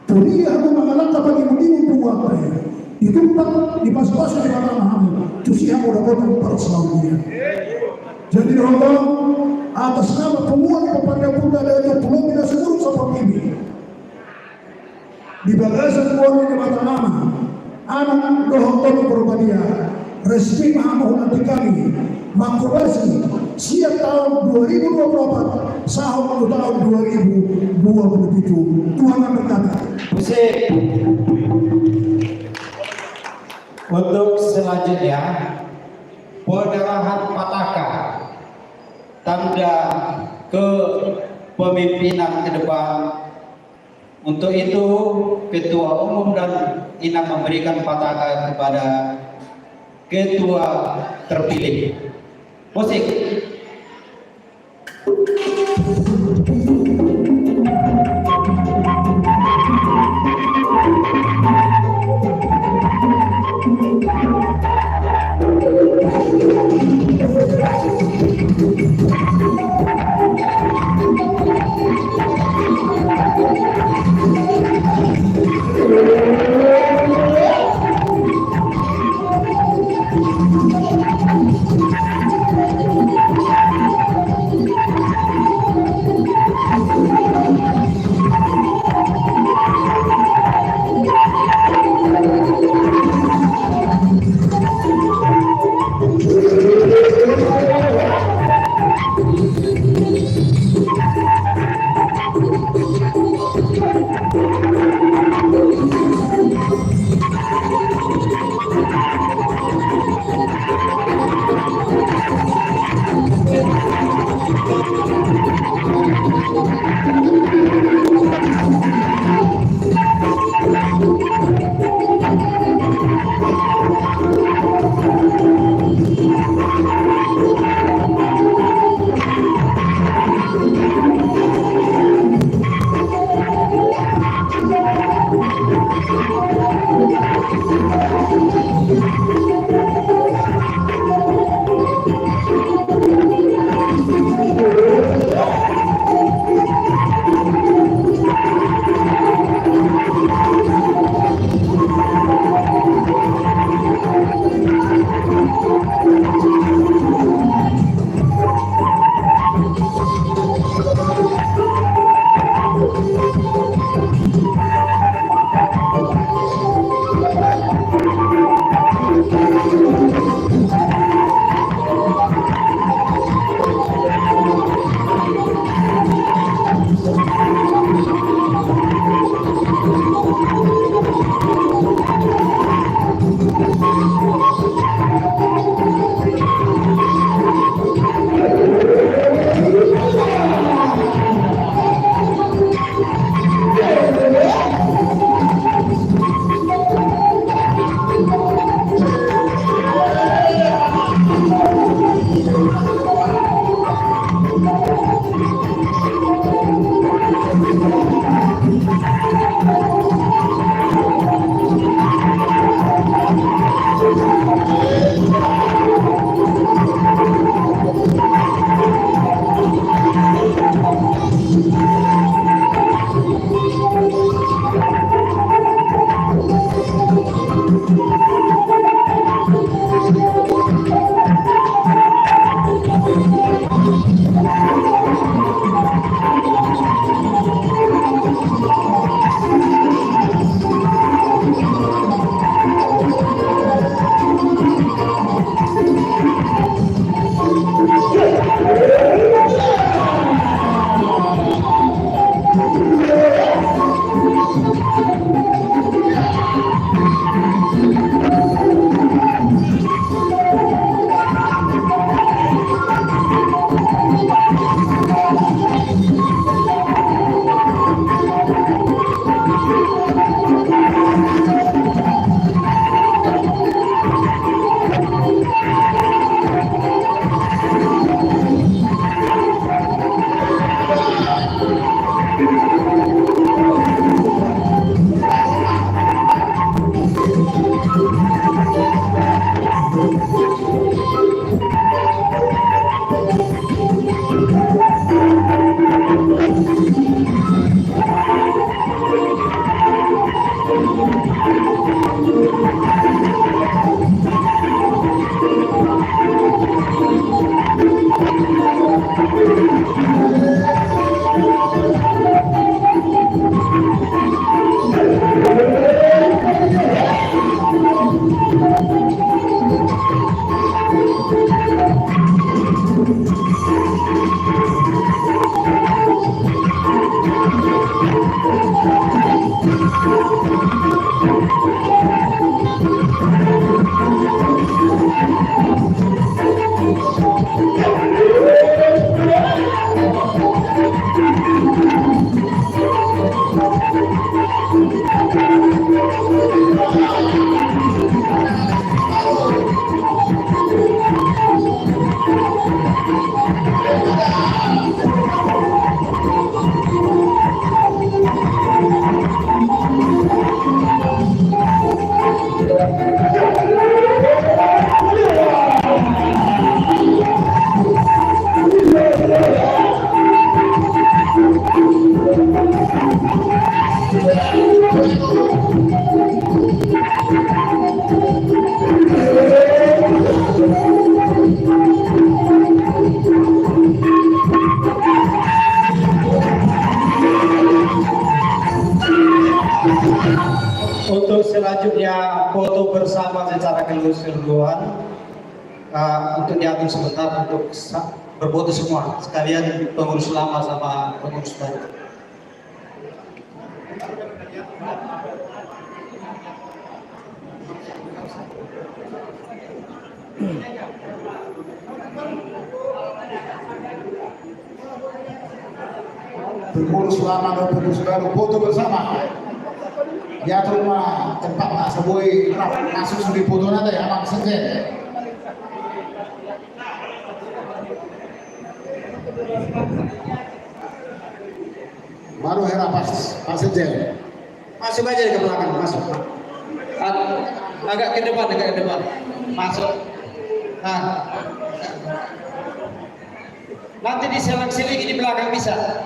Tudia hamu mangalangka pangimung-imung punguanta i. Ditumpak, dipasupasu Debata ma hamu. Tusi hamu dapotan parsaulian. Jadi dohot on, atas nama punguan ni pardakuta di Tuhan Pulo Bina Sumulung saportibi. Di bagasan goar ni Debata Ama, Anak dohot Tondi Porbadia, resmi ma hamu hulantik hami, mangkobasi sian taon dua ribu dua puluh empat, sahat tu taon dua ribu dua puluh tujuh. Tuhan memberkati. Musik. Untuk selanjutnya, penyerahan pataka tanda kepemimpinan ke depan. Untuk itu, Ketua Umum dan Inang memberikan pataka kepada Ketua terpilih. Musik. Untuk selanjutnya, foto bersama secara keseluruhan. Eh, untuk diatur sebentar untuk sa-, berfoto semua, sekalian pengurus lama sama pengurus baru. Pengurus lama dan pengurus baru foto bersama. Diatur ma tempatna, asa boi rap masuk sude fotona, Amang Sekjen. Baru hera pas, Pak Sekjen. Masuk aja ke belakang, masuk. Ag-, agak ke depan, agak ke depan. Masuk. Nah. Nanti diselang-selingi di belakang bisa.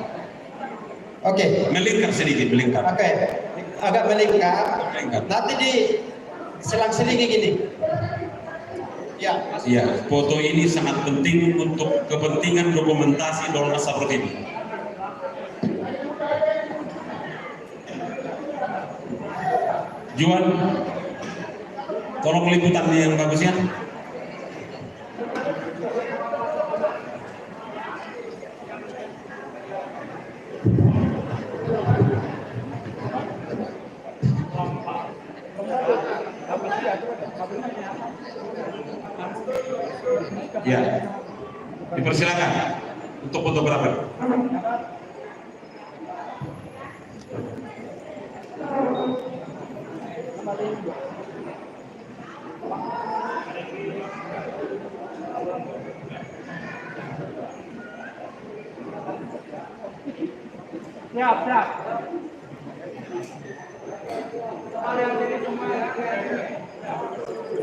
Oke. Melingkar sedikit, melingkar. Oke. Agak melingkar. Melingkar. Nanti diselang-selingi gini. Ya. Ya, foto ini sangat penting untuk kepentingan dokumentasi Dolnas Saportibi. Juan, tolong liputan yang bagus ya. Ya, dipersilakan untuk fotografer. Siap, siap.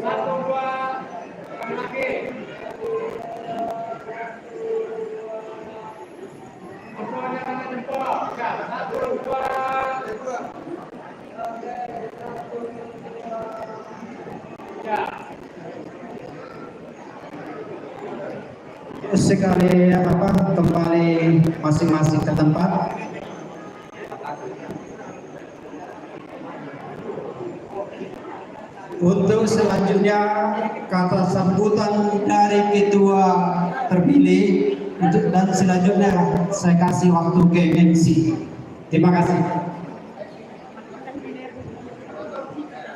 Satu, dua, lagi. Sekali apa, kembali masing-masing ke tempat. Untuk selanjutnya, kata sambutan dari ketua terpilih, untuk, dan selanjutnya saya kasih waktu ke M C. Terima kasih.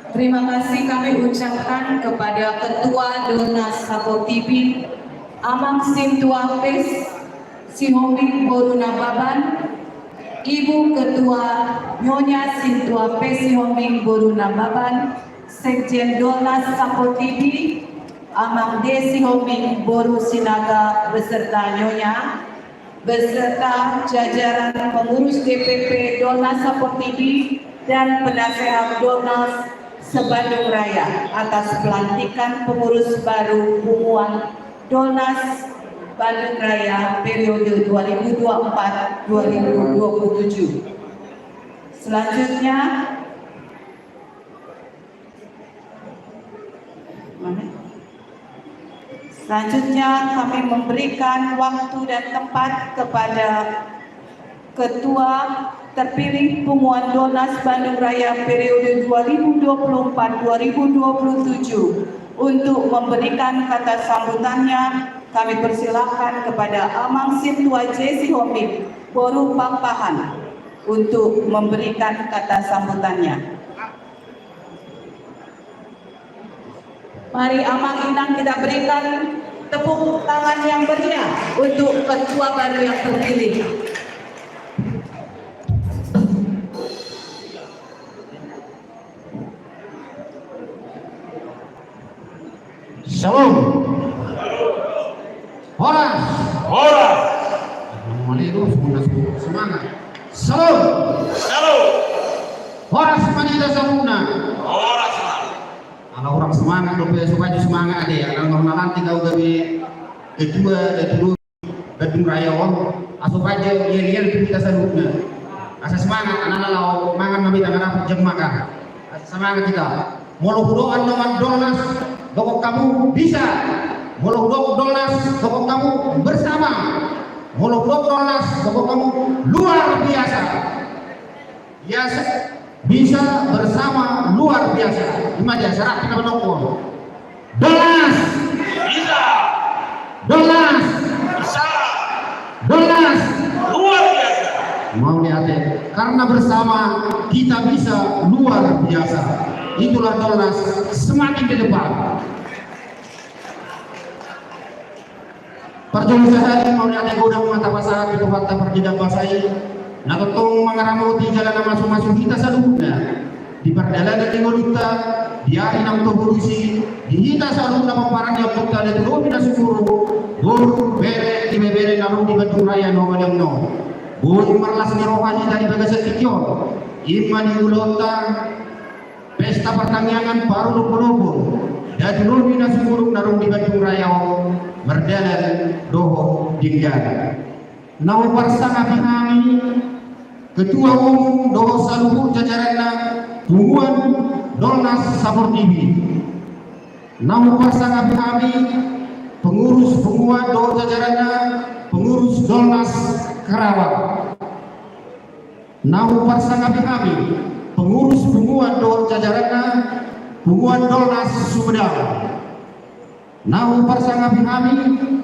Terima kasih kami ucapkan kepada Ketua Dolnas Saportibi, Amang Sintua P Sihombing boru Nababan, Ibu Ketua Nyonya Sintua P Sihombing boru Nababan, Sekjen Dolnas Saportibi, Amang D Sihombing boru Sinaga beserta Nyonya, beserta jajaran pengurus D P P Dolnas Saportibi dan penasehat Dolnas se-Bandung Raya atas pelantikan pengurus baru Punguan Dolnas Bandung Raya periode dua ribu dua puluh empat dua ribu dua puluh tujuh. Selanjutnya, Selanjutnya, kami memberikan waktu dan tempat kepada Ketua terpilih Punguan Dolnas Bandung Raya periode dua ribu dua puluh empat dua ribu dua puluh tujuh untuk memberikan kata sambutannya. Kami persilakan kepada Amang Sintua J. Sihombing, Boru Pakpahan, untuk memberikan kata sambutannya. Mari Amang Inang kita berikan tepuk tangan yang meriah untuk ketua baru yang terpilih. Shalom. Horas. Horas. Assalamualaikum, semangat, semangat. Shalom. Shalom. Horas ma di hita saluhutna. Horas ma. Ala hurang semangat dope, supaya semangat ate, ala normal nanti kau gabe ketua, ketua Bandung Raya on, asa paja yel-yel tu hita saluhutna. Asa semangat, anana laho mangan ma hita, nunga dapot jam makan. Asa semangat hita. Molo hudok annon Dolnas, dohot hamu bisa. Molo hudok Dolnas, dohot hamu bersama. Molo hudok Dolnas, dohot hamu luar biasa. Biasa, bisa bersama luar biasa. Ima dia syarat kita menokol. Dolnas. Bisa. Dolnas. Bisa. Dolnas. Luar biasa. Mauliate. Karena bersama kita bisa luar biasa. Itulah Dolnas semakin ke depan. Parjolo sahali mauliate godang ma tapasahat tu Tuhanta parjagabansai, na tongtong mangaramoti jala na mamasu-masu hita saluhutna di pardalanan ni ngolunta, di ari naung tohut tusi, di hita saluhutna pomparan ni ompunta Datu Lobi Nasumurung, boru, bere, ibebere na adong di Bandung Raya na humaliang on. Boi marlas ni roha hita di bagasan tingki on. Ima di ulaonta pesta partangiangan parolopolopon Datu Lobi Nasumurung na adong di Bandung Raya on mardalan dohot denggan. Na huparsangapi hami Ketua Umum dohot saluhut jajaranna Punguan Dolnas Saportibi. Na huparsangapi hami pengurus punguan dohot jajaranna, pengurus Dolnas Karawang. Na huparsangapi hami pengurus punguan dohot jajaranna, Punguan Dolnas Sumedang. Na huparsangapi hami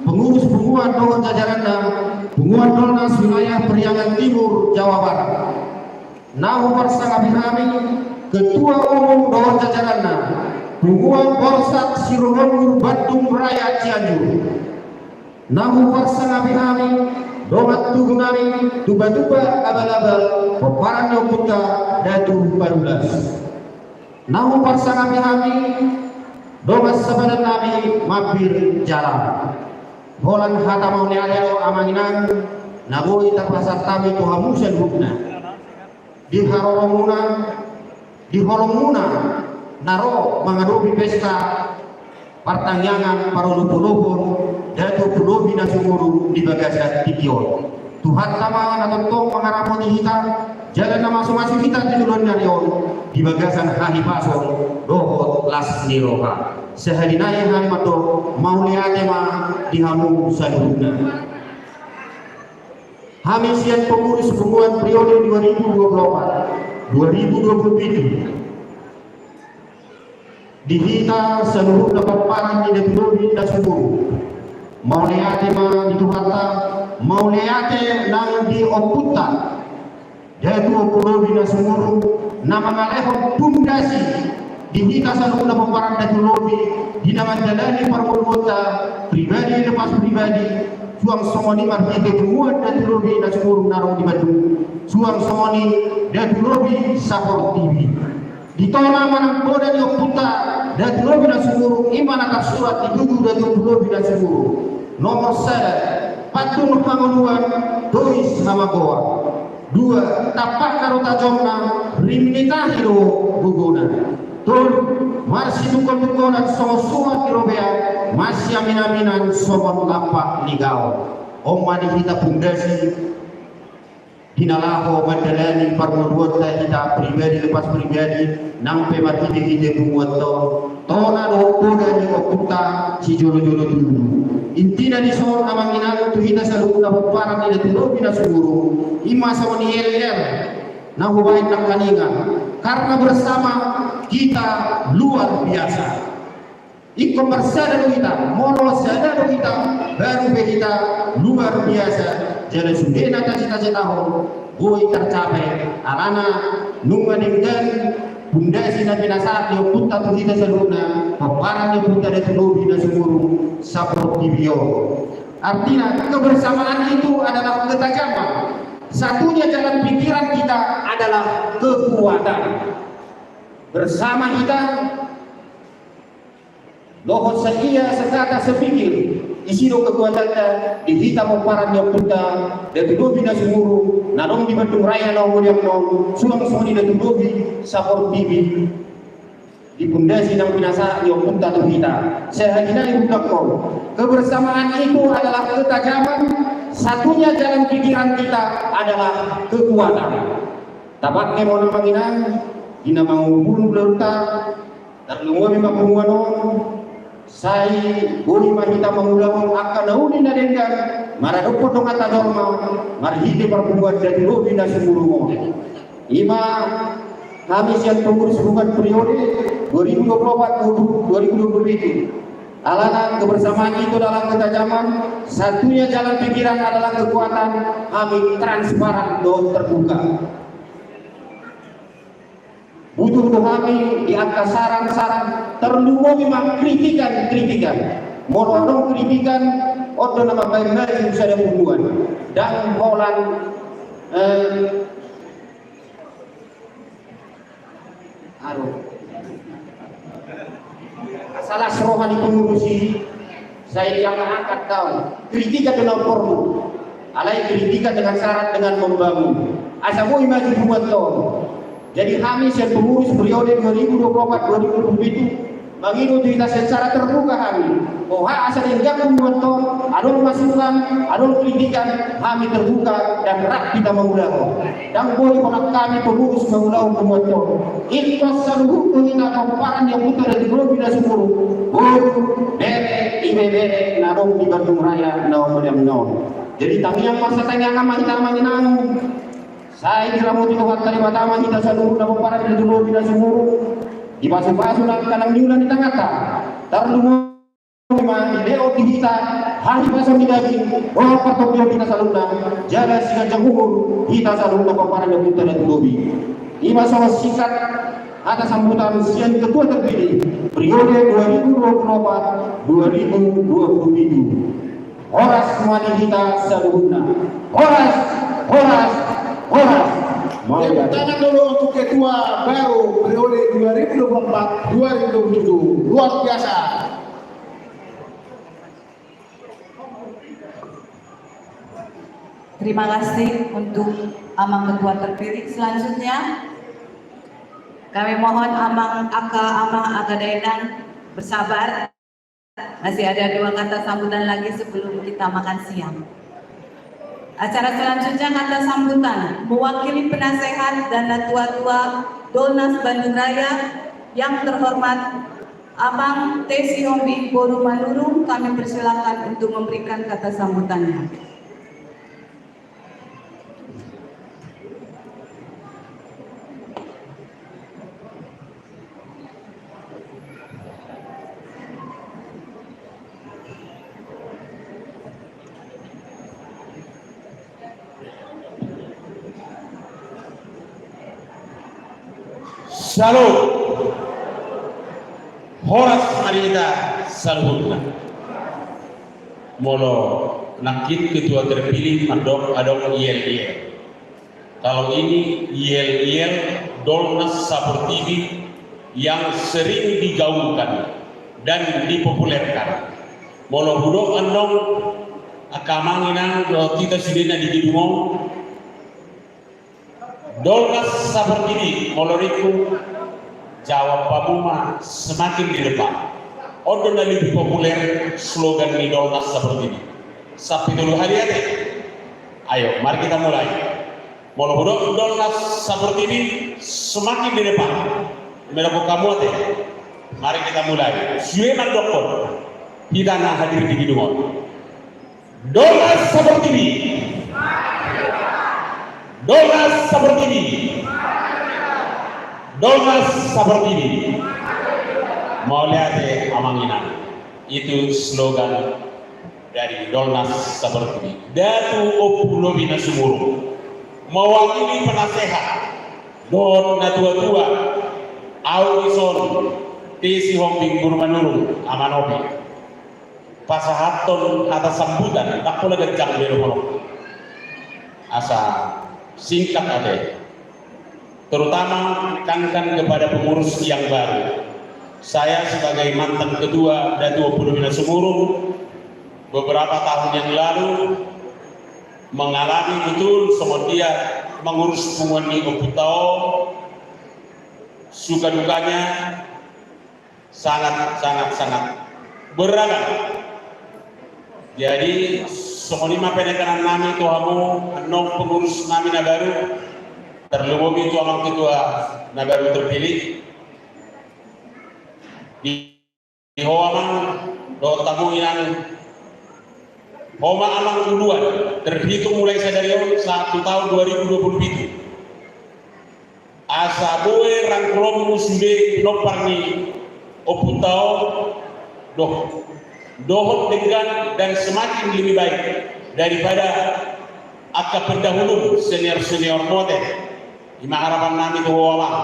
pengurus punguan dohot jajaranna, Punguan Dolnas Wilayah Periangan Timur Jawa Barat. Na huparsangapi hami Ketua Umum dohot jajaranna, Punguan Polsat Sirumonggur Bandung Raya Cianjur. Na huparsangapi hami dongan tubu nami Tuba-tuba Abal-abal, pomparan ni ompunta Datu Padulas. Na huparsangapi hami dongan sabadan nami Mambir Jalang. Holan hata mauliate do, amang inang, na boi tapasahat hami tu hamu saluhutna. Di haroromuna, di holongmuna na ro mangadopi pesta partangiangan parolopolopon Datu Lobi Nasumurung di bagasan tingki on. Tuhanta ma na tongtong mangaramoti hita, jala na mamasu-masu hita tu joloan ni ari on di bagasan hahipason dohot las ni roha. Sahali nai hami mandok mauliate ma di hamu saluhutna. Hami sian pengurus punguan periode dua ribu dua puluh empat dua ribu dua puluh tujuh, di hita saluhutna pomparan ni Datu Lobi Nasumurung, mauliate ma di Tuhanta, mauliate nang di ompunta Datu Ompu Lobi Nasumurung, na mangalehon pundasi di hita saluhutna pomparan Datu Lobi, di na mandalani parngoluonta pribadi lepas pribadi, suang songon i marhite punguan Datu Lobi Nasumurung na adong di Bandung, suang songon i Datu Lobi Saportibi. Di tona manang poda ni ompunta Datu Lobi Nasumurung, ima na tarsurat di buku Datu Lobi Nasumurung nomor sada, Pantun hangoluan, tois hamagoan. Dua, tampakna do tajomna, rim ni tahi do gogona. Tolu, marsitungkoltungkolan songon suhat ni robean, marsiaminaminan songon lampak ni gaol. On ma di hita pundasi di na laho mandalani parngoluonta hita pribadi lepas pribadi, nang pe marhitehite punguanta on, tona dohot poda ni ompunta sijolojolo tubu. Intina dison amang inang tu hita saluhutna pomparan ni Datu Robi Nasumurung, i ma songon yel-yel na hubaen nangkaningan, karena bersama kita luar biasa. Ingkon marsada do hita, molo sada do hita, baru pe hita luar biasa. Jala sude na tacita-citahon boi tarcapai, alana nunga denggan pundasi na pinasahat ni ompunta tu hita saluhutna, pomparan ni ompunta Datu Robi Nasumurung, saportibi on. Artinya, kebersamaan itu adalah ketajaman. Satunya jalan pikiran kita adalah kekuatan. Bersama kita dohot saia, sekata, sepikir, isi do kekuatanta di hita pomparan ni ompunta Datu Robi Nasumurung na adong di Bandung Raya na humaliang on, suang songon i Datu Robi, saportibi di pundasi na pinasahat ni ompunta tu hita. Sahali nai hudok on, kebersamaan itu adalah ketajaman, satunya jalan pikiran kita adalah kekuatan. Tapakke ma on amang inang, di na mangulahon ulaonta, tarlumobi ma punguan on, sai boi ma hita mangulahon angka na uli na denggan maradophon donganta jolma marhite parpunguan Datu Robi Nasumurung on. I ma hami sian pengurus hubungan periode dua ribu dua puluh empat dua ribu dua puluh tujuh. Alana kebersamaan itu adalah ketajaman, satunya jalan pikiran adalah kekuatan, hami transparan dohot terbuka. Butuh do hami di angka saran-saran, tarlumobi ma kritikan-kritikan. Molo adong kritikan, on do na mambaen maju sada punguan. Ndang holan, eh, aduh. Asa las roha ni pengurus i, sai diangkat-angkat do. Kritikan do na porlu. Alai kritikan dengan syarat, dengan membangun. Asa boi maju punguanta on. Jadi hami sian pengurus periode dua ribu dua puluh empat dua ribu dua puluh tujuh mangido tu hita secara terbuka hami. Boha asa denggan punguanta on, adong masukan, adong kritikan, hami terbuka dan rap hita mangulahon. Ndang boi holan hami pengurus mangulahon punguanta on. Ingkon saluhut do hita pomparan ni ompunta Datu Robi Nasumurung, boru, bere, ibebere na adong di Bandung Raya na humaliang on. Jadi tangiang marsitangiangan ma hita amang inang. Sai diramoti Tuhanta Debata ma hita saluhutna pomparan ni Datu Robi Nasumurung. Dipasupasu nang angka na niula ni tanganta. Tarlumobi ma dilehon di hita hahipason ni daging, dohot partondion hita saluhutna, jala siganjang umur hita saluhutna pomparan ni ompunta Datu Robi. I ma songon singkat hata sambutan sian ketua terpilih periode dua ribu dua puluh empat dua ribu dua puluh tujuh. Horas ma di hita saluhutna. Horas, horas, horas. Tepuk tangan dulu untuk ketua baru periode dua ribu dua puluh empat dua ribu dua puluh tujuh. Luar biasa. Terima kasih untuk amang ketua terpilih. Selanjutnya, kami mohon amang, angka amang, angka dainang bersabar. Masih ada dua kata sambutan lagi sebelum kita makan siang. Acara selanjutnya kata sambutan mewakili penasehat dan natua-tua Dolnas Bandung Raya yang terhormat Amang T. Sihombing boru Manurung, kami persilakan untuk memberikan kata sambutannya. Salut. Horas ma di hita saluhutna. Molo nangkin ketua terpilih mandok adong yel-yel. Kalau ini yel-yel Dolnas Saportibi yang sering digaungkan dan dipopulerkan. Molo hudok annon, Angka amang inang dohot hita sude na di gedung on. Dolnas saportibi, molo ningku, jawab hamu ma semakin di depan. On do na lebih populer slogan ni Dolnas saportibi. Sampe tolu hali ate. Ayo, mari kita mulai. Molo hudok Dolnas saportibi, semakin di depan. Mendok hamu ate. Mari kita mulai. Sude mandokkon. Hita na hadir di gedung on. Dolnas saportibi. Dolnas saportibi. Dolnas saportibi. Mauliate amang inang. Itu slogan dari Dolnas saportibi. Datu Ompu Lobi Nasumurung mewakili penasehat dohot natua-tua. Ahu dison, T. Sihombing Buru Manurung, Ama Nopi. Pasahathon hata sambutan, ndang pola ganjang be dohonon. Asa singkat ate. Terutama tekankan kepada pengurus yang baru. Saya sebagai mantan ketua Datu Ompu Lobi Nasumurung, beberapa tahun yang lalu mengalami betul songon dia mengurus punguan ni ompunta on, suka dukanya sangat, sangat, sangat beragam. Jadi, songon i ma penekanan nami tu hamu, annon pengurus nami na baru, terlebih tu amang ketua na baru terpilih. Di, di ho amang, dohot hamu inang, ho ma amang uluan, terhitung mulai sadari on, sahat tu tahun dua ribu dua puluh pitu. Asa boi rangkulonmu sude pinompar ni ompunta on, doh, dohot denggan dan semakin lebih baik daripada angka pendahulu senior-seniormu ate. I ma harapan nami tu ho amang.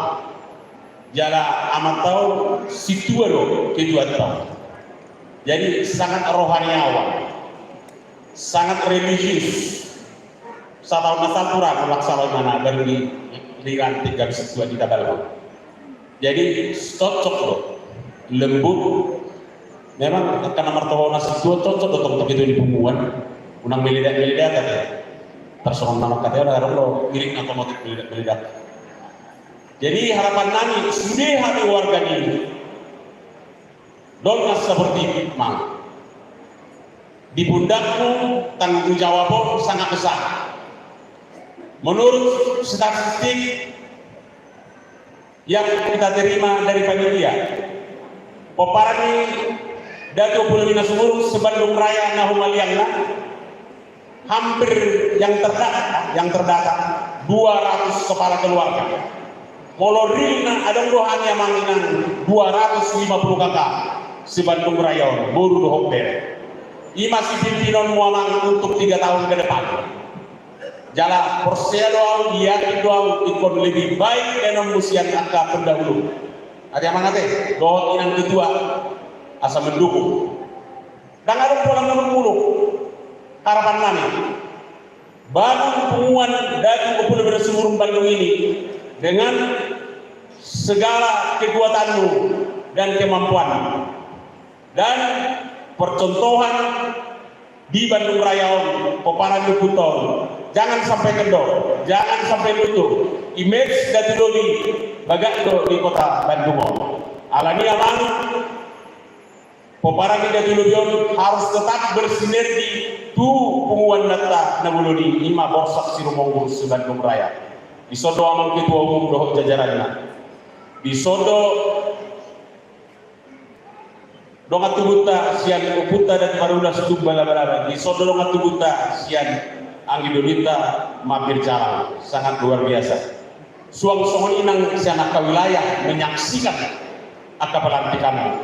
Jala amanta on sintua do ketuanta on. Jadi sangat rohaniawan, sangat religius. Sataon na salpu ra, mulak sataon na baru di, di ranting gabe sintua di tabalhon. Jadi cocok do. Lembut. Memang angka na martobau na sintua cocok do tong tu ketua ni punguan. Unang meledak-meledak ate. Tarsongon na mangkatai on adong do irik na otomatis meledak-meledak. Jadi harapan nami sude hami warga ni Dolnas saportibi, mang. Di pundakmu tanggung jawab on sangat besar. Menurut statistik yang kita terima dari panitia, pomparan ni Datu Ompu Lobi Nasumurung se-Bandung Raya na humaliangna, hampir yang terdata, yang terdata dua ratus kepala keluarga. Molo realna adong do hami amang inang dua ratus lima puluh K K se-Bandung Raya on, boru dohot bere. I ma sipimpinonmu amang untuk tiga tahun ke depan. Jala porsea do ahu, yakin do ahu ingkon lebih baik baenonmu sian angka pendahulu. Ate amang ate, dohot inang ketua, asa mendukung. Ndang adong pola muluk-muluk. Harapan nami, bangun punguan Datu Ompu Lobi Nasumurung Bandung ini dengan segala kekuatanmu dan kemampuanmu. Dan percontohan di Bandung Raya on, pomparan ni ompunta on, jangan sampai kendor, jangan sampai luntur. Image Datu Lobi bagak do di kota Bandung on. Alani amang, pomparan ni Datu Lobi on harus tetap bersinergi tu punguannanta na bolon i, i ma Borsak Sirumonggur se-Bandung Raya. Dison do amang ketua umum dohot jajaranna. Dison do dongan tubunta sian ompunta Datu Marulas Tumba Labalaba, dison do dongan tubunta sian anggi dolinta Mampir Jalang, sangat luar biasa. Suang songon i nang sian angka wilayah menyaksikan angka pelantikan.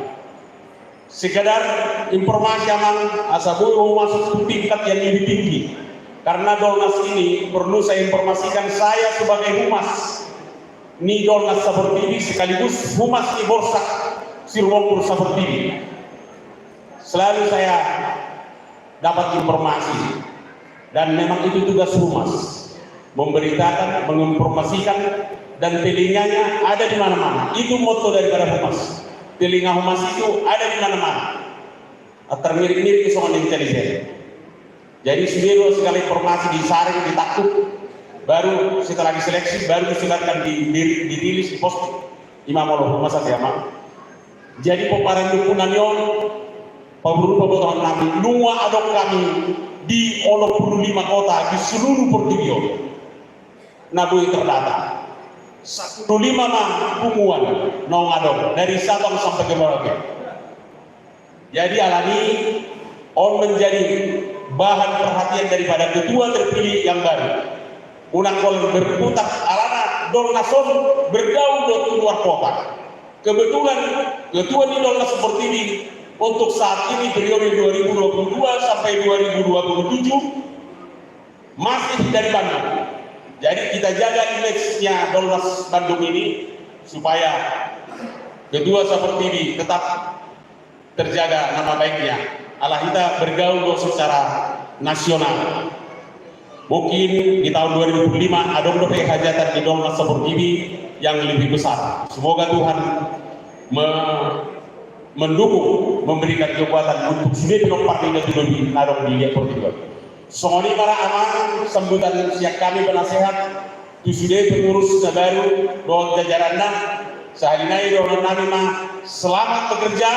Sekedar informasi amang, asa boi ho masuk tu tingkat yang lebih tinggi. Karena Dolnas ini perlu saya informasikan, saya sebagai humas ni Dolnas Saportibi sekaligus humas ni Borsak Sirumonggur Saportibi. Selalu saya dapat informasi. Dan memang itu tugas humas. Memberitakan, menginformasikan, dan telinganya ada di mana-mana. Itu moto daripada humas. Telinga humas itu ada di mana-mana. Antar mirip-mirip songon intelijen. Jadi sude do segala informasi disaring, ditangkup, baru setelah diseleksi, baru disebarkan, di, di, dirilis, diposting. Ima molo humas ate, Amang. Jadi pomparan ni ompunami on, parboru pabotohon nami, nunga adong hami di onom pulu lima kota di seluruh portibi on na boi terdata. Sampulu lima ma punguan naung adong dari Sabang sampai ke Merauke. Jadi alani on menjadi bahan perhatian daripada ketua terpilih yang baru. Unang holan berkutat alana Dolnas on bergaul do tu luar kota. Kebetulan ketua di Dolnas Sport ini untuk saat ini periode dua ribu dua puluh dua sampai dua ribu dua puluh tujuh masih dari Bandung. Jadi kita jaga image-nya Dolnas Bandung ini supaya ketua Sport ini tetap terjaga nama baiknya. Ala hita bergaul do secara nasional. Mungkin di tahun dua ribu lima adong dope hajatan di Dolnas Sport ini yang lebih besar. Semoga Tuhan me-, mendukung, memberikan kekuatan untuk sude pinompar ni na tulobi na adong di liat portibi on. Songon i ma ra, Amang, sambutan sian hami penasehat tu sude pengurus na baru dohot jajaranna. Sahali nai dohonon nami ma, selamat bekerja,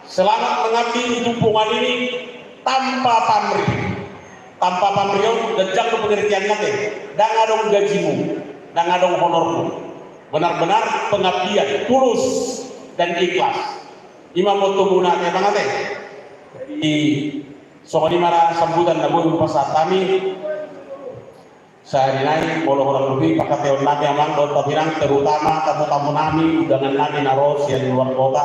selamat mengabdi di tumpungan ini tanpa pamrih. Tanpa pamrih on, ganjang do pengertianna ate, ndang adong gajimu, ndang adong honormu. Benar-benar pengabdian tulus dan ikhlas. Ima mottomuna ate, Amang, ate. Jadi songon i ma ra sambutan na boi hupasahat hami. Sahali nai molo hurang lobi pangkataion nami, Amang dohot Inang, terutama tamu-tamu nami, undangan nami na ro sian luar kota,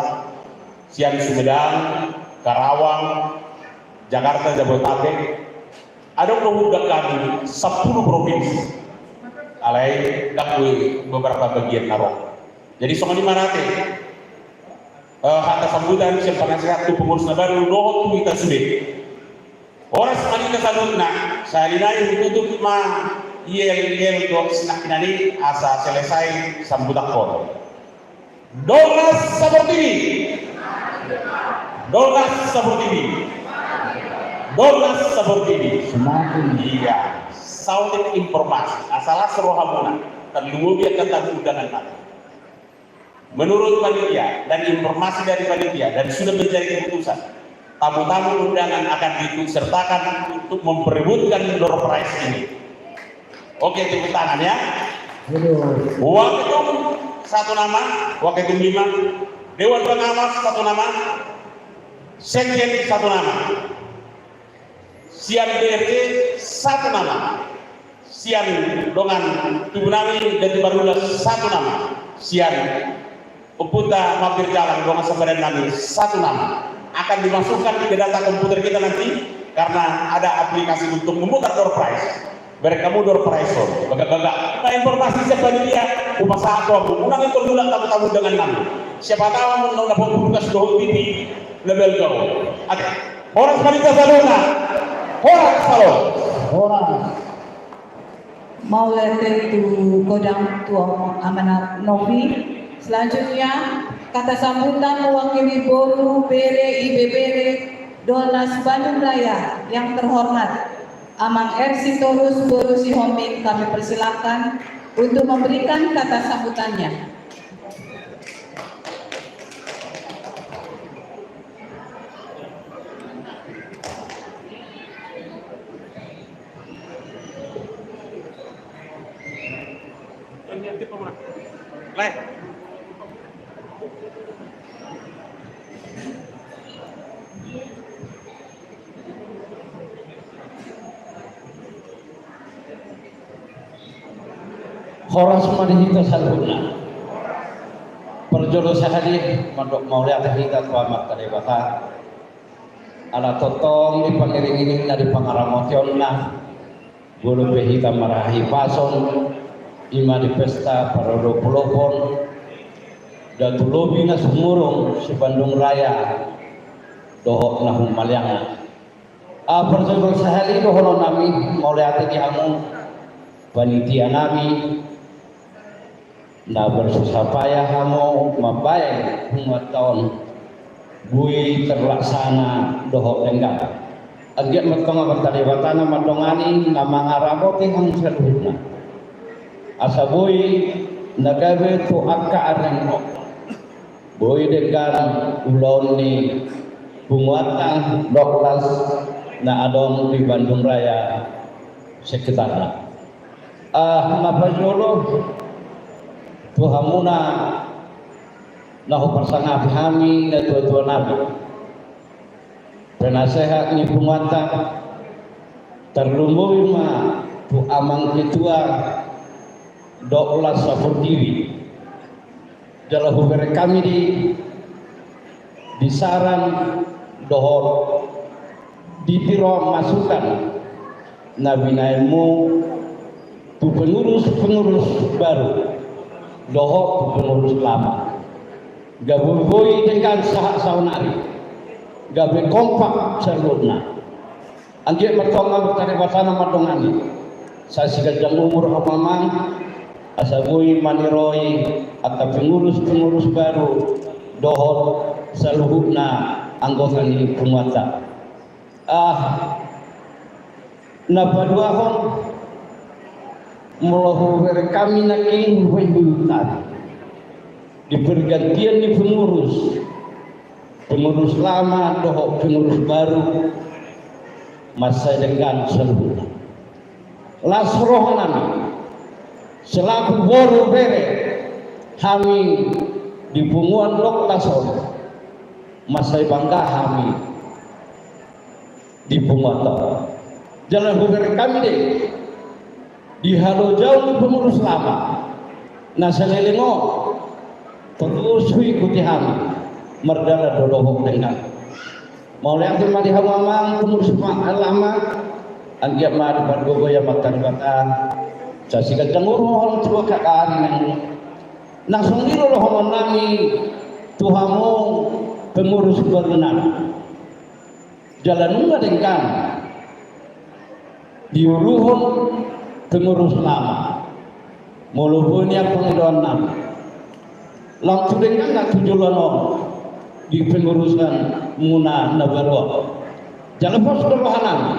sian Sumedang, Karawang, Jakarta, Jabodetabek. Adong do hundang hami sampulu provinsi. Alai ndang boi beberapa bagian na ro. Jadi songon i ma ra ate, eh, hata sambutan sian penasehat tu pengurus na baru dohot tu hita sude. Horas ma di hita saluhutna. Sahali nai hututup ma yel-yel dohot sinangkinan i asa selesai sambutanhon. Dolnas Sport ini. Dolnas Sport ini. Dolnas Sport ini. Semakin. Iya. Saut informasi. Asa las rohamuna. Tarlumobi angka tamu undangan nami. Menurut panitia dan informasi dari panitia dan sudah menjadi keputusan, tamu-tamu undangan akan diikut sertakan untuk memperebutkan door prize ini. Oke, tepuk tangan ya. Waketum satu nama, waketum lima, dewan pengawas satu nama, sekjen satu nama. Sian D R T satu nama. Sian dongan tubu nami Datu Barulas satu nama. Sian ompunta Mampir Jalang dongan sabadan nami satu nama. Akan dimasukkan ke data komputer kita nanti karena ada aplikasi untuk memutar door prize. Berek hamu door prize on. Bagak-bagak. Nah, informasi sian panitia, hupasahat hamu. Unang ingkon mulak tamu-tamu undangan nami. Siapa tahu mau dapat bukas dohot pipi lebel kau. Oke. Horas ma di hita saluhutna. Horas, halo. Horas. Mauliate tu godang tu amang Novi. Selanjutnya, kata sambutan mewakili boru, bere, ibebere Dolnas Bandung Raya yang terhormat Amang R. Sitorus boru Sihombing kami persilakan untuk memberikan kata sambutannya. Horas ma di hita saluhutna. Parjolo sahali mandok mauliate hita tu Amanta Debata. Ala tongtong di pangiring-iring na di pangaramotionna. Molo pe hita marhahipason, ima di pesta parolopolopon Datu Lobi na sumurung si-Bandung Raya dohot na humaliangna. Parjolo sahali dohonon nami mauliate di hamu panitia nami, na bersusah payah hamu mambahen humuanta on boi terlaksana dohot denggan. Anggiat ma tongtong Amanta Debata na mandongani, na mangaramoti hamu saluhutna. Asa boi na gabe tu angka ari on, boi denggan ulaon ni punguanta Douglas na adong di Bandung Raya sekitarna. Ah, na parjolo tu hamuna na huparsangapi hami, na tuatua nami, penasehat ni punguanta, tarlumobi ma tu amang ketua Douglas Saportibi. Jala hubereng hami di, di saran dohot di piro masukan na binaenmu tu pengurus-pengurus baru dohot tu pengurus lama. Gabe boi denggan sahat saonari, gabe kompak saluhutna. Anggiat ma tongtong Amanta Debata na mandongani, sai siganjang umur hamu amang, asa boi maniroi angka pengurus-pengurus baru dohot saluhutna anggota ni punguanta. Ah, na paduahon, molo hubereng hami nangkin, hubereng hami di pergantian ni pengurus, pengurus lama dohot pengurus baru, mansai denggan saluhutna. Las roha nami selaku boru bere hami di punguan Douglas on, mansai bangga hami di punguanta on. Jala hubereng hami do di halojaon ni pengurus lama na saleleng on, terus huikuti hami, mardalan do dohot denggan. Mauliate ma di hamu amang pengurus ma-, lama, anggiat ma dipargogoi Amanta Debata, sai siganjang umur hamu tu angka ari nang, nang songon i do dohonon nami tu hamu pengurus baru nami. Jala nunga denggan diuluhon pengurus lama. Molo boi nian pangidoan nami, lam tu denggan na tu joloan on di pengurusan muna na baru on. Jala pos do roha nami,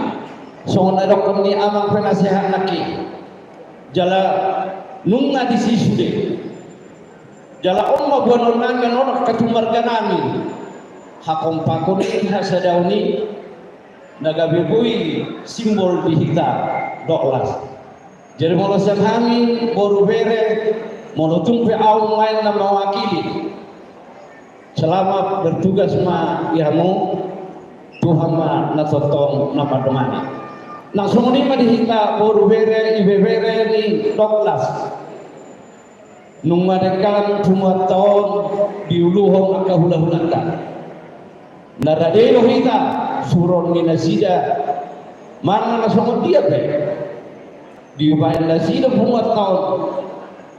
songon na didokkon ni amang penasehat nangkin. Jala nunga disi sude. Jala on ma boanon nami, on angka tu marga nami, hakompakon i, hasadaon i, na gabe boi simbol di hita Douglas. Jadi molo sian hami boru bere, molo tung pe ahu main na mewakili, selamat bertugas ma di hamu, Tuhan ma na tongtong na mandongani. Na songon i ma di hita boru bere, ibebere ni Douglas. Nunga denggan punguanta on diuluhon angka hulahulanta. Na rade do hita suruon ni nasida manang na songon dia pe dibaen nasida punguanta on,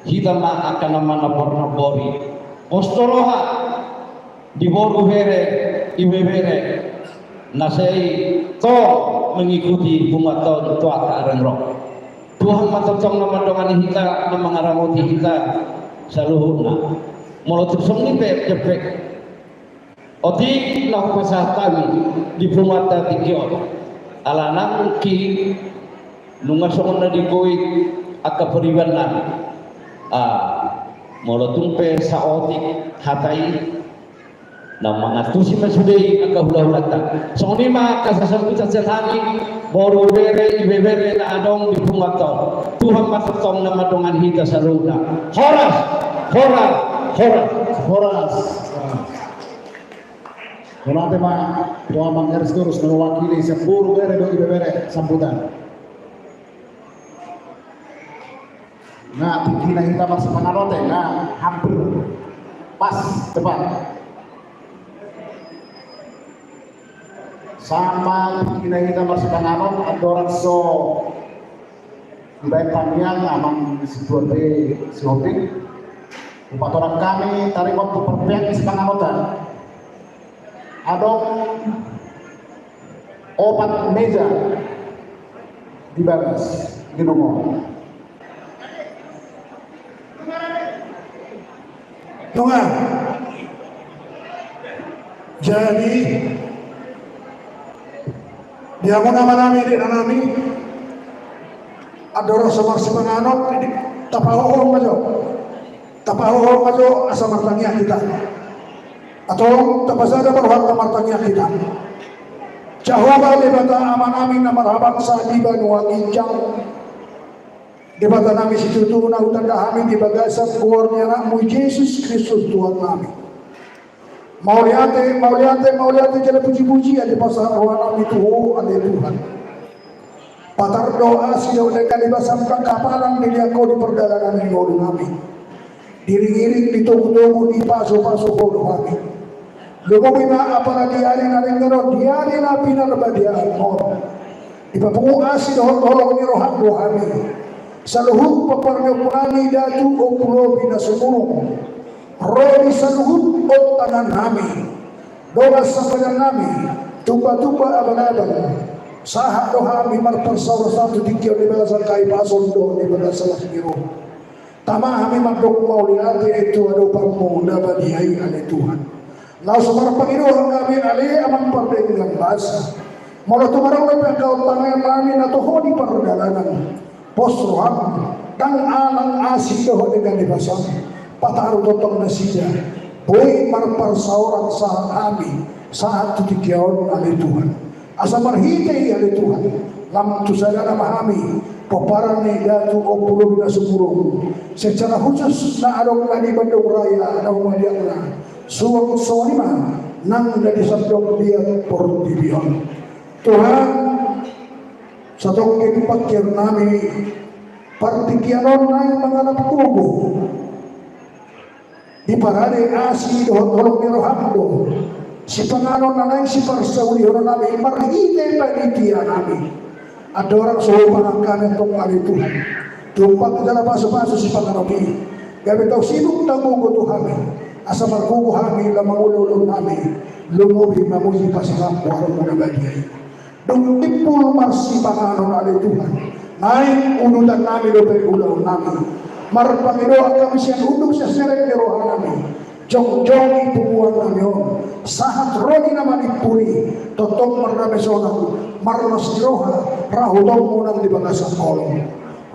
hita ma angka na manambornambori. Pos do roha di boru bere, ibebere, na sai tong mengikuti punguanta on tu angka ari na ro. Tuhan ma tongtong na mandongani hita, na mangaramoti hita saluhutna. Molo tung songon i pe, jempek. Otik na hupasahat hami di punguanta tingki on. Alana mungkin nunga songon na digoit angka pariban nami. Ah, molo tung pe saotik hata i, na mangantusi ma sude i angka hulahulanta. Songon i ma angka sasambutan sian hami, boru bere, ibebere na adong di punguanta on. Tuhan ma tongtong na mandongani hita saluhutna. Horas, horas, horas. Horas. Mauliate ma tu amang Eris Torus na mewakili sian boru bere dohot ibebere, sambutan. Nah, tingkina hita marsipanganon, nah, hampir pas, tepat. Sama tingkina hita marsipanganon, andorang so dibaen tangiang amang Situan pe Sihombing. Hupatorang hami taringot tu parpeak ni sipanganonta. Adong opat meja di bagas gedung on. Nunga. Jadi, Di hamu amanami, di inanami, andorang so marsipanganon, tapahohom ma jo. Tapahohom ma jo asa martangiang hita. Antong tapasada ma rohanta martangiang hita. Jahowa Debata amanami na marhabangsa di banua ginjang, Debatanami situtu na hutanda hami di bagasan goar ni Anakmu Jesus Kristus Tuhannami. Mauliate, mauliate, mauliate jala pujipujian dipasahat rohanami tu Ho ale Tuhan. Patar do asi dohot denggan ni basam, hapalan dilehon Ho di pardalanan ni ngolunami. Diiringiring, ditogutogu, dipasupasu Ho do hami. Lumobi ma apala di ari na denggan on, di ari na pinarbadiaon on. Dipapungu asi dohot holong ni roham do hami. Saluhut parniompunami Datu Ompu Lobi na sumurung, ro di saluhut ontangan nami, dongan sambadan nami, tumbatumba abangabang, sahat do hami marparsaorsaor tu tingki on di bagasan hahipason dohot di bagasan las ni roha. Tama hami mandok mauliate tu adopanMu na badia i ale Tuhan. Laos marpangidoan hami ale Amang pardenggan basa, molo tung adong dope angka ontangan nami na toho di pardalanan, pos roham, ndang alang asi dohot denggan ni basam, pataru tongtong nasida boi marparsaoran sahat hami, sahat tu tingki on ale Tuhan. Asa marhite i ale Tuhan, lam tu sadana ma hami pomparan ni Datu Ompu Lobi na sumurung, secara khusus na adong na di Bandung Raya na humaliangna, suang songon i ma nang na di sandok liat portibi on. Tuhan, satongkin pangkirim nami, partingkian on naeng mangalap gogo. Diparade asi dohot holong ni roham do sipanganon na naeng siparsaulihononnami marhite panitianami. Andorang so hupasahat hami antong ale Tuhan, tumpak jala pasupasu sipanganon i, gabe tau sibuk tau gogo tu hami, asa margogo hami lam mangula ulaonnami, lumobi mamuji pasangap goarMu na badia i. Dung timpul marsipanganon ale Tuhan, naeng udutan nami dope ulaon nami. Marpangidoan hami sian unduk sian serep ni roha nami, jongjong i punguan nami on, sahat ro di na manimpuli, tongtong mardame sonang, marlas ni roha, rahutonmu nang di bagasan holong.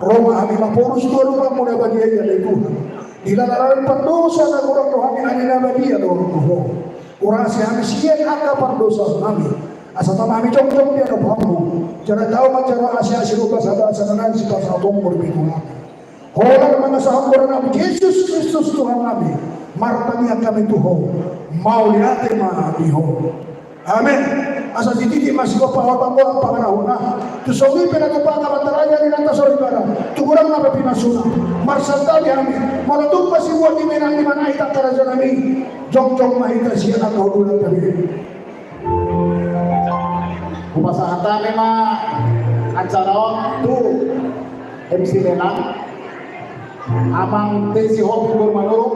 Ro ma hami maporus tu adopanmu na badia i ale Tuhan. Di lalalan pardosa na godang do hami, ale na badia do roha. Urasi hami sian angka pardosa nami, asa tama hami jongjong di adopanmu. Jala tau ma jala asi-asi do basa-basa na naeng sipasahatonmu di begu nami. Holan mangasahon goar ni Anakmu Jesus Kristus Tuhan nami, martangiang hami tu Ho. Mauliate ma di Ho. Amen. Asa titi ma sigompa hotanggolan pangarahutna. Tu songon i pe na tumpahna ma taraja di nata soripada, tu godang na pe pinasuna. Marsantabi hami, molo tung pe sibuat di menang di mana hita taraja nami. Jongjong ma hita sian angka hundulan tabi. Hupasahat hami ma acara on tu M C Lenang, Amang T Sihombing boru Manurung,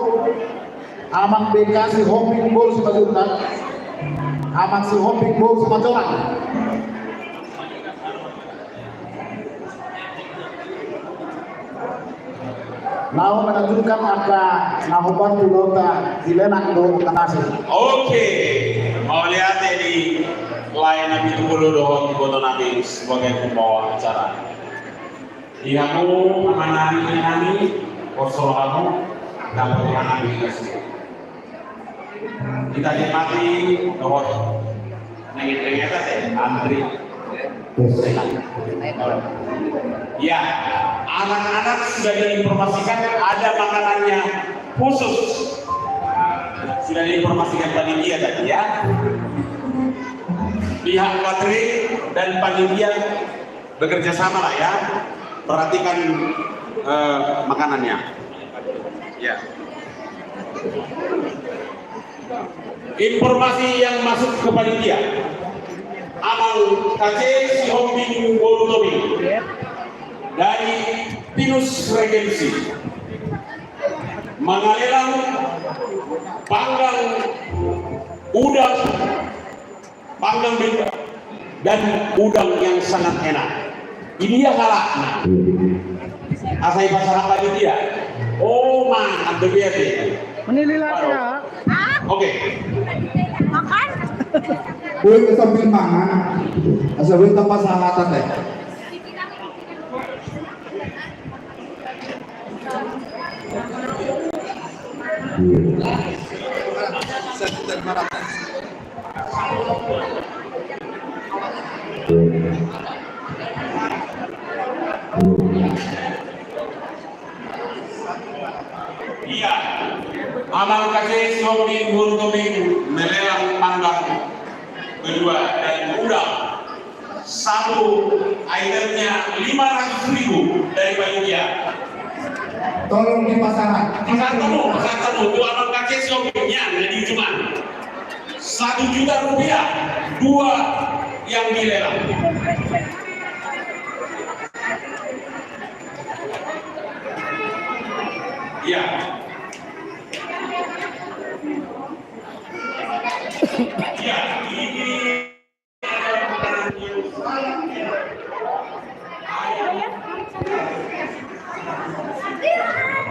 Amang B K Sihombing boru Simanjuntak, Amang Sihombing boru Simanjorang. Laho mananjurkan angka na hombar tu ulaonta di Lenang dohot Tangasi. Oke, mauliate di lae na pitupulu dohot iboto nami sebagai pembawa acara. Di hamu amanami, inanami, pos rohamu, dapot rohanami. Hita nikmati dohot nenget-nenget antri. Ya, anak-anak sudah diinformasikan ada makanannya khusus. Sudah diinformasikan panitia tadi ya. Pihak catering dan panitia bekerja sama lah ya. Perhatikan eh, makanannya. Ya. Informasi yang masuk ke panitia. Amang K C Sihombing boru Tobing dari Pinus Regensi mangalelang panggang udang panggang bebek dan udang yang sangat enak. Ini ya halakna. Asa ipasahat panitia. Oh, mantap, biar deh. Menilai ya. Oke. Makan. Boi pe sambil mangan. Asa boi tamba sahatan deh. Ia, Amang K C Sihombing Hurutubing Melelang Panggang kedua dan undang satu, itemnya lima ratus ribu dari panitia. Tolong dipasahat. Pasahat kamu, pasahat kamu. Dua Amang K C Sihombing, ya, jadi cuma satu juta rupiah, dua yang dilelang. Ya. Ya, ini.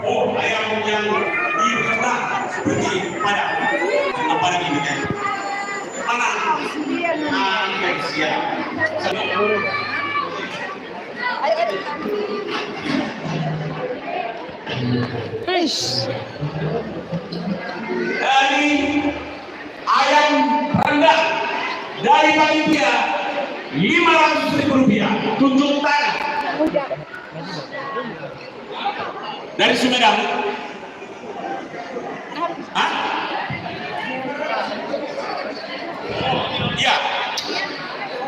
Oh, ayam yang di mana? Seperti Padang. Apa lagi ini, kan? Mana? Ah, siap. Eish. Dari ayam rendang dari panitia lima ratus ribu rupiah. Tunjuk tangan. Dari Sumedang. Hah? Ya.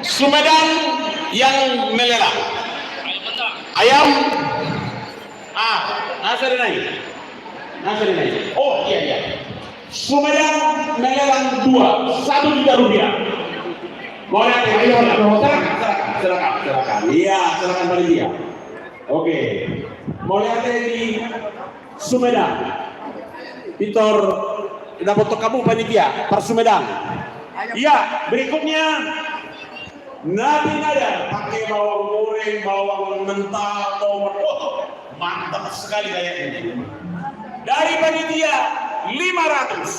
Sumedang yang melelang. Ayam. Ah, asa denai. Asa denai. Oh, iya, iya. Sumedang melelang dua, satu juta rupiah. Mau lihat ya? Ayo, ayo, silakan, silakan, silakan, silakan. Iya, silakan panitia. Oke. Mau lihat ya di Sumedang. Pitor, dapat kamu panitia, par Sumedang. Iya, berikutnya. Nabi Nadar pakai bawang goreng, bawang mentah, tomat. Oh, mantap sekali kayaknya. Dari panitia lima ratus.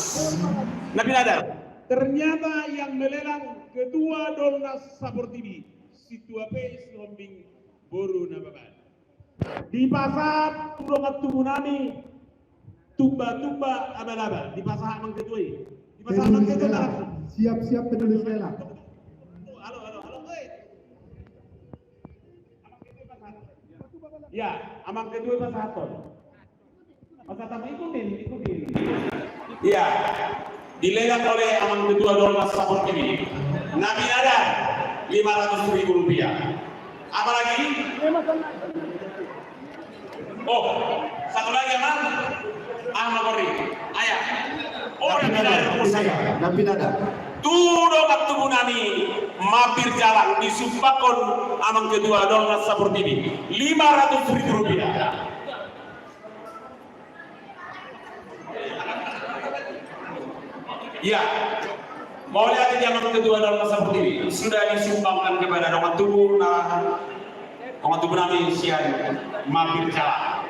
Nabi Nadar. Ternyata yang melelang ketua Dolnas Saportibi, Situa P S Sihombing boru Nababan. Dipasahat tu dongan tubu nami Tumba-tumba Abal-abal. Dipasahat Amang Ketua i. Dipasahat Amang Ketua i. Siap-siap penulis lelang. Halo, halo, halo, woi. Ya, Amang Ketua i pasahathon. Pasahat Amang, ikutin, ikutin. Ya. Dilelang oleh Amang Ketua Dolnas Saportibi. Nabi Nadar, lima ratus ribu rupiah. Apa lagi? Oh, satu lagi, Amang. Amang Ori. Ayah. Oh, Nabi Nadar. Nabi Nadar. Tu dongan tubu nami mampir jalang, disumbangkon Amang Ketua Dolnas Saportibi. Lima ratus ribu rupiah. Ya. Mauliate di Amang Ketua Dolnas Saportibi. Sudah disumbangkan kepada dongan tubu, nah, dongan tubu nami sian mampir jalang.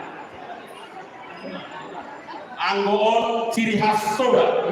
Anggo on ciri khas Toba.